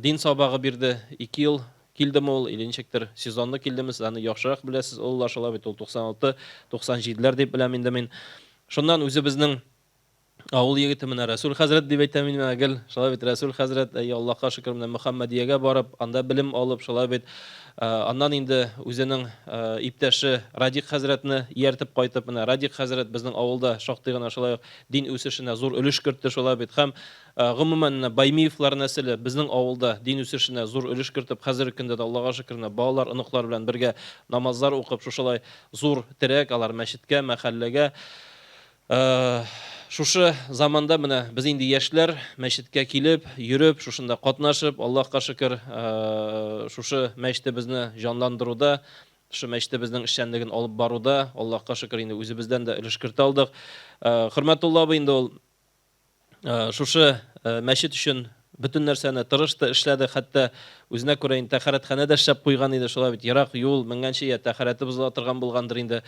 дин сабагы бирде. Ике ел килдеме ул, или ничектер, сезонны килдеме, сез аны яхшырак беләсез, олылар шулай бит ул 96, 97ләр дип беләм инде мин. Шуннан үзебезнең Авыл егете менә Рәсүл хәзрәт дип әйтәм мин менә гел. Шулай бит Рәсүл хәзрәт, әйе, Аллаһка шөкер, менә Мөхәммәдиягә барып, анда белем алып, шулай бит. Аннан инде үзенең иптәше Радик хәзрәтне ияртеп кайтып, менә Радик хәзрәт безнең авылда шактый гына шулай ук дин үсешенә зур өлеш кертте, шулай бит. Һәм гомумән менә Баймиевлар нәселе безнең авылда дин үсешенә зур өлеш кертеп, хәзерге көндә дә Аллага шөкер, менә балалар, оныклар белән бергә намазлар укып, шушылай зур терәк алар мәчеткә, мәхәлләгә. Шушы заманда менә без инде яшьләр мәчеткә килеп, йөреп, шушында катнашып, Аллаһка шөкер, шушы мәчетебезне җанландыруда, шушы мәчетебезнең эшчәнлеген алып баруда, Аллаһка шөкер, инде үзебездән дә өлеш кертә алдык. Хөрмәтулла абый инде ул Шушы мәчет өчен бөтен нәрсәне тырышты, эшләде, хәтта үзенә күрә инде тәхәрәтханә дә эшләп куйган иде, шулай бит, ерак юл, менгәнче я тәхәрәте бозыла торган булгандыр инде.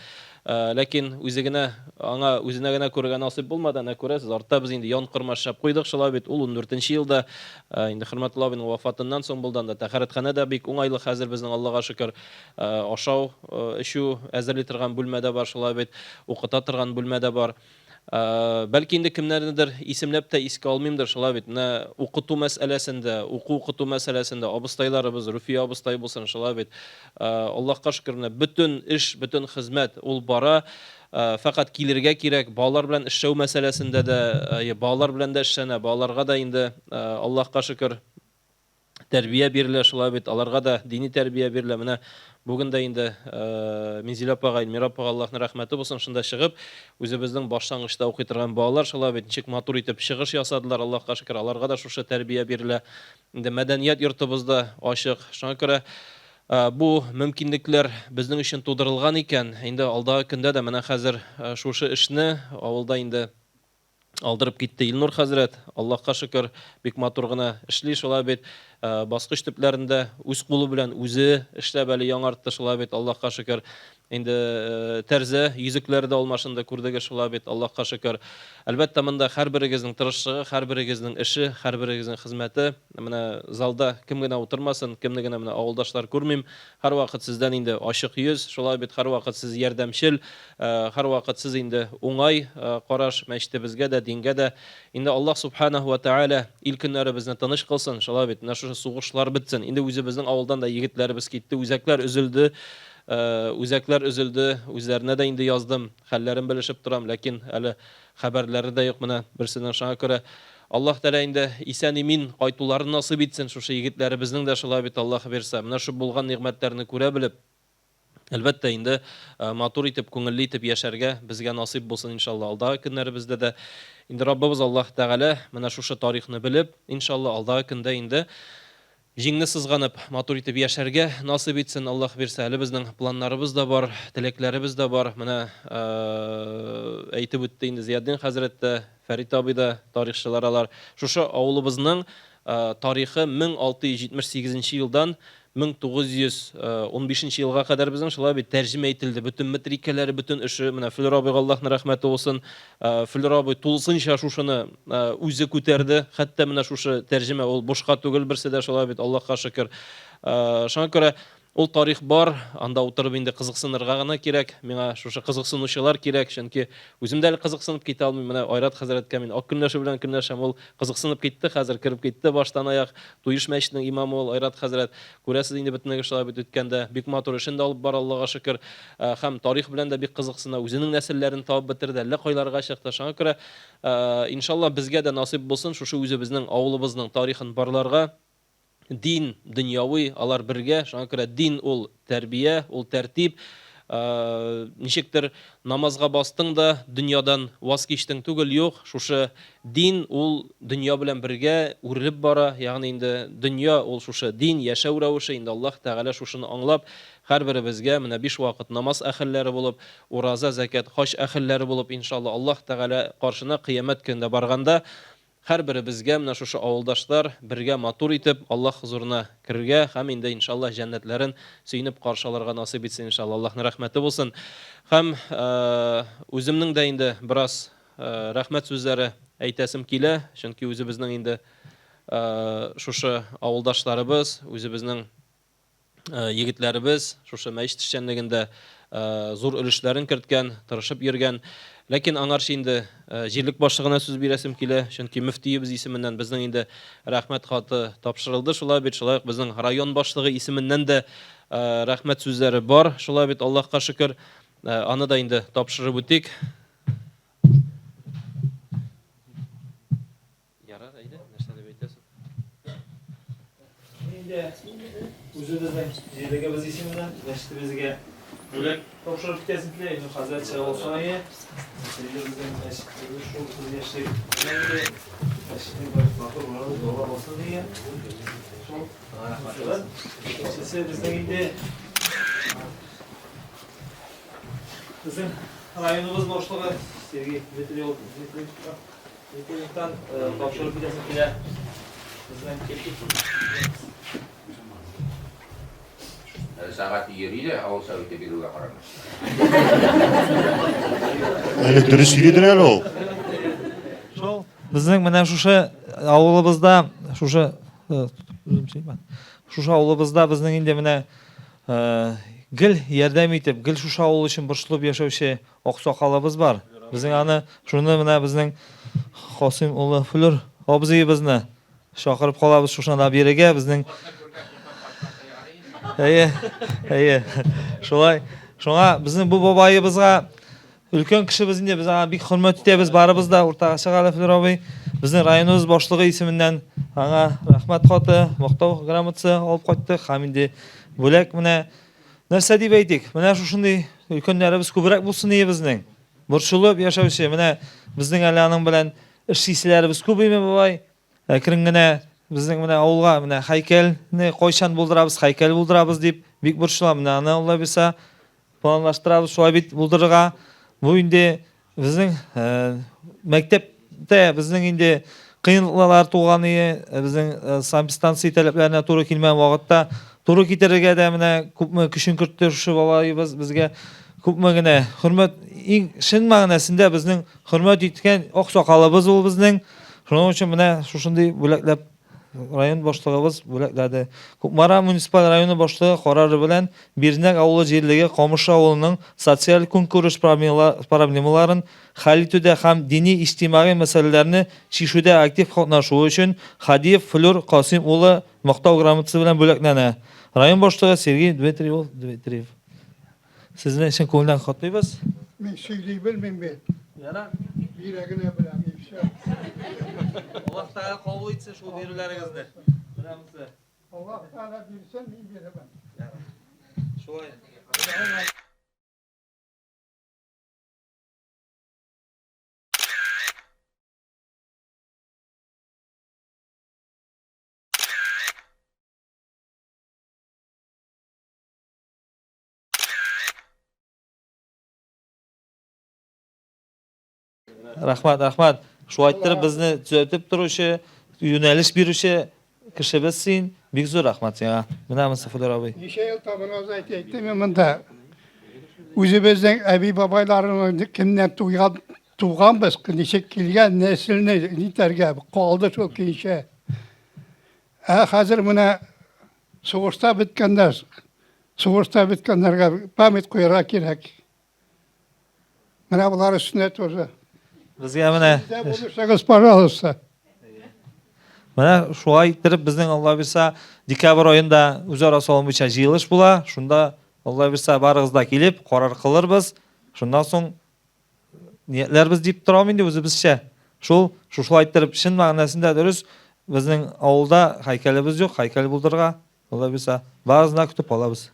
Ләкин үзе генә, аңа үзенә генә күрергә насыйп булмады, әнә күрәсез, артта без инде янкорма эшләп куйдык, шулай бит, ул ундүртенче елда, инде Хөрмәтулла абыйның вафатыннан соң булды, анда тәхәрәтханә дә бик уңайлы хәзер безнең, Аллага шөкер, ашау, эчү әзерли торган бүлмә дә бар, шулай бит, укыта торган бүлмә дә бар. Бәлки инде кемнәрнедер исемләп тә искә алмыймдыр, шулай бит. Менә укыту мәсьәләсендә, уку-укыту мәсьәләсендә абыстайларыбыз, Руфия абыстай булсын, шулай бит. Аллаһка шөкер, менә бөтен эш, бөтен хезмәт ул бара. Фәкать килергә кирәк. Балалар белән эшләү мәсьәләсендә дә, балалар белән дә эшләнә. Балаларга да инде, Аллаһка шөкер, тәрбия бирелә шулай бит, аларга да дини тәрбия бирелә. Менә бүген дә инде Минзилә апага, Эльмира апага Аллаһның рәхмәте булсын, шунда чыгып, үзебезнең башлангычта укый торган балалар шулай бит, ничек матур итеп чыгыш ясадылар, Аллаһка шөкер, аларга да шушы тәрбия бирелә. Инде мәдәният йортыбыз да ачык. Шуңа күрә бу мөмкинлекләр безнең өчен тудырылган икән, инде алдагы көндә дә менә хәзер шушы эшне авылда инде Алдырып китте Илнур хәзрәт. Аллаһка шөкер, бик матур гына эшли шулай бит. Баскыч төпләрендә үз кулы белән үзе эшләп әле яңартты шулай бит, Аллаһка шөкер. Инде тәрзә йөзекләре дә алмашынды, күрдегез шулай бит, Аллаһка шөкер. Әлбәттә, монда һәрберегезнең тырышлыгы, һәрберегезнең эше, һәрберегезнең хезмәте. Менә залда кем генә утырмасын, кемне генә менә авылдашлар күрмим, һәрвакыт сездән инде ачык йөз, шулай бит, һәрвакыт сез ярдәмчел, Һәрвакыт сез инде уңай караш мәчетебезгә дә, дингә дә. Инде Аллаһ Субханаһу вә Тәгалә ил-көннәребезне тыныч кылсын, шулай бит, менә шушы сугышлар бетсен. Инде үзебезнең авылдан да егетләребез китте, үзәкләр өзелде, үзәкләр өзелде, үзләренә дә инде яздым, хәлләрен белешеп торам, ләкин әле хәбәрләре дә юк менә берсенең. Шуңа күрә Аллаһ Тәгалә инде исән-имин кайтуларын насыйп итсен шушы егетләребезнең дә, шулай бит, Аллаһ бирса. Менә шул булган нигъмәтләрне күрә белеп, Әлбәттә инде, матур итеп, күңелле итеп яшәргә безгә насыйп булсын, иншалла, алдагы көннәребездә дә. Инде Раббыбыз Аллаһ Тәгалә менә шушы тарихны белеп, иншалла, алдагы көндә инде җиңне сызганып, матур итеп яшәргә насыйп итсен, Аллаһ бирсә. Әле безнең планнарыбыз да бар, теләкләребез дә бар. Менә әйтеп үтте инде Зиятдин хәзрәт тә, Фәрит абый да, тарихчылар алар. Шушы авылыбызның тарихы 1678 нче елдан 1915 нче елга кадәр безнең шулай бит тәрҗемә ителде. Бөтен метрикәләре, бөтен эше. Менә Флер абыйга Аллаһның рәхмәте булсын. Флер абый тулысынча шушыны үзе күтәрде. Хәтта менә шушы тәрҗемә ул бушка түгел берсе дә шулай бит, Аллаһка шөкер. Шуңа күрә. Ул тарих бар, анда утырып инде кызыксынырга гына кирәк. Миңа шушы кызыксынучылар кирәк, чөнки үзем дә әле кызыксынып китә алмыйм. Менә Айрат хәзрәткә мин ак көнләшү белән көнләшәм. Ул кызыксынып китте, хәзер кереп китте баштан аяк. Туеш мәчетенең имамы ул Айрат хәзрәт. Күрәсез инде бөтенләйгә шулай бит үткәндә. Бик матур эшен дә алып бара, Аллага шөкер. Һәм тарих белән дә бик кызыксына. Үзенең нәселләрен табып бетерде, әллә кайларга чыкты. Шуңа күрә, иншалла, безгә дә насыйп булсын шушы үзебезнең авылыбызның тарихын барларга. Дин, дөньяви, алар бергә, шуңа күрә дин ул тәрбия, ул тәртип. Ничектер намазга бастың да, дөньядан ваз кичтең түгел, юк, шушы дин ул дөнья белән бергә үрелеп бара, ягъни инде дөнья ул шушы дин, яшәү рәвеше, инде Аллаһ Тәгалә шушыны аңлап, һәрберебезгә менә биш вакыт намаз әһелләре булып, ураза, зәкят, хаҗ әһелләре булып, иншалла, Аллаһ Тәгалә каршына кыямәт көнендә барганда, Һәрберебезгә менә шушы авылдашлар бергә матур итеп Аллаһ хозурына керергә һәм инде иншаллаһ җәннәтләрен сөенеп каршы алырга насыйп итсен иншаллаһ. Аллаһның рәхмәте булсын. Һәм үземнең дә инде бераз рәхмәт сүзләре әйтәсем килә, чөнки үзебезнең инде шушы авылдашларыбыз, үзебезнең егетләребез шушы мәчет эшчәнлегендә зур өлешләрен керткән, тырышып йөргән. Ләкин аңарчы инде җирлек башлыгына сүз бирәсем килә, чөнки мөфтиебез исеменнән безнең инде рәхмәт хаты тапшырылды. Шулай бит, шулай ук безнең район башлыгы исеменнән дә рәхмәт сүзләре бар. Шулай бит, Аллаһка шөкер, аны да инде тапшырып үтик. Ярар, әйдә, нәрсә дип әйтәсең? Инде үзебезнең җирлегебез исеменнән мәчетебезгә бүләк тапшырып китәсем килә. Инде хәзрәт чыгып алса ие. Инде безнең мәчетебез шул 30 яшьлек. Менә инде мәчетнең бер матур урыны дога булсын дигән. Шул рәхмәт. Икенчесе безнең инде безнең районыбыз башлыгы Сергей Дмитриев Дмитриевтан тапшырып китәсем килә. Безнең Сәгать йөри дә, авыл советы бирүгә карамастан. Әле дөрес йөридер әле ул. Шул безнең менә шушы авылыбызда шушы шушы авылыбызда безнең инде менә гел ярдәм итеп, гел шушы авыл өчен борчылып яшәүче Аксакалыбыз бар. Безнең аны, шуны менә безнең Касыйм улы Флүр абзыебызны чакырып калабыз шушында бирегә безнең Әйе, әйе. Шулай. Шуңа безнең бу бабаебызга өлкән кешебез инде, без аңа бик хөрмәт итәбез, барыбыз да уртага чыга әле Флүр абый. Безнең районыбыз башлыгы исеменнән аңа рәхмәт хаты, мактау грамотасы алып кайттык һәм инде бүләк менә Нәрсә дип әйтик? Менә шушындый өлкәннәребез күбрәк булсын ие безнең. Борчылып яшәүче, менә безнең әле аның белән эшлиселәребез күп име, бабай? Әкрен генә безнең менә авылга менә һәйкәлне кайчан булдырабыз, һәйкәл булдырабыз дип бик борчылам. Менә аны Алла бирсә планлаштырабыз шулай бит булдырырга. Бу инде Безнең мәктәптә безнең инде кыенлыклар туган ие, безнең санэпидстанция таләпләренә туры килмәгән вакытта туры китерергә дә менә күпме көчен кертте шушы бабаебыз безгә күпме генә хөрмәт иң чын мәгънәсендә безнең хөрмәт иткән аксакалыбыз ул безнең. Шуның өчен менә шушындый бүләкләп Район башлыгыбыз бүләкләде. Кукмара муниципаль районы башлыгы карары белән Бирнәк авылы җирлеге Камышлы авылының социаль-көнкүреш проблемаларын хәл итүдә һәм дини-иҗтимагый мәсьәләләрне чишүдә актив катнашуы өчен Һадиев Флүр Касыйм улы Мактау грамотасы белән бүләкләнә. Район башлыгы Сергей Дмитриев. Сезне чын күңелдән котлыйбыз. Мин сөйли белмим бит. Ярар. Бирә генә беләм, и всё. Аллаһ Тәгалә кабул итсен шул бирүләрегезне. Менә монысы. Аллаһ Тәгалә бирсен, мин бирермен. Шулай. Рәхмәт, рәхмәт. Шулай иттереп безне төзәтеп торучы, юнәлеш бирүче кешебез син. Бик зур рәхмәт сиңа. Менә монысы Флер абый. Ничә ел табынабыз әйтә әйтте мин монда. Үзебезнең әби бабайларының кемнән туйган туганбыз, ничек килгән нәселне нитәргә калды шул көенчә. Ә хәзер менә сугышта беткәннәр. Сугышта беткәннәргә память куярга кирәк. Менә болар өстенә тоже. Безгә менә Сездә булышыгыз, пожалуйста. Менә шулай иттереп безнең Алла бирса декабрь аенда үзара салым буенча җыелыш була. Шунда Алла бирса барыгыз да килеп карар кылырбыз. Шуннан соң ниятләрбез дип торам инде үзебезчә. Шул шушылай иттереп чын мәгънәсендә дөрес безнең авылда һәйкәлебез юк, һәйкәл булдырырга Алла бирса, барысын да көтеп калабыз.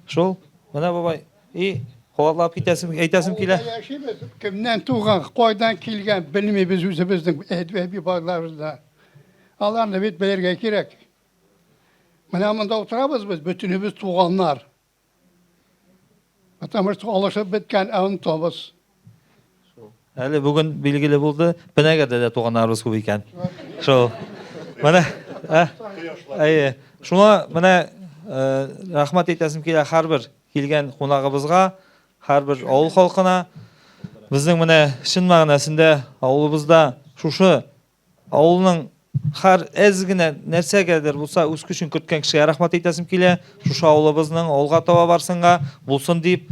Шул, менә бабай, и кабатлап китәсем, әйтәсем килә. Авылда яшибез, кемнән туган, кайдан килгән белмибез үзебезнең әби-бабайларыбызны да. Аларны бит белергә кирәк. Менә монда утырабыз без, бөтенебез туганнар. Потому что алышып беткән, ә онытабыз. Әле бүген билгеле булды, Пенәгәрдә дә туганнарыбыз күп икән. Шул. Менә, ә, әйе. Шуңа менә э, рәхмәт әйтәсем килә һәрбер килгән кунагыбызга, һәрбер авыл халкына. Безнең менә чын мәгънәсендә авылыбызда шушы Авылның һәр әз генә нәрсәгәдер булса үз көчен керткән кешегә рәхмәт әйтәсем килә. Шушы авылыбызның алга таба барсынга, булсын дип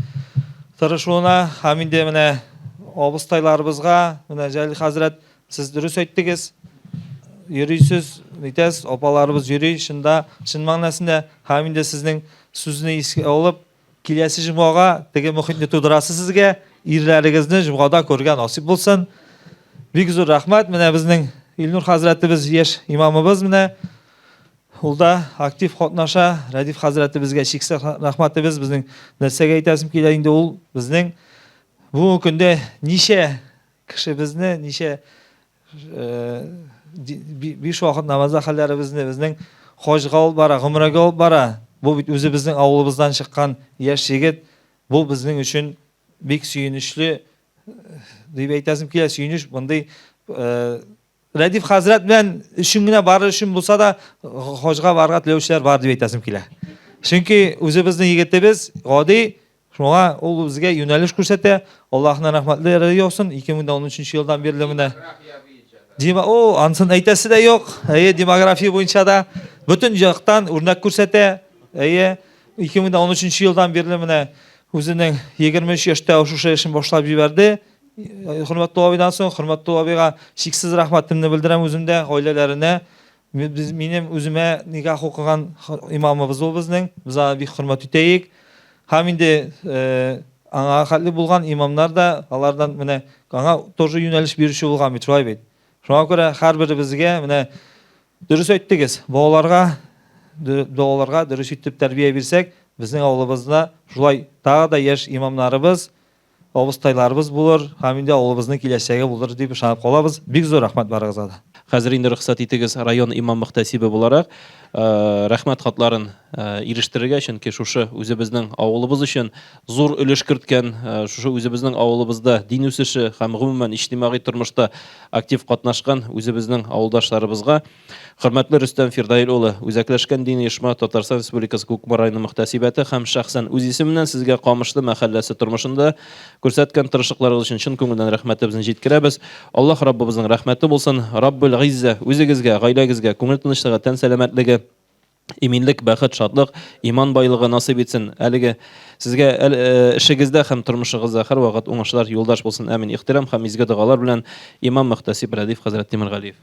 тырышуына һәм инде менә абыстайларыбызга, менә Җәлил хәзрәт, сез дөрес әйттегез. Йөрисез, нитәсез, апаларыбыз йөри, чында, чын мәгънәсендә һәм инде сезнең сүзне искә алып, Киләсе җомгага теге мохитне тудырасы сезгә, ирләрегезне җомгада күрергә насыйп булсын. Бик зур рәхмәт. Менә безнең Илнур хәзрәтебез, яшь имамыбыз менә ул да актив катнаша. Рәдиф хәзрәтебезгә чиксез рәхмәтебез. Безнең нәрсәгә әйтәсем килә инде ул безнең бүгенге көндә ничә кешебезне, ничә биш вакыт намаз әһелләребезне безнең хаҗга алып бара, гомрәгә алып бара. Бу бит үзебезнең авылыбыздан чыккан яшь егет. Бу безнең өчен бик сөенечле дип әйтәсем килә. Сөенеч мондый Рәдиф хәзрәт белән өчен генә барыр өчен булса да хаҗга барырга теләүчеләр бар дип әйтәсем килә. Чөнки үзебезнең егетебез гади Шуңа ул безгә юнәлеш күрсәтә. Аллаһның рәхмәтләре яусын. 2013 елдан бирле менә Дима, о, ансын әйтәсе дә юк. Әйе, демография буенча да бөтен яктан үрнәк күрсәтә. Әйе, 2013 елдан бирле менә үзенең 23 яшьтә шушы эшен башлап җибәрде. Хөрмәтле абыйдан соң, хөрмәтле абыйга чиксез рәхмәтемне белдерәм үземдә, гаиләләренә. Без, минем үземә никах укыган имамыбыз ул безнең. Без аны бик хөрмәт итәек. Һәм инде аңа хәтле булган имамнар да, алардан менә аңа тоже юнәлеш бирүче булган бит, шулай бит. Шуңа күрә һәрберебезгә менә дөрес әйттегез, балаларга балаларга дөрес итеп тәрбия бирсәк, безнең авылыбызда шулай тагы да яшь имамнарыбыз, Абыстайларыбыз булыр һәм инде авылыбызның киләчәге булыр дип ышанып калабыз. Бик зур рәхмәт барыгызга да. Хәзер инде рөхсәт итегез район имам-мөхтәсибе буларак рәхмәт хатларын ирештерергә, чөнки шушы үзебезнең авылыбыз өчен зур өлеш керткән, шушы үзебезнең авылыбызда дин үсеше һәм гомумән иҗтимагый тормышта актив катнашкан үзебезнең авылдашларыбызга. Хөрмәтле Рөстәм Фирдаил улы, Үзәкләшкән дин оешма Татарстан Республикасы Кукмара районы мөхтәсибәте һәм шәхсән үз исемемнән сезгә Камышлы мәхәлләсе тормышында күрсәткән тырышлыкларыгыз өчен чын күңелдән рәхмәтебезне җиткерәбез. Аллаһ Раббыбызның рәхмәте булсын. Раббул Гыйззә үзегезгә, гаиләгезгә күңел тынычлыгы, тән сәламәтлеге, иминлек, бәхет, шатлык, иман байлыгы насыйп итсен. Әлеге сезгә эшегездә һәм тормышыгызда һәрвакыт уңышлар юлдаш булсын. Әмин. Ихтирам һәм изге догалар белән имам-мөхтәсиб Рәдиф хәзрәт Тимергалиев.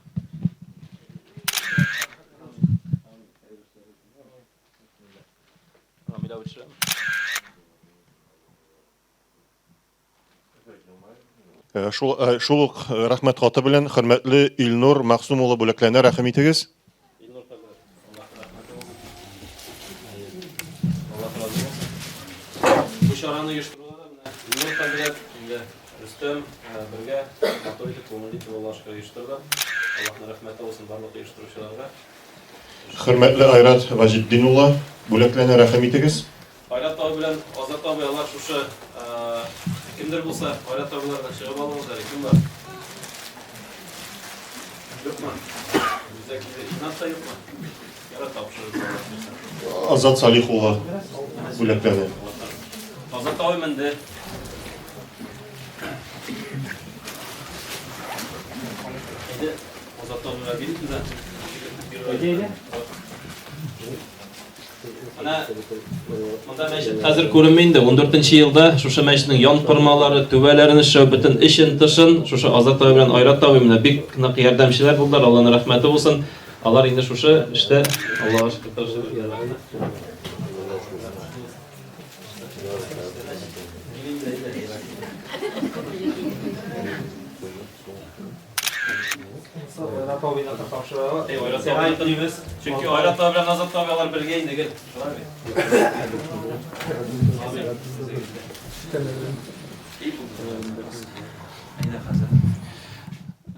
Шул, шул ук рәхмәт хаты белән хөрмәтле Илнур Мәгъсум улы бүләкләнә, рәхим итегез. Илнур хәзрәт, Аллаһ рәхмәте булсын. Аллаһ разый булсын. Бу чараны оештыруда да менә Илнур хәзрәт, инде Рөстәм бергә матур итеп, күңелле итеп Аллаһ шөкер оештырды. Аллаһның рәхмәте булсын барлык оештыручыларга. Хөрмәтле Айрат Ваҗитдин улы бүләкләнә, рәхим итегез. Айрат абый белән Азат абый алар шушы кемдер булса Айрат абыйлардан чыгып алыгыз әле, кем бар? Юкмы? Бездә килде. Игнат та юкмы? Ярар, тапшырырбыз Алла бирсә. Азат Салих улы бүләкләнә. Азат абый менде. Әйдә, Азат абыйга бирик менә. Әйдә, әйдә. Менә монда мәчет хәзер күренми инде. 14 нче елда шушы мәчетнең ян кормалары, түбәләрен эшләү, бөтен эчен, тышын шушы Азат абый белән Айрат абый менә бик нык ярдәмчеләр булдылар. Алланың рәхмәте булсын. Алар инде шушы эштә Аллага шөкер тырышып. Чөнки Айрат абый белән Азат абый алар бергә инде гел. Шулай бит.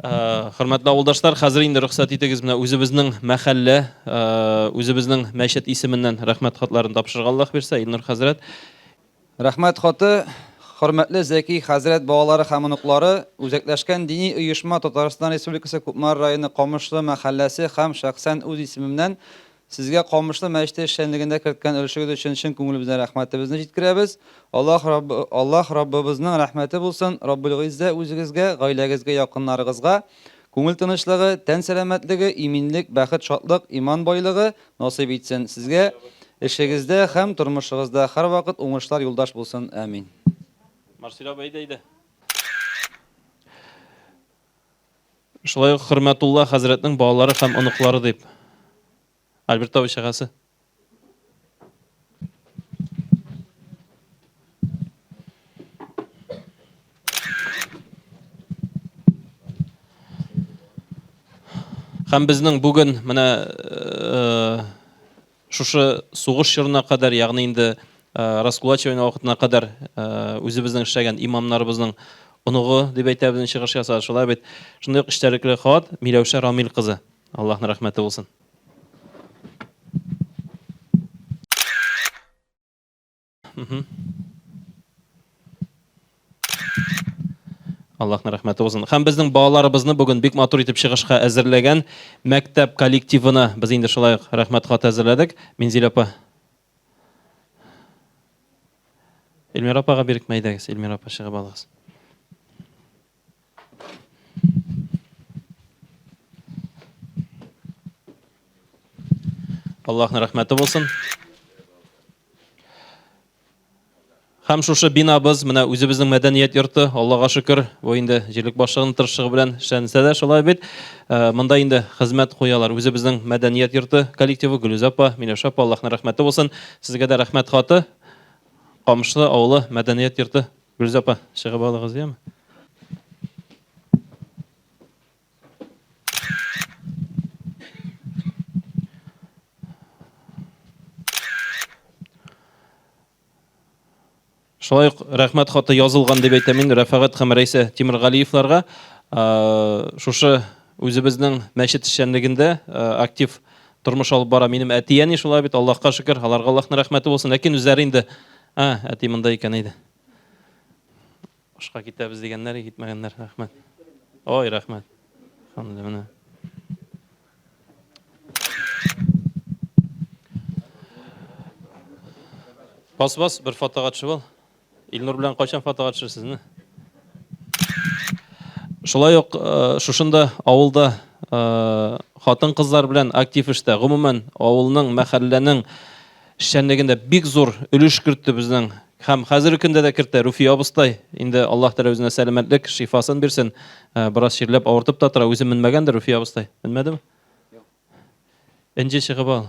Хөрмәтле авылдашлар, хәзер инде рөхсәт итегез менә үзебезнең мәхәллә, үзебезнең мәчет исеменнән рәхмәт хатларын тапшырырга Аллаһ бирсә, Илнур хәзрәт. Рәхмәт хаты, Хөрмәтле Зәки хәзрәт балалары һәм оныклары, Үзәкләшкән дини оешма Татарстан Республикасы Кукмара районы Камышлы мәхәлләсе һәм шәхсән үз исемемнән Сезгә Камышлы мәчете эшчәнлегендә керткән өлешегез өчен чын күңелебездән рәхмәтебезне җиткерәбез. Аллаһ Раббы, Аллаһ Раббыбызның рәхмәте булсын, Раббул-Гыйззә үзегезгә, гаиләгезгә, якыннарыгызга күңел тынычлыгы, тән сәламәтлеге, иминлек, бәхет, шатлык, иман байлыгы насыйп итсен. Сезгә эшегездә һәм тормышыгызда һәрвакыт уңышлар юлдаш булсын. Амин. Марсель абый, әйдә, әйдә. Шулай ук Хөрмәтулла хәзрәтнең балалары һәм оныклары дип. Альберт абый чыгасы. Һәм безнең бүген менә э, Шушы сугыш чорына кадәр, ягъни инде раскулачивание вакытына кадәр үзебезнең эшләгән имамнарыбызның оныгы дип әйтәбез, чыгыш ясады. Шулай бит. Шундый ук эчтәлекле хат Миләүшә Рамил кызы. Аллаһның рәхмәте булсын. Аллаһның рәхмәте булсын. Һәм безнең балаларыбызны бүген бик матур итеп чыгышка әзерләгән мәктәп коллективына без инде шулай ук рәхмәт хаты әзерләдек. Минзил апа. Эльмира апага бирик, әйдәгез, Эльмира апа чыгып алыгыз. Аллаһның рәхмәте булсын. Һәм шушы бинабыз, менә үзебезнең мәдәният йорты, Аллага шөкер, бу инде җирлек башлыгының тырышлыгы белән эшләнсә дә шулай бит. Э, монда инде хезмәт куялар. Үзебезнең мәдәният йорты коллективы Гөлүзә апа, Миләүшә апа, Аллаһның рәхмәте булсын. Сезгә дә рәхмәт хаты. Камышлы авылы мәдәният йорты. Гөлүзә апа, чыгып алыгыз, яме. Шулай ук рәхмәт хаты язылган дип әйтәм мин Рәфәгать һәм Рәйсә Тимергалиевларга. Шушы үзебезнең мәчет эшчәнлегендә актив тормыш алып бара минем әти-әни шулай бит, Аллаһка шөкер, аларга Аллаһның рәхмәте булсын. Ләкин үзләре инде, ә, әти монда икән әйдә. Ашка китәбез дигәннәр, китмәгәннәр. Рәхмәт. Ой, рәхмәт. Әлхәмдүлилләһ, менә. Бас, бас, бер фотога төшеп ал. Илнур белән кайчан фотога төшерсез, не? Шулай ук э, шушында авылда э, хатын-кызлар белән актив эштә, гомумән, авылның, мәхәлләнең эшчәнлегендә бик зур өлеш кертте безнең һәм хәзерге көндә дә кертә Руфия абыстай. Инде Аллаһ Тәгалә үзенә сәламәтлек, шифасын бирсен. Э, бераз чирләп авыртып та тора. Үзе менмәгәндер Руфия абыстай. Менмәдеме? Юк. Энҗе чыгып ал.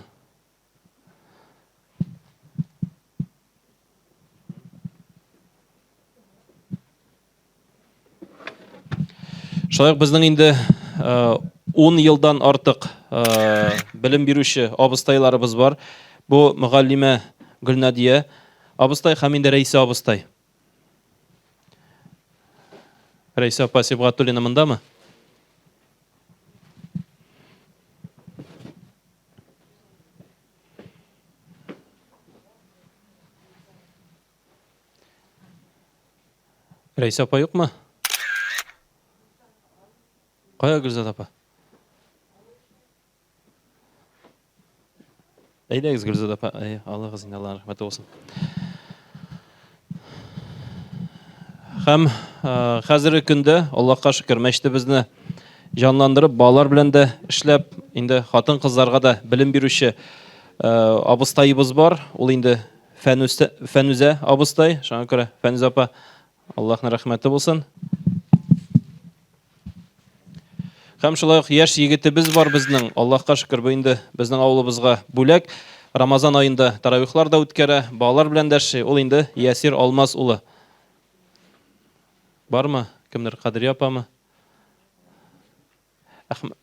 Шулай ук безнең инде 10 э, елдан артык э, белем бирүче абыстайларыбыз бар. Бу мөгаллимә Гөлнадия абыстай һәм инде Рәйсә абыстай. Рәйсә апа Сибгатуллина мондамы? Рәйсә апа юкмы? Кая Гөлзат апа? Әйдәгез, Гөлзат апа, әй, алыгыз инде, Аллаһның рәхмәте булсын. Һәм хәзерге көндә, Аллаһка шөкер, мәчетебезне җанландырып, балалар белән дә эшләп, инде хатын-кызларга да белем бирүче Абыстаебыз бар, ул инде Фәнүзә абыстай, шуңа күрә Фәнүзә апа, Аллаһның рәхмәте булсын. Һәм шулай ук яшь егетебез бар безнең. Аллаһка шөкер, бу инде безнең авылыбызга бүләк. Рамазан аенда таравихлар да үткәрә, балалар белән дә эшли. Ул инде Ясир Алмаз улы. Бармы? Кемдер Кадрия апамы? Әхмә...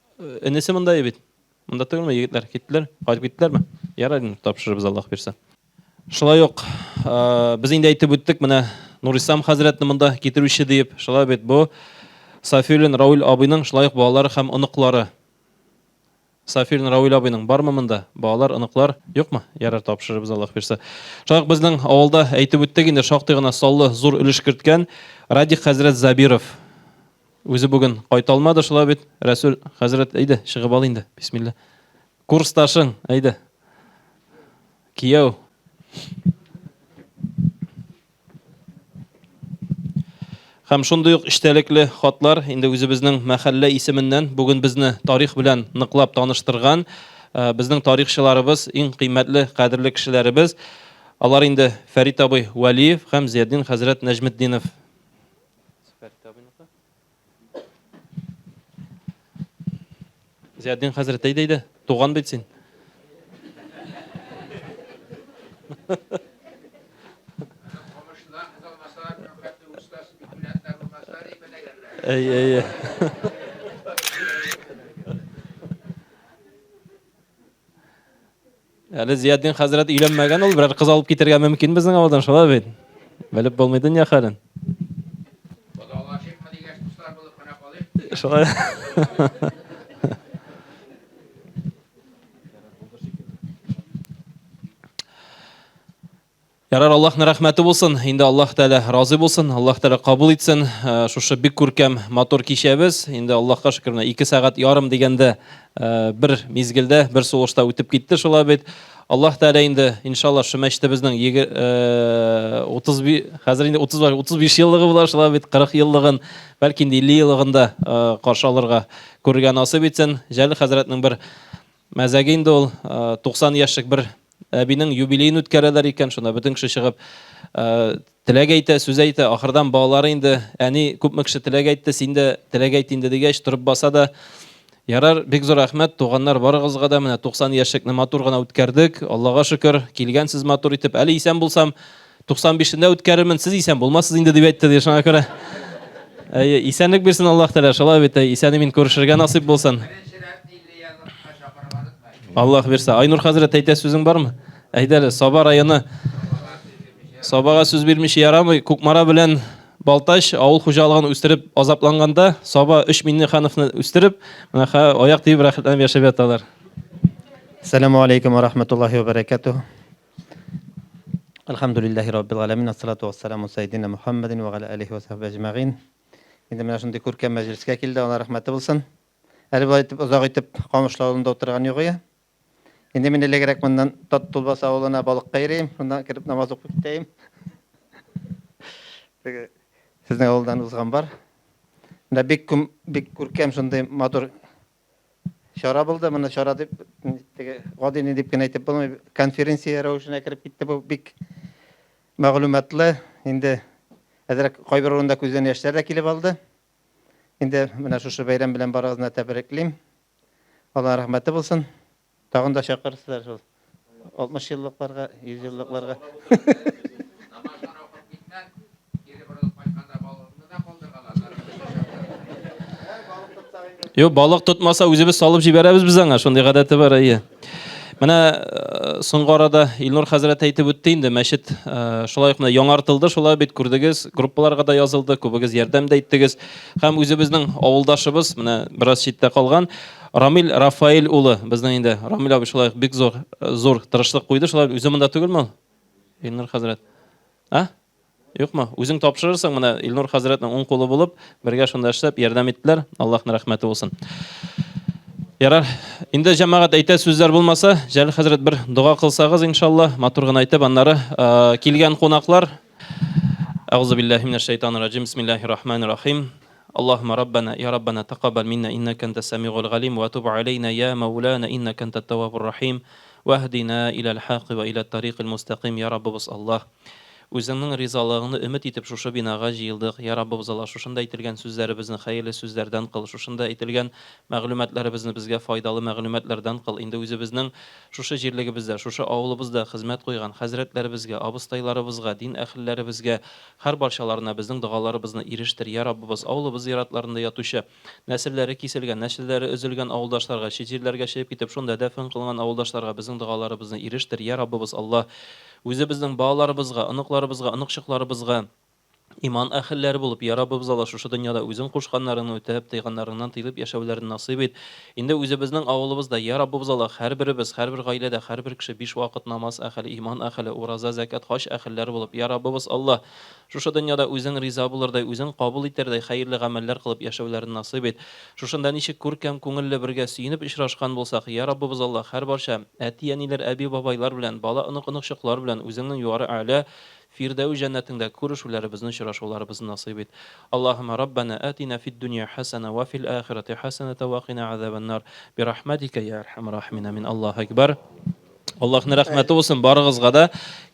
Энесе монда бит. Монда түгелме, егетләр? Киттеләр? Кайтып киттеләрме? Ярар, инде тапшырырбыз, Аллаһ бирсә. Шулай ук без инде әйтеп үттек, менә Нурислам хәзрәтне монда китерүче диеп. Шулай бит бу Сафиуллин Рауль абыйның шулай ук балалары һәм оныклары. Сафиуллин Рауил абыйның бармы монда? Балалар, оныклар? Юкмы? Ярар, тапшырырбыз, Аллаһ бирсә. Шулай ук безнең авылда әйтеп үттек инде, шактый гына саллы зур өлеш керткән Радик хәзрәт Забиров. Үзе бүген кайта алмады, шулай бит. Рәсүл хәзрәт, әйдә, чыгып ал инде. Бисмилла. Курсташың, әйдә. Кияү. Һәм шундый ук эчтәлекле хатлар инде үзебезнең мәхәллә исеменнән бүген безне тарих белән ныклап таныштырган э, безнең тарихчыларыбыз, иң кыйммәтле, кадерле кешеләребез. Алар инде Фәрит абый Вәлиев һәм Зиятдин хәзрәт Нәҗметдинов. Фәрит абыйныкы. Зиятдин хәзрәт, әйдә, әйдә, туган бит син. Әй, әй, әй. Әле Зиятдин хәзрәт өйләнмәгән ул, берәр кыз алып китергә мөмкин безнең авылдан, шулай бит? Белеп булмый дөнья хәлен. Шулай. Ярар, Аллаһның рәхмәте булсын. Инде Аллаһ Тәгалә разый булсын, Аллаһ Тәгалә кабул итсен. Э, шушы бик күркәм, матур кичәбез. Инде Аллаһка шөкер, менә 2 сәгать ярым дигәндә э, бер мизгелдә, бер сулышта үтеп китте шулай бит. Аллаһ Тәгалә инде, иншалла, шу мәчетебезнең 30 э, хәзер инде 30 35 еллыгы була шулай бит, 40 еллыгын, бәлки инде 50 еллыгын да каршы алырга күрергә насыйп итсен. Җәлил хәзрәтнең бер Мәзәге инде ул, 90 яшьлек бер әбинең юбилеен үткәрәләр икән, шунда бөтен кеше чыгып теләк әйтә, сүз әйтә. Ахырдан балалары инде, әни, күпме кеше теләк әйтте, син дә теләк әйт инде дигәч, торып баса да, ярар, бик зур рәхмәт, туганнар, барыгызга да, менә 90 яшьлекне матур гына үткәрдек, Аллага шөкер, килгәнсез матур итеп, әле исән булсам, 95-ендә үткәрермен, сез исән булмассыз инде дип әйтте, ди, шуңа күрә. Әйе, исәнлек бирсен Аллаһ Тәгалә, шулай бит, исән-имин күрешергә насыйп булсын. Аллаһ бирсә. Айнур хәзрәт, әйтә сүзең бармы? Әйдә әле, Саба районы. Сабага сүз бирмичә ярамый. Кукмара белән Балтач авыл хуҗалыгын үстереп азапланганда, Саба 3 Миннехановны үстереп, менә аяк тиеп рәхәтләнеп яшәп яталар. Ассаламу алейкум ва рахматуллахи ва баракатуһ. Әлхәмдүлилләһи раббил галәмин, ассалату вассаламу сәйдина Мухаммадин ва галя алихи ва сахбиһи әҗмәгыйн. Инде менә шундый күркәм мәҗлескә килде, Алла рәхмәте булсын. Әле болай итеп озак итеп Камышлы авылында утырган юк ие. Инде мин элегрәк моннан Тат Тулбас авылына балыкка йөрим, шуннан кереп намаз укып китәем. Теге сезнең авылдан узган бар. Менә бик күм, бик күркәм шундый матур чара булды. Моны чара дип теге гади ни дип кенә әйтеп булмый. Конференция рәвешенә кереп китте бу бик мәгълүматлы. Инде әзрәк кайбер урында күздән яшьләр дә килеп алды. Инде менә шушы бәйрәм белән барыгызны да тәбриклим. Аллаһның рәхмәте булсын. Тагын да чакырырсызлар шул 60 еллыкларга, 100 еллыкларга. Юк, балык тотмаса үзебез салып җибәрәбез без аңа, шундый гадәте бар, әйе. Менә э, соңгы арада Илнур хәзрәт әйтеп үтте инде, мәчет э, шулай ук менә яңартылды, шулай бит күрдегез, группаларга да язылды, күбегез ярдәм дә иттегез. Һәм үзебезнең авылдашыбыз, менә бераз читтә калган, Рамил Рафаэль улы, безнең инде Рамил абый шулай ук бик зур э, зур тырышлык куйды, шулай үзе монда түгелме ул? Илнур хәзрәт. А? Юкмы? Үзең тапшырырсың, менә Илнур хәзрәтнең уң кулы булып, бергә шунда эшләп, ярдәм иттеләр. Аллаһның рәхмәте булсын. Ярар. Инде җәмәгать әйтә сүзләр булмаса, Җәлил хәзрәт бер дога кылсагыз, иншалла, матур гына әйтеп, аннары э, килгән кунаклар Әгъузу биллаһи минәш шайтанир раҗим. Бисмиллаһир рахманир рахим. Аллаһумма раббана, я раббана, тақаббал минна иннака антас самигул галим ва туб алейна я мауляна иннака антат таввабур рахим. Ваһдина иләл хакы вә иләт тарикил мустәкыйм, Я Раббыбыз Аллаһ! Үзеңнең ризалыгыңны өмет итеп шушы бинага җыелдык. Я Раббыбыз Аллаһ, шушында әйтелгән сүзләребезне хәерле сүзләрдән кыл, шушында әйтелгән мәгълүматларыбызны безгә файдалы мәгълүматлардан кыл. Инде үзебезнең шушы җирлегебездә, шушы авылыбызда хезмәт куйган хәзрәтләребезгә, абыстайларыбызга, дин әһелләребезгә, һәрбарчаларына безнең догаларыбызны ирештер. Я Раббыбыз, авылыбыз зиратларында ятучы Нәселләре киселгән, нәселләре өзелгән авылдашларга, чит җирләргә чыгып китеп, шунда дәфен кылынган авылдашларга безнең догаларыбызны ирештер, йә Раббыбыз Аллаһ! Үзебезнең балаларыбызга, оныкларыбызга, оныкчыкларыбызга иман әһелләре булып, йә Раббыбыз Аллаһ, шушы дөньяда Үзең кушканнарыңны үтәп, тыйганнарыңнан тыелып яшәүләрен насыйп ит. Инде үзебезнең авылыбызда, йә Раббыбыз Аллаһ, һәрберебез, һәрбер гаиләдә һәрбер кеше биш вакыт намаз әһеле, иман әһеле, ураза, зәкят, хаҗ әһелләре булып, йә Раббыбыз Аллаһ, Шушы дөньяда Үзең риза булырдай, Үзең кабул итәрдәй хәерле гамәлләр кылып яшәүләрен насыйп ит. Шушында ничек күркәм, күңелле бергә сөенеп очрашкан булсак, йа Раббыбыз Аллаһ, һәрбарча әти-әниләр, әби-бабайлар белән, бала-онык-оныкчыклар белән Үзеңнең югары әгълә Фирдәүс җәннәтеңдә күрешүләребезне, очрашуларыбызны насыйп ит. Аллаһуммә Раббәнә атина фид-дөнья хәсәнә вә фил ахирәти хәсәнәтә вә кина азәбән-нар бирахмәтикә йә әрхәмәр рахимин. Амин. Аллаһу әкбәр. Аллаһның рәхмәте булсын барыгызга да.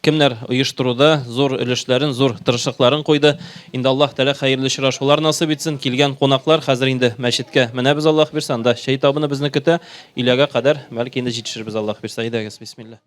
Кемнәр оештыруда зур өлешләрен, зур тырышлыкларын куйды. Инде Аллаһ Тәгалә хәерле очрашулар насыйп итсен. Килгән кунаклар хәзер инде мәчеткә менәбез, Аллаһ бирсә, анда чәй табыны безне көтә. Өйләгә кадәр бәлки инде җитешербез, Аллаһ бирсә. Әйдәгез, бисмилла.